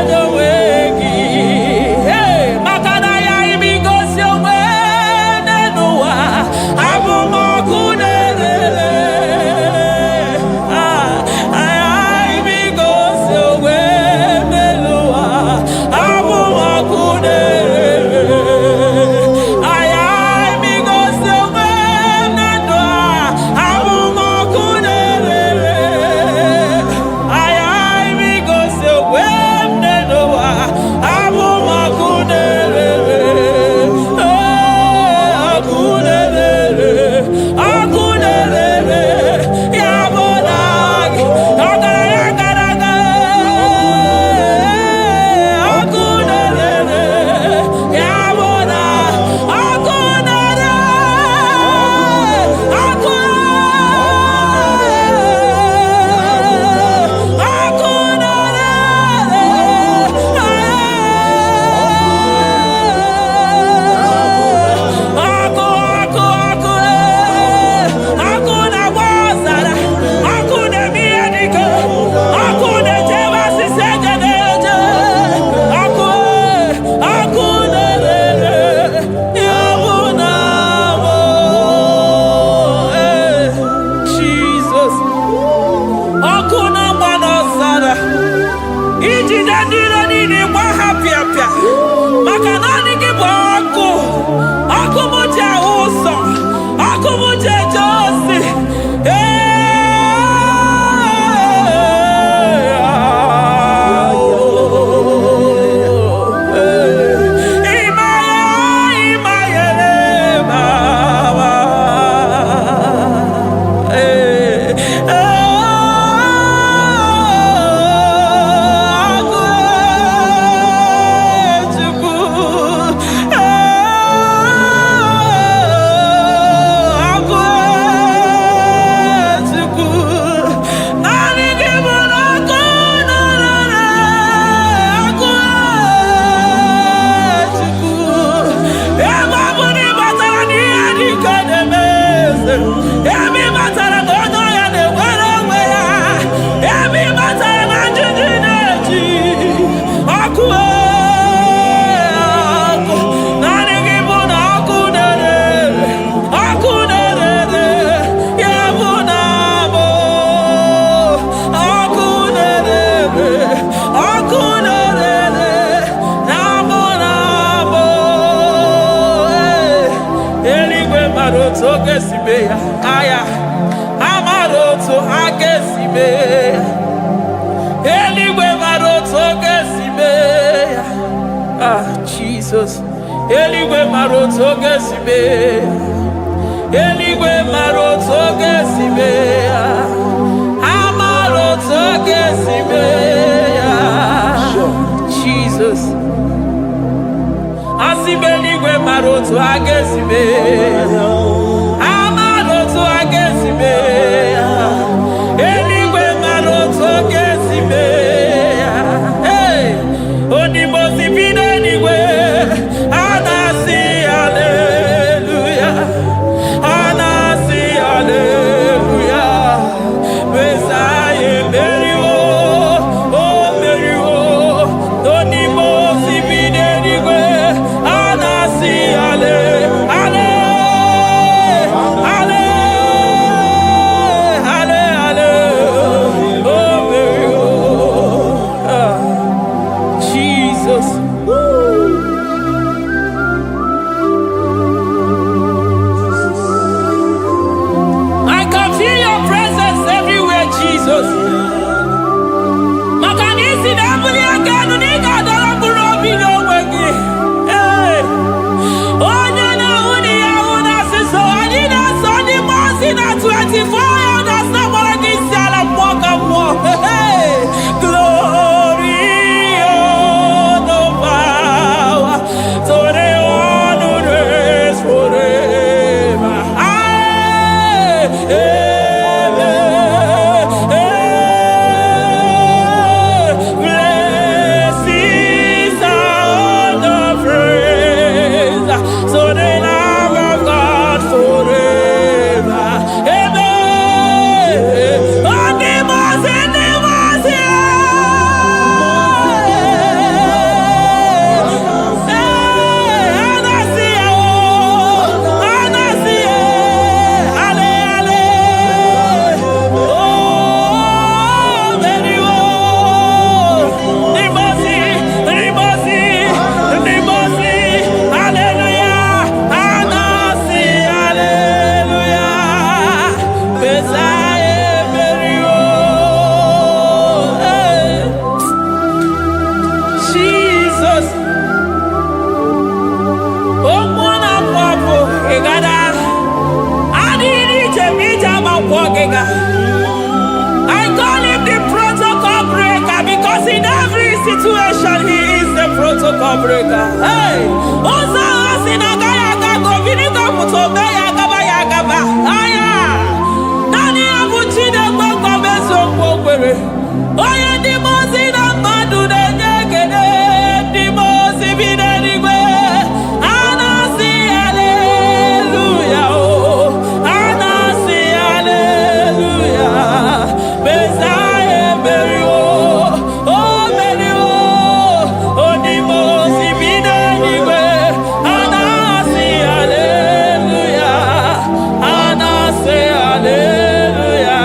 S5: n'onwe gị. Hey, maka na ya imi gosi onwe n'ụwa, abụ m ọkụ na-erere. Ah, imi gosi onwe n'ụwa, abụ m ọkụ na-erere. Aya imi gosi onwe na ndụ a, abụ m ọkụ na-erere. Aya imi gosi onwe m n'ụwa, abụ m ọkụ na-erere. Ee, ọkụ na-erere, ọkụ na-erere, ya bụ na gị, ọgaranya gara aga. Ee, ọkụ na-erere, ya bụ na ọkụ na-ere, ọkụ ọkụ na-ere, ọkụ ọkụ ọkụ, ọkụ na-agba ọzara, ọkụ na-eme ihe dike, ọkụ na-echebe asịsị eje na-eje, ọkụ ọkụ na-ere, ya bụ na mụ. Jizọs, ọkụ na-agba n'ọzara, ijide ndị iro niile gba ha pịapịa, maka naanị gị bụ ọkụ, ọkụ m ji ahụ ụzọ, ọkụ m ji eje ozi. Ee, ịmaya ịmayere mama. Ee, agụ Chukwu, agụ Chukwu, naanị gị bụ na ọkụ na-ere, agụ Chukwu, ebe ọ bụ na ị batara n'ihe dị ka na-eme eze, ebe ị batara na onye ọya na-enwere onwe ya, ebe ị batara na njiji na-eji ọkụ, ọkụ, naanị gị bụ na ọkụ na-ere, ọkụ na-ere, ya bụ na bụ ọkụ na-ere, ọkụ na-ere, na bụ na bụ. Eluigwe mara otu oge si mee ya, aya amara otu aka esi mee ya. Eluigwe mara otu oge si Eluigwe mara otu oge si mee ya. Eluigwe mara otu oge si mee ya. Ha mara otu oge si mee ya. Jesus. Asị m eluigwe mara otu a ga-esi mee ya. Ha mara otu a ga-esi mee ya. Eluigwe mara otu ọ ga-esi mee ya. Hey! Onimosi bi n'eluigwe, a na-asị haleluya. A na-asị haleluya. Mesaya emeriwo, o meriwo. Onimosi bi n'eluigwe, a na-asị hale, hale, hale, hale, hale, o meriwo. Ah, Jesus. Woo. I can feel your presence everywhere, Jesus. Maka na isi na-ebuli aka elu na ị ga-adọrọ mkpụrụ obi n'onwe gị. Ee. Onye na-ahụ na ihe ahụ na-asịsọ, anyị na-asọ ndị mmụọ ozi na 24 elders na-agbara gị isi ala mmụọ ka mmụọ. Hey! Glory, honor, power to the one who reigns forever. Amen. Amen. Blessings and honor, praise to the Lamb of God forever. Amen. Ndị mmụọ ozi, ndị mmụọ ozi, ee, a na-asị ya o, a na-asị ya, ale, ale, o meriwo. Ndị mmụọ ozi, ndị mmụọ ozi, ndị mmụọ ozi, haleluya, a na-asị haleluya, Mesaya emeriwo. Ee, Jesus. Okwu na-apụ apụ ịgada adịghị ije ma ije ama nkwọ gịga. I call him the protocol breaker because in every situation he is the protocol breaker. Hey! Ụzọ ahụ si na agaghị aga ka obinigo pụta ome ya agaba ya agaba. Aya! Naanị ya bụ Chineke nkwa eziokwu o kwere. Onye ndị mmụọ ozi na mmadụ na-enye ekele, ndị mmụọ ozi bi n'eluigwe. A na-asị haleluya o. A na-asị haleluya. Mesaya emeriwo. O meriwo. Onye mmụọ ozi bi n'eluigwe. A na-asị haleluya. A na-asị haleluya.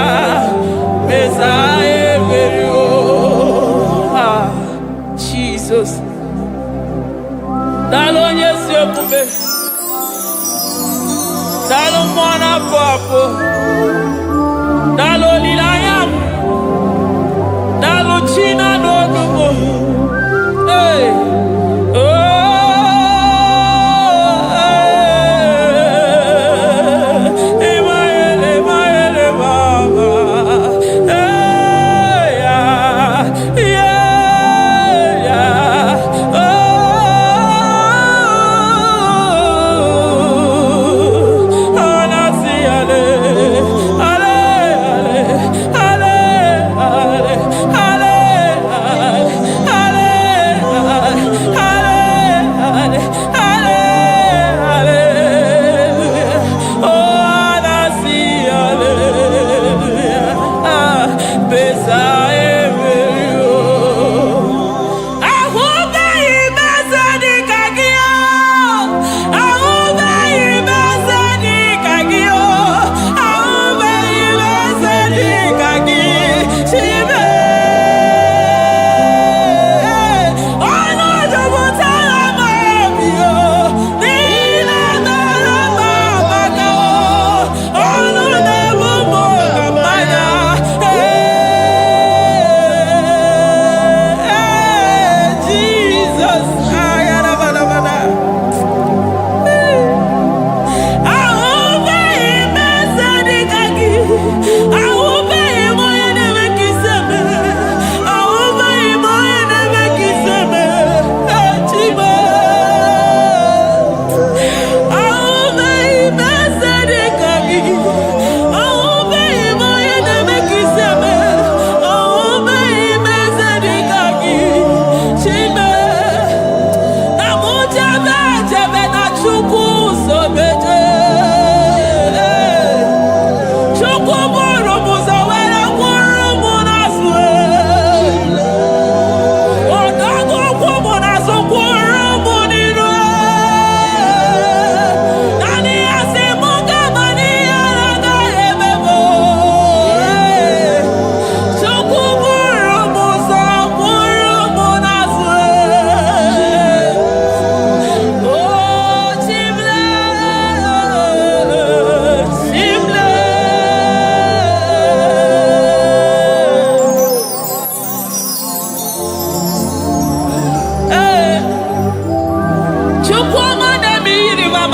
S5: Mesaya emeriwo. Ah, Jesus. Daalụ onye ezi omume. Daalụ mmụọ na-apụ apụ. Daalụ olileanya m. Daalụ chi na-anụ olu m. Hey. Oh, hey. Emmanuel, Emmanuel, Mama. Hey, yeah. Oh, anasi ale.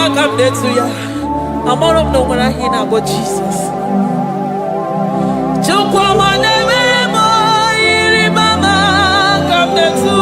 S5: Ka m na-etu ya. Amara m na o nwere aha ị na-akpọ Jizọs. Chukwu ọma na-eme m, ịrịba ama ka m na-etu.